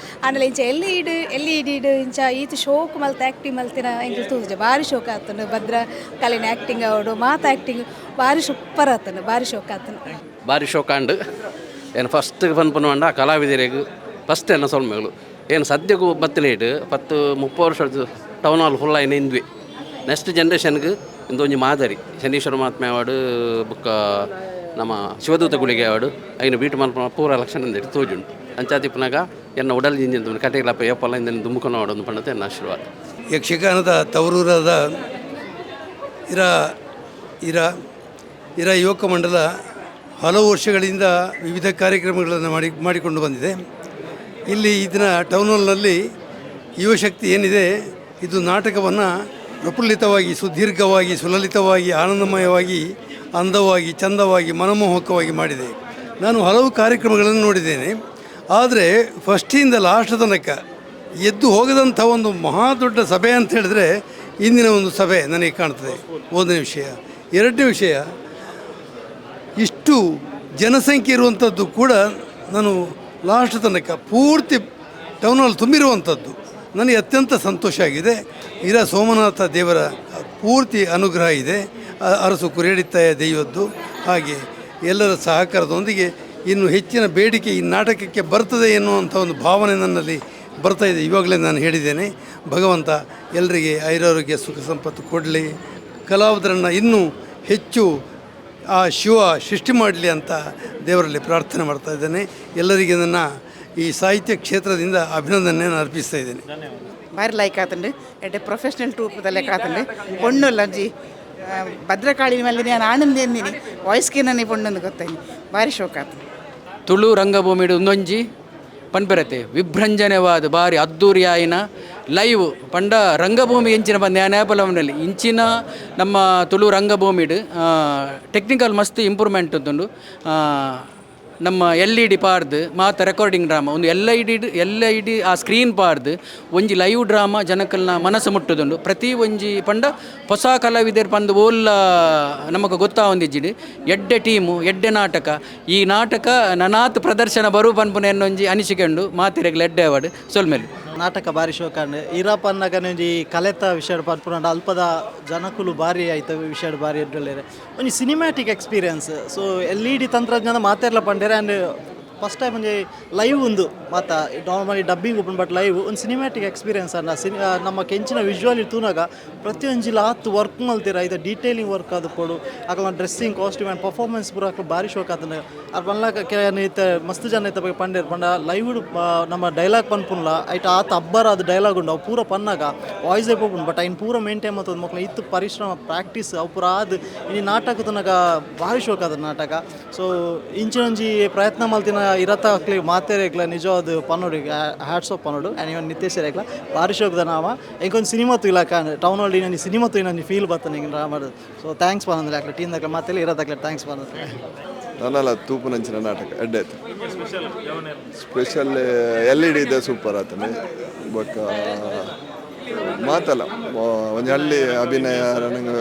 ಆಂಡಲ ಇಂಚ ಎಲ್ಲಿ ಇಡು ಎಲ್ಲಿ ಇಡು ಇಂಚ ಈತ್ ಶೋಕ್ ಮಲ್ತ ಆ್ಯಕ್ಟಿಂಗ್ ಮಲ್ತಿನ ಎಂಕ್ ತೂಜ ಭಾರಿ ಶೋಕ್ ಆತುಂಡು ಭದ್ರ ಕಲಿನ ಆ್ಯಕ್ಟಿಂಗ್ ಆವಡು ಮಾತ ಆ್ಯಕ್ಟಿಂಗ್ ಭಾರಿ ಸೂಪರ್ ಆತುಂಡು ಭಾರಿ ಶೋಕ್ ಆತುಂಡು ಭಾರಿ ಶೋಕಾಂಡ್ ಏನು ಫಸ್ಟ್ ಪನ್ಪುನ ಪಂಡ ಕಲಾವಿದರಿಗೆ ಫಸ್ಟ್ ಎನ್ನ ಸೊಲ್ಮೆಗಳು ಏನು ಸದ್ಯಕ್ಕೂ ಬತ್ತಿನ ಇಟ್ಟು 10-30 ವರ್ಷ ಟೌನ್ ಹಾಲ್ ಫುಲ್ ಆಯ್ನ ಇಂದ್ವಿ ನೆಕ್ಸ್ಟ್ ಜನ್ರೇಷನ್ಗೆ ಇಂದೊಂಜಿ ಮಾದರಿ ಶನೀಶ್ವರ ಮಹಾತ್ಮೆ ಅವಾರ್ಡು ಬುಕ್ಕ ನಮ್ಮ ಶಿವದೂತ ಗುಳಿಗೆ ಅವಾರ್ಡು ಐನ ಬೀಟು ಮಲ್ಪುನ ಪೂರ ಲಕ್ಷಣ ಅಂದೇಳಿ ತೋಜುಂಡು ಅಂಚಾತಿಪ್ಪುನಗ ಎನ್ನ ಉಡಲ್ ಜಿಂಜಿ ಕಟೀಲಪ್ಪ ಏಪಲ್ಲ ಇಂದೆನ್ ದುಂಬುಕೊನ ಒಂದು ಪಂಡತೆ ಎನ್ನ ಆಶೀರ್ವಾದ. ಯಕ್ಷಗಾನದ ತವರೂರಾದ ಇರ ಇರ ಇರ ಯುವಕ ಮಂಡಲ ಹಲವು ವರ್ಷಗಳಿಂದ ವಿವಿಧ ಕಾರ್ಯಕ್ರಮಗಳನ್ನು ಮಾಡಿಕೊಂಡು ಬಂದಿದೆ. ಇಲ್ಲಿ ಇದನ್ನ ಟೌನ್ ಹಾಲ್ನಲ್ಲಿ ಯುವಶಕ್ತಿ ಏನಿದೆ ಇದು ನಾಟಕವನ್ನು ಪ್ರಫುಲ್ಲಿತವಾಗಿ, ಸುದೀರ್ಘವಾಗಿ, ಸುಲಲಿತವಾಗಿ, ಆನಂದಮಯವಾಗಿ, ಅಂದವಾಗಿ, ಚಂದವಾಗಿ, ಮನಮೋಹಕವಾಗಿ ಮಾಡಿದೆ. ನಾನು ಹಲವು ಕಾರ್ಯಕ್ರಮಗಳನ್ನು ನೋಡಿದ್ದೇನೆ. ಆದರೆ ಫಸ್ಟಿಂದ ಲಾಸ್ಟ್ ತನಕ ಎದ್ದು ಹೋಗದಂಥ ಒಂದು ಮಹಾ ದೊಡ್ಡ ಸಭೆ ಅಂತ ಹೇಳಿದ್ರೆ ಇಂದಿನ ಒಂದು ಸಭೆ ನನಗೆ ಕಾಣ್ತದೆ. ಒಂದನೇ ವಿಷಯ. ಎರಡನೇ ವಿಷಯ, ಇಷ್ಟು ಜನಸಂಖ್ಯೆ ಇರುವಂಥದ್ದು ಕೂಡ ನಾನು ಲಾಸ್ಟ್ ತನಕ ಪೂರ್ತಿ ಟೌನ್ ಹಾಲ್ ತುಂಬಿರುವಂಥದ್ದು ನನಗೆ ಅತ್ಯಂತ ಸಂತೋಷ ಆಗಿದೆ. ಇರ ಸೋಮನಾಥ ದೇವರ ಪೂರ್ತಿ ಅನುಗ್ರಹ ಇದೆ, ಅರಸು ಕುರಿಯಡಿತ್ತಾಯ ದೈವದ್ದು. ಹಾಗೆ ಎಲ್ಲರ ಸಹಕಾರದೊಂದಿಗೆ ಇನ್ನು ಹೆಚ್ಚಿನ ಬೇಡಿಕೆ ಈ ನಾಟಕಕ್ಕೆ ಬರ್ತದೆ ಎನ್ನುವಂಥ ಒಂದು ಭಾವನೆ ನನ್ನಲ್ಲಿ ಬರ್ತಾ ಇದೆ. ಇವಾಗಲೇ ನಾನು ಹೇಳಿದ್ದೇನೆ. ಭಗವಂತ ಎಲ್ಲರಿಗೆ ಐರಾರೋಗ್ಯ ಸುಖ ಸಂಪತ್ತು ಕೊಡಲಿ, ಕಲಾವಿದರನ್ನು ಇನ್ನೂ ಹೆಚ್ಚು ಆ ಶಿವ ಸೃಷ್ಟಿ ಮಾಡಲಿ ಅಂತ ದೇವರಲ್ಲಿ ಪ್ರಾರ್ಥನೆ ಮಾಡ್ತಾ ಇದ್ದೇನೆ. ಎಲ್ಲರಿಗೆ ನನ್ನ ಈ ಸಾಹಿತ್ಯ ಕ್ಷೇತ್ರದಿಂದ ಅಭಿನಂದನೆಯನ್ನು ಅರ್ಪಿಸ್ತಾ ಇದ್ದೇನೆ. ಬಾರಿ ಲೈಕ್ ಆತಂಡು ಎಡ್ಡೆ ಪ್ರೊಫೆಷನಲ್ ಟ್ರೂಪ್ ಲೆಕ್ಕ ಆತಂಡು ಪೊಣ್ಣುಲ್ಲ ಒಂಜಿ ಭದ್ರಕಾಳಿ ಮೇಲೆ ನಾನು ಆನಂದ ಎಂದಿನಿ ವಾಯ್ಸ್ಗೆ ನನಗೆ ಪೊಣ್ಣೊಂದು ಗೊತ್ತಾಯಿ ಭಾರಿ ಶೋಕ ಆತು. ತುಳು ರಂಗಭೂಮಿಡು ಒಂದೊಂಜಿ ಪನ್ಪೆರತೆ ವಿಭ್ರಂಜನೆವಾದ ಬಾರಿ ಅದ್ದೂರಿಯಾಯಿನ ಲೈವ್ ಪಂಡ ರಂಗಭೂಮಿ ಎಂಚಿನ ಬಂದ ನ್ಯಾಯಪಲವನಲ್ಲಿ ಇಂಚಿನ ನಮ್ಮ ತುಳು ರಂಗಭೂಮಿಡು ಟೆಕ್ನಿಕಲ್ ಮಸ್ತ್ ಇಂಪ್ರೂವ್ಮೆಂಟ್ ಉಂಟು. ನಮ್ಮ ಎಲ್ ಇ ಡಿ ಪಾರ್ದು ಮಾತ ರೆಕಾರ್ಡಿಂಗ್ ಡ್ರಾಮಾ ಒಂದು ಎಲ್ I D ಆ ಸ್ಕ್ರೀನ್ ಪಾರ್ದು ಒಂಜಿ ಲೈವ್ ಡ್ರಾಮಾ ಜನಕಲ್ನ ಮನಸ್ಸು ಮುಟ್ಟುದುಂಡು. ಪ್ರತಿ ಒಂಜಿ ಪಂಡ ಹೊಸ ಕಲಾವಿದರ್ ಪಂದು ಓಲ್ಲ ನಮಕ್ ಗೊತ್ತಾವೊಂದಿಜ್ಜಿಡ್ ಎಡ್ಡೆ ಟೀಮು ಎಡ್ಡೆ ನಾಟಕ ಈ ನಾಟಕ ನನಾತ್ ಪ್ರದರ್ಶನ ಬರು ಪನ್ಪುನ ಎನ್ನೊಂಜಿ ಅನಿಸಿಕೆ ಉಂಡು ಮಾತೆರೆಗ್ಲ ಎಡ್ಡೆ ಅವಾರ್ಡ್ ಸೊಲ್ಮೆಲು. ನಾಟಕ ಬಾರಿ ಶೋಕಾಂಡ್ ಇರಪನ್ನಗನೆ ಒಂಜಿ ಕಲೆತ ವಿಷಯ ಪನ್ಪುನಂಡ ಅಲ್ಪದ ಜನಕುಲು ಬಾರಿ ಆಯ್ತ ವಿಷಯ ಬಾರಿ ಎಡ್ಡೊಲ್ಲೆರ್ ಒಂಜಿ cinematic experience. So L E D ತಂತ್ರಜ್ಞಾನ ಮಾತೆರ್ಲ ಪಂಡೆರ್ ಆ್ಯಂಡ್ ಫಸ್ಟ್ ಟೈಮ್ ಒಂಜಿ ಲೈವ್ ಉಂದು ಮಾತ ನಾರ್ಮಲಿ ಡಬ್ಬಿಂಗ್ ಉಪ್ಪುಂಡು ಬಟ್ ಲೈವ್ ಒಂದು ಸಿನಿಮ್ಯಾಟಿಕ್ ಎಕ್ಸ್ಪೀರಿಯನ್ಸ್ ಅನ್ನ ನಮ್ಮ ಕೆಂಚಿನ ವಿಜುವಲಿ ತೂನಾಗ ಪ್ರತಿಯೊಂಜಿಲ ಆತ್ ವರ್ಕ್ ಮಲ್ತೀರ ಐತ ಡೀಟೇಲಿಂಗ್ ವರ್ಕ್ ಅದು ಪೋಡು ಅಕಲ್ನ ಡ್ರೆಸ್ಸಿಂಗ್ ಕಾಸ್ಟ್ಯೂಮ್ ಆ್ಯಂಡ್ ಪರ್ಫಾರ್ಮೆನ್ಸ್ ಪೂರ ಅಕ್ಲು ಬಾರಿ ಶೋಕ್ ಆತಂಡ್. ಅರ್ ಪನ್ಲಾಕ ಇತ್ತೆ ಮಸ್ತ್ ಜನ ಇತ್ತ ಬಗ್ಗೆ ಪಂಡೇರ್ ಪಂಡ ಲೈವ್ ನಮ್ಮ ಡೈಲಾಗ್ ಪನ್ಪುನ್ಲ ಐಟ್ ಆತ ಅಬ್ಬರ ಅದು ಡೈಲಾಗ್ ಉಂಡು ಅವು ಪೂರ ಪನ್ನಾಗ ವಾಯ್ಸ್ ಪೋಪುಂಡು ಬಟ್ ಐನ್ ಪೂರ ಮೇಂಟೈನ್ ಮಲ್ತದ ಮಕ್ಳು ಇತ್ತು ಪರಿಶ್ರಮ ಪ್ರಾಕ್ಟೀಸ್ ಅವು ಪೂರ ಆದ್ ಇನಿ ನಾಟಕ ತೂನಾಗ ಭಾರಿ ಶೋಕ್ ಆದ ನಾಟಕ. ಸೊ ಇಂಚಿನೊಂಜಿ ಪ್ರಯತ್ನ ಮಲ್ತಿನ ಇರತ್ತ ಅಕ್ಲಿ ಮಾತೆರೆಗ್ಲ ನಿಜವಾದ ಪನ್ನೋಡು ಹ್ಯಾಟ್ಸ್ ಆಫ್ ಪನ್ನೋಡು ಆ್ಯಂಡ್ ಇವನ್ ನಿತೇಶರೆಗ್ಲ ಭಾರಿ ಶೋಕ್ದ ನಾಮ ಇಂಕೊಂದು ಸಿನಿಮಾ ತೂಯ್ಲಾಕ ಟೌನ್ ಹಾಲ್ ಇನ್ನೊಂದು ಸಿನಿಮಾ ತೂಯ್ ನಂಜಿ ಫೀಲ್ ಬರ್ತದೆ ಹಿಂಗೆ ರಾಮ. ಸೊ thanks ಪನ್ನಂದ್ರೆ ಅಕ್ಲೆ ಟೀಮ್ ದಾಕ್ಲೆ ಮಾತೆಲ್ಲ ಇರೋದಾಕ್ಲೆ thanks ಪನ್ನಂದ್ರೆ. ನನ್ನಲ್ಲ ತೂಪುನಂಚಿನ ನಾಟಕ ಎಡ್ಡೆ ಆಯ್ತು. ಸ್ಪೆಷಲ್ ಎಲ್ ಇ ಡಿ ಇದೆ ಸೂಪರ್ ಆತನೆ ಬೊಕ್ಕ ಮಾತಲ್ಲ ಒಂಜಿ ಹಳ್ಳಿ ಅಭಿನಯ ನನಗೆ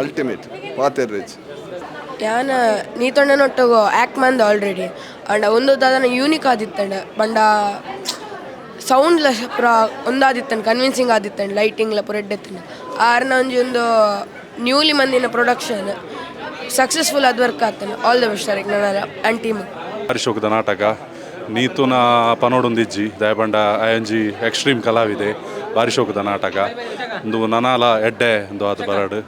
ಅಲ್ಟಿಮೇಟ್ ಪಾತೆರ್ ರಿಚ್. ಯಾನ ನೀತೊಂಡನೊಟ್ಟಗು ಆ್ಯಕ್ಟ್ ಮಂದ ಆಲ್ರೆಡಿ ಅಂಡ ಒಂದು ದಾದನ ಯೂನಿಕ್ ಆದಿತ್ತಂಡ ಪಂಡ ಸೌಂಡ್ಲ ಪೂರ ಒಂದಾದಿತ್ತಂಡು ಕನ್ವಿನ್ಸಿಂಗ್ ಆದಿತ್ತಂಡು ಲೈಟಿಂಗ್ಲ ಪೂರ ಎಡ್ಡೆತ್ತಂಡು ಆರ್ನ ಒಂಜಿ ಒಂದು ನ್ಯೂಲಿ ಮಂದಿನ ಪ್ರೊಡಕ್ಷನ್ ಸಕ್ಸಸ್ಫುಲ್ ಆದ ವರ್ಕ್ ಆತನ. ಆಲ್ the best sir ನನ್ನ ಆ್ಯಂಡ್ ಟೀಮ್. ಹರಿಶೋಕದ ನಾಟಕ ನೀತುನ ಪನೋಡೊಂದಿಜ್ಜಿ ದಯಪಂಡ ಆಯಂಜಿ ಎಕ್ಸ್ಟ್ರೀಮ್ ಕಲಾವಿದೆ ಬಾರಿ ಶೋಕದ ನಾಟಕ ಒಂದು ನನಾಲ ಎಡ್ಡೆ ಒಂದು ಆತ ಬರಾಡು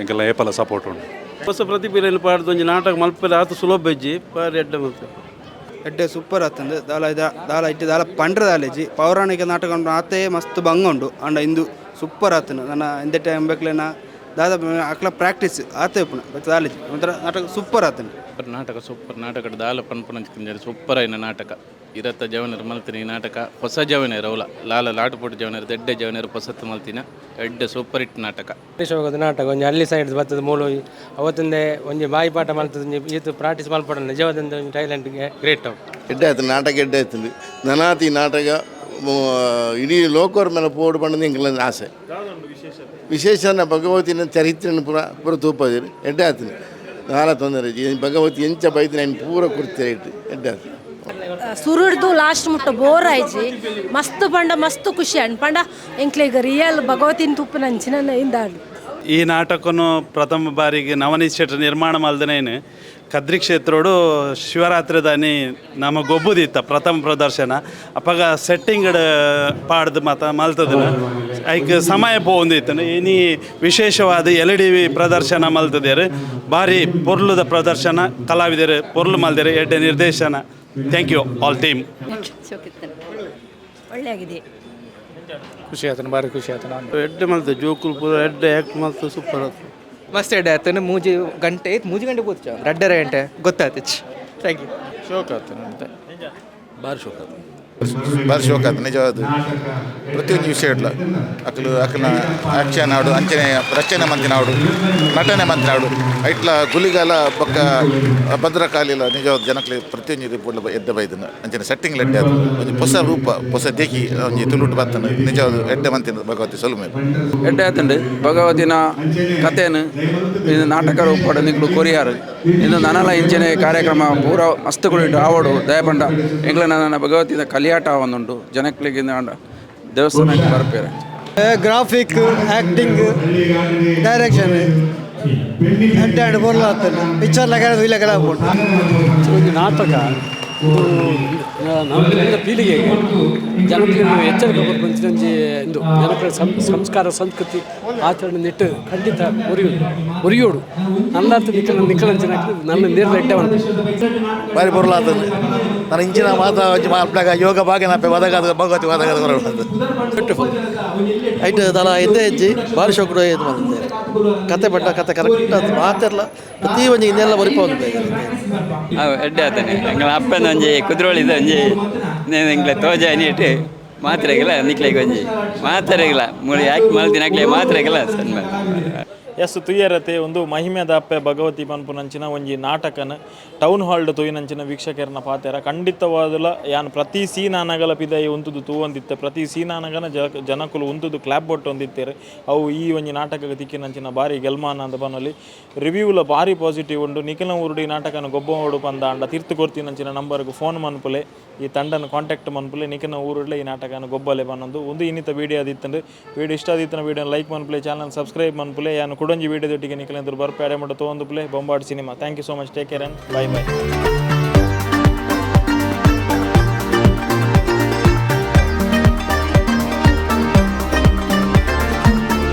ಎಂಕೆಲ್ಲ ಏಪಲ ಸಪೋರ್ಟ್ ಉಂಟು. ಹೊಸ ಪ್ರತಿಭೆಯನ್ನು ಪಾಡ್ದು ಒಂಜಿ ನಾಟಕ ಮಲ್ಪೆರೆ ಆತ ಸುಲಭ ಇಜ್ಜಿ ಬಾರಿ ಎಡ್ಡೆ ಮಲ್ತೆ ಎಡ್ಡೆ ಸೂಪರ್ ಆತಂದು ದಾಲ ಇದ ದಾಲ ಇಟ್ಟು ದಾಲ ಪಂಡ್ರ ದಾಲೇಜಿ ಪೌರಾಣಿಕ ನಾಟಕ ಉಂಟು ಆತೇ ಮಸ್ತ್ ಬಂಗ ಉಂಡು ಅಂಡ ಇಂದು ಸೂಪರ್ ಆತನು ನನ್ನ ಇಂದ ಟೈಮ್ ಬೇಕಲೇನ ದಾದ ಅಕ್ಲ ಪ್ರಾಕ್ಟೀಸ್ ಆತೇ ಉಪ್ಪುನ ಬಟ್ ದಾಲೇಜಿ ಒಂಥರ ನಾಟಕ ಸೂಪರ್ ಆತನು. ನಾಟಕ ಸೂಪರ್ ನಾಟಕ ದಾಲ ಪನ್ಪುನಂಚಿನ ಸೂಪರ್ ಆಯಿನ ನಾಟಕ ಇರತ್ತ ಜವನರು ಮಲ್ತಿನ ಈ ನಾಟಕ ಹೊಸ ಜವನರು ಅವಲ ಲಾಲ ಲಾಟಪೋಟು ಜವನರು ದೆಡ್ಡೆ ಜವನರು ಹೊಸತ್ತು ಮಲ್ತಿನ ಎಡ್ಡೆ ಸೂಪರ್ ಹಿಟ್ ನಾಟಕ. ಶೋಕದ ನಾಟಕ ಒಂಜಿ ಹಳ್ಳಿ ಸೈಡ್ ಬರ್ತದೆ ಮೂಲು ಅವತ್ತೊಂದೇ ಒಂಜಿ ಬಾಯಿ ಪಾಠ ಮಲ್ತದೆ ಒಂಜಿ ಈತು ಪ್ರಾಕ್ಟೀಸ್ ಮಲ್ಪಡ ನಿಜವಾದ ಒಂಜಿ ಟ್ಯಾಲೆಂಟ್ಗೆ ಗ್ರೇಟ್ ಅವು. ಎಡ್ಡೆ ಆಯ್ತು ನಾಟಕ ಎಡ್ಡೆ ಆಯ್ತು ನನಾತಿ ನಾಟಕ ಇಡೀ ಲೋಕೋರ್ ಮೇಲೆ ಪೋಡು ಪಂಡದು ಎಂಕಲ್ನ ಆಸೆ ವಿಶೇಷ ಭಗವತಿನ ಚರಿತ್ರೆಯನ್ನು ಪೂರ ಪೂರ ತೂಪದಿರಿ ಎಡ್ಡೆ ಆಯ್ತು ನಾಲ ತೊಂದರೆ ಭಗವತಿ ಎಂಚ ಬೈದಿನ ನಾನು ಪೂರ ಕುರ್ತಿ ಇಟ್ಟು ಎಡ್ಡೆ ಆಯ್ತು. ಸುರುಡ್ದು ಲಾಸ್ಟ್ ಮುಟ್ಟ ಬೋರ್ ಆಯ್ಜಿ ಮಸ್ತ್ ಪಂಡ ಮಸ್ತ್ ಖುಷಿ ಅಂಡ್ ಪಂಡ ಎಂಕ್ಲೆಗ್ ರಿಯಲ್ ಭಗವತಿನ ತುಪ್ಪುನಂಚಿನ ಇಂದಾಡು. ಈ ನಾಟಕನು ಪ್ರಥಮ ಬಾರಿಗೆ ನವನೀತ್ ಶೆಟ್ಟರ್ ನಿರ್ಮಾಣ ಮಲ್ದನೇನು ಕದ್ರಿ ಕ್ಷೇತ್ರೋಡು ಶಿವರಾತ್ರಿದಾನಿ ನಮ್ಮ ಗೊಬ್ಬುದಿತ್ತ ಪ್ರಥಮ ಪ್ರದರ್ಶನ ಅಪಗ ಸೆಟ್ಟಿಂಗ್ ಪಾಡ್ದು ಮಾತ ಮಲ್ತದನ ಐಕ್ ಸಮಯ ಪೋಂದಿತ್ತನು ಇನಿ ವಿಶೇಷವಾದ ಎಲ್ ಡಿ ವಿ ಪ್ರದರ್ಶನ ಮಲ್ತದೇರು ಭಾರಿ ಪೊರ್ಲುದ ಪ್ರದರ್ಶನ ಕಲಾವಿದರು ಪೊರ್ಲು ಮಲ್ದೇರು ಎಡ್ಡೆ ನಿರ್ದೇಶನ. Thank you all team. ಒಳ್ಳೆಯಾಗಿದೆ ಖುಷಿ ಆತನ ಭಾರಿ ಖುಷಿ ಆತನ ಎಡ್ಡೆ ಮಲ್ತೆ ಜೋಕುಲು ಪೂರ ಎಡ್ಡೆ ಆ್ಯಕ್ಟ್ ಮಲ್ತೆ ಸೂಪರ್ ಆತು ಮಸ್ತ್ ಎಡ್ಡೆ ಆತನ ಮೂಜಿ ಗಂಟೆ 3 ಗಂಟೆ ಪೋತು 2.5 ಗಂಟೆ ಗೊತ್ತಾಯ್ತು. Thank you. ಶೋಕ ಆತನ ಭಾರಿ ಶೋಕ ಆತು ಭಾರಿ ಶೋಕ ಆತು ನಿಜವಾದ ಪ್ರತಿಯೊಂದು ವಿಷಯ ಇಡ್ಲ ಅಕಲು ಅಕಲ್ನ ಆಕ್ಷನ್ ಆಡು ಅಂಚನೆ ರಚನೆ ಮಂತಿನ ಆಡು ನಟನೆ ಮಂತಿನ ಆಡು ಐಟ್ಲ ಗುಲಿಗಾಲ ಬೊಕ್ಕ ಭದ್ರಕಾಲಿಲ ನಿಜವಾದ ಜನಕ್ಲೆ ಪ್ರತಿಯೊಂದು ರೀಪೋರ್ಲ ಎದ್ದ ಬೈದನ ಅಂಚನೆ ಸೆಟ್ಟಿಂಗ್ ಎಡ್ಡೆ ಅದು ಒಂಜಿ ಹೊಸ ರೂಪ ಹೊಸ ದೇಕಿ ಒಂಜಿ ತುಳುಟು ಬತ್ತನ ನಿಜವಾದ ಎಡ್ಡೆ ಮಂತಿನ ಭಗವತಿ ಸೊಲ್ಮೇಲೆ ಎಡ್ಡೆ ಆತಂಡು ಭಗವತಿನ ಕಥೆನು ಇದು ನಾಟಕ ರೂಪಡ ನಿಕ್ಲು ಕೊರಿಯಾರು ಇದು ನನಲ ಇಂಚನೆ ಕಾರ್ಯಕ್ರಮ ಪೂರ ಮಸ್ತ್ ಕೊಡಿಟ್ಟು ಆವಡು ದಯಪಂಡ ಎಂಗ್ಲ ನನ್ನ ಭಗವತಿನ ಕಲಿಯಾಟ ಒಂದುಂಟು ಜನಕ್ಲಿಗೆ ದೇವಸ್ಥಾನಕ್ಕೆ ಬರ್ಪೇರೆ. ಗ್ರಾಫಿಕ್ ಆ್ಯಕ್ಟಿಂಗ್ ಡೈರೆಕ್ಷನ್ ಎಡ್ಡೆ ಆಂಡ್ ಬೊರ್ಲ ಆತಂಡು ಪಿಕ್ಚರ್ ಲಗ ಇಲ್ಲಗಲ ಒಂದು ನಾಟಕ ನಮ್ಮ ಪೀಳಿಗೆಗೆ ಜನಕ್ಕೆ ಎಚ್ಚರಿಕೆ ಕೊರ್ಪುನಂಚಿನ ಇಂದು ಜನಕುಲೆ ಸಂಸ್ಕಾರ ಸಂಸ್ಕೃತಿ ಆಚರಣೆ ನೆಟ್ಟು ಖಂಡಿತ ಒರಿಯೋಡು ನಲ್ಲಾತ್ ನಿಕ್ಕಲ ನಿಕ್ಕಲಂಚಿನ ನನ್ನ ನೇರ್ದ ಎಡ್ಡೆ ಬಾರಿ ಬೊರ್ಲ ಆತಂಡು ನಾನು ಇಂಚಿನ ಮಾತ ಒಂಜಿ ಮಾಲ್ಪನಾಗ ಯೋಗ ಭಾಗ್ಯನಪ್ಪೆ ಒದಗಾದ ಭಗವತಿ ಒದಗಾದ. ಬ್ಯೂಟಿಫುಲ್. ಐಟ್ ದಲ ಎದ್ದೆ ಹೆಜ್ಜಿ ಭಾರಿ ಶೋಕುಡು. ಇದು ಮಂತೆ ಕತೆ ಪಟ್ಟ ಕತೆ ಕರೆಕ್ಟ್ ಅದು. ಮಾತೆರ್ಲ ಪ್ರತಿ ಒಂಜಿ ಇನ್ನೆಲ್ಲ ಬರಿಪೊಂದು. ಅವು ಎಡ್ಡೆ ಆತನೆ. ಎಂಗಳ ಅಪ್ಪನ ಒಂಜಿ ಕುದ್ರೋಳಿದ ಒಂಜಿ ಎಂಕ್ಲೆ ತೋಜ ನೀಟ್ ಮಾತ್ರೆಗಿಲ್ಲ. ನಿಕ್ಲೆಗ್ ಒಂಜಿ ಮಾತ್ರೆಗಿಲ್ಲ ಮುಳಿ ಯಾಕೆ ಮಲ್ದಿನಕ್ಲೆ ಮಾತ್ರೆಗಿಲ್ಲ ಸಣ್ಣ. ಎಸ್, ತುಯ್ಯರತೆ ಒಂದು ಮಹಿಮೆದ ಅಪ್ಪೆ ಭಗವತಿ ಪನ್ಪುನಂಚಿನ ಒಂಜಿ ನಾಟಕನ ಟೌನ್ ಹಾಲ್ಡ್ ತೂಯಿನಂಚಿನ ವೀಕ್ಷಕರನ ಪಾತೆರ. ಖಂಡಿತವಾದಲ ಯಾನ್ ಪ್ರತಿ ಸೀನಾನಗಲ ಪಿದಯಿ ಉಂತುದು ತೂವೊಂದಿತ್ತೆ. ಪ್ರತಿ ಸೀನಾನಗನ ಜನಕುಲು ಉಂತುದು ಕ್ಲಾಪ್ ಬೊಟ್ಟೊಂದಿತ್ತೆರ್. ಅವು ಈ ಒಂಜಿ ನಾಟಕಕ್ಕೆ ತಿಕ್ಕಿನಂಚಿನ ಬಾರಿ ಗೆಲ್ಮಾನ ಅಂದ ಪನೊಲಿ. ರಿವ್ಯೂಲ ಬಾರಿ ಪಾಸಿಟಿವ್ ಉಂಡು. ನಿಖಿಲ ಊರುಡು ಈ ನಾಟಕನ ಗೊಬ್ಬೋಡು ಪಂದಾಂಡ ತಿರ್ತು ಕೊರ್ತಿನಂಚಿನ ನಂಬರ್ಗೆ ಫೋನ್ ಮನ್ಪುಲೆ, ಈ ತಂಡನ ಕಾಂಟ್ಯಾಕ್ಟ್ ಮನ್ಪುಲೆ. ನಿಖಿನ ಊರುಡ್ಲೆ ಈ ನಾಟಕನ ಗೊಬ್ಬಲೆ ಪನ್ನೊಂದು ಒಂದು ಇನ್ನಿತ ವೀಡಿಯೋ ಆದಿತ್ತಂಡು. ವೀಡಿಯೋ ಇಷ್ಟ ಆದಿತ್ತಿನ ವೀಡಿಯೋ ಲೈಕ್ ಮನ್ಪುಲೆ, ಚಾನಲ್ ಸಬ್ಸ್ಕ್ರೈಬ್ ಮನ್ಪುಲೆ. ಯಾನು ಕುಡೊಂಜಿ ವೀಡಿಯೋ ದೊಟ್ಟಿಗೆ ನಿಖಿಲ ಬರ್ಪೆ. ಅಡೆ ಮುಟ್ಟ ತೋಂದು play Bombat cinema. Thank you so much, take care and bye bye.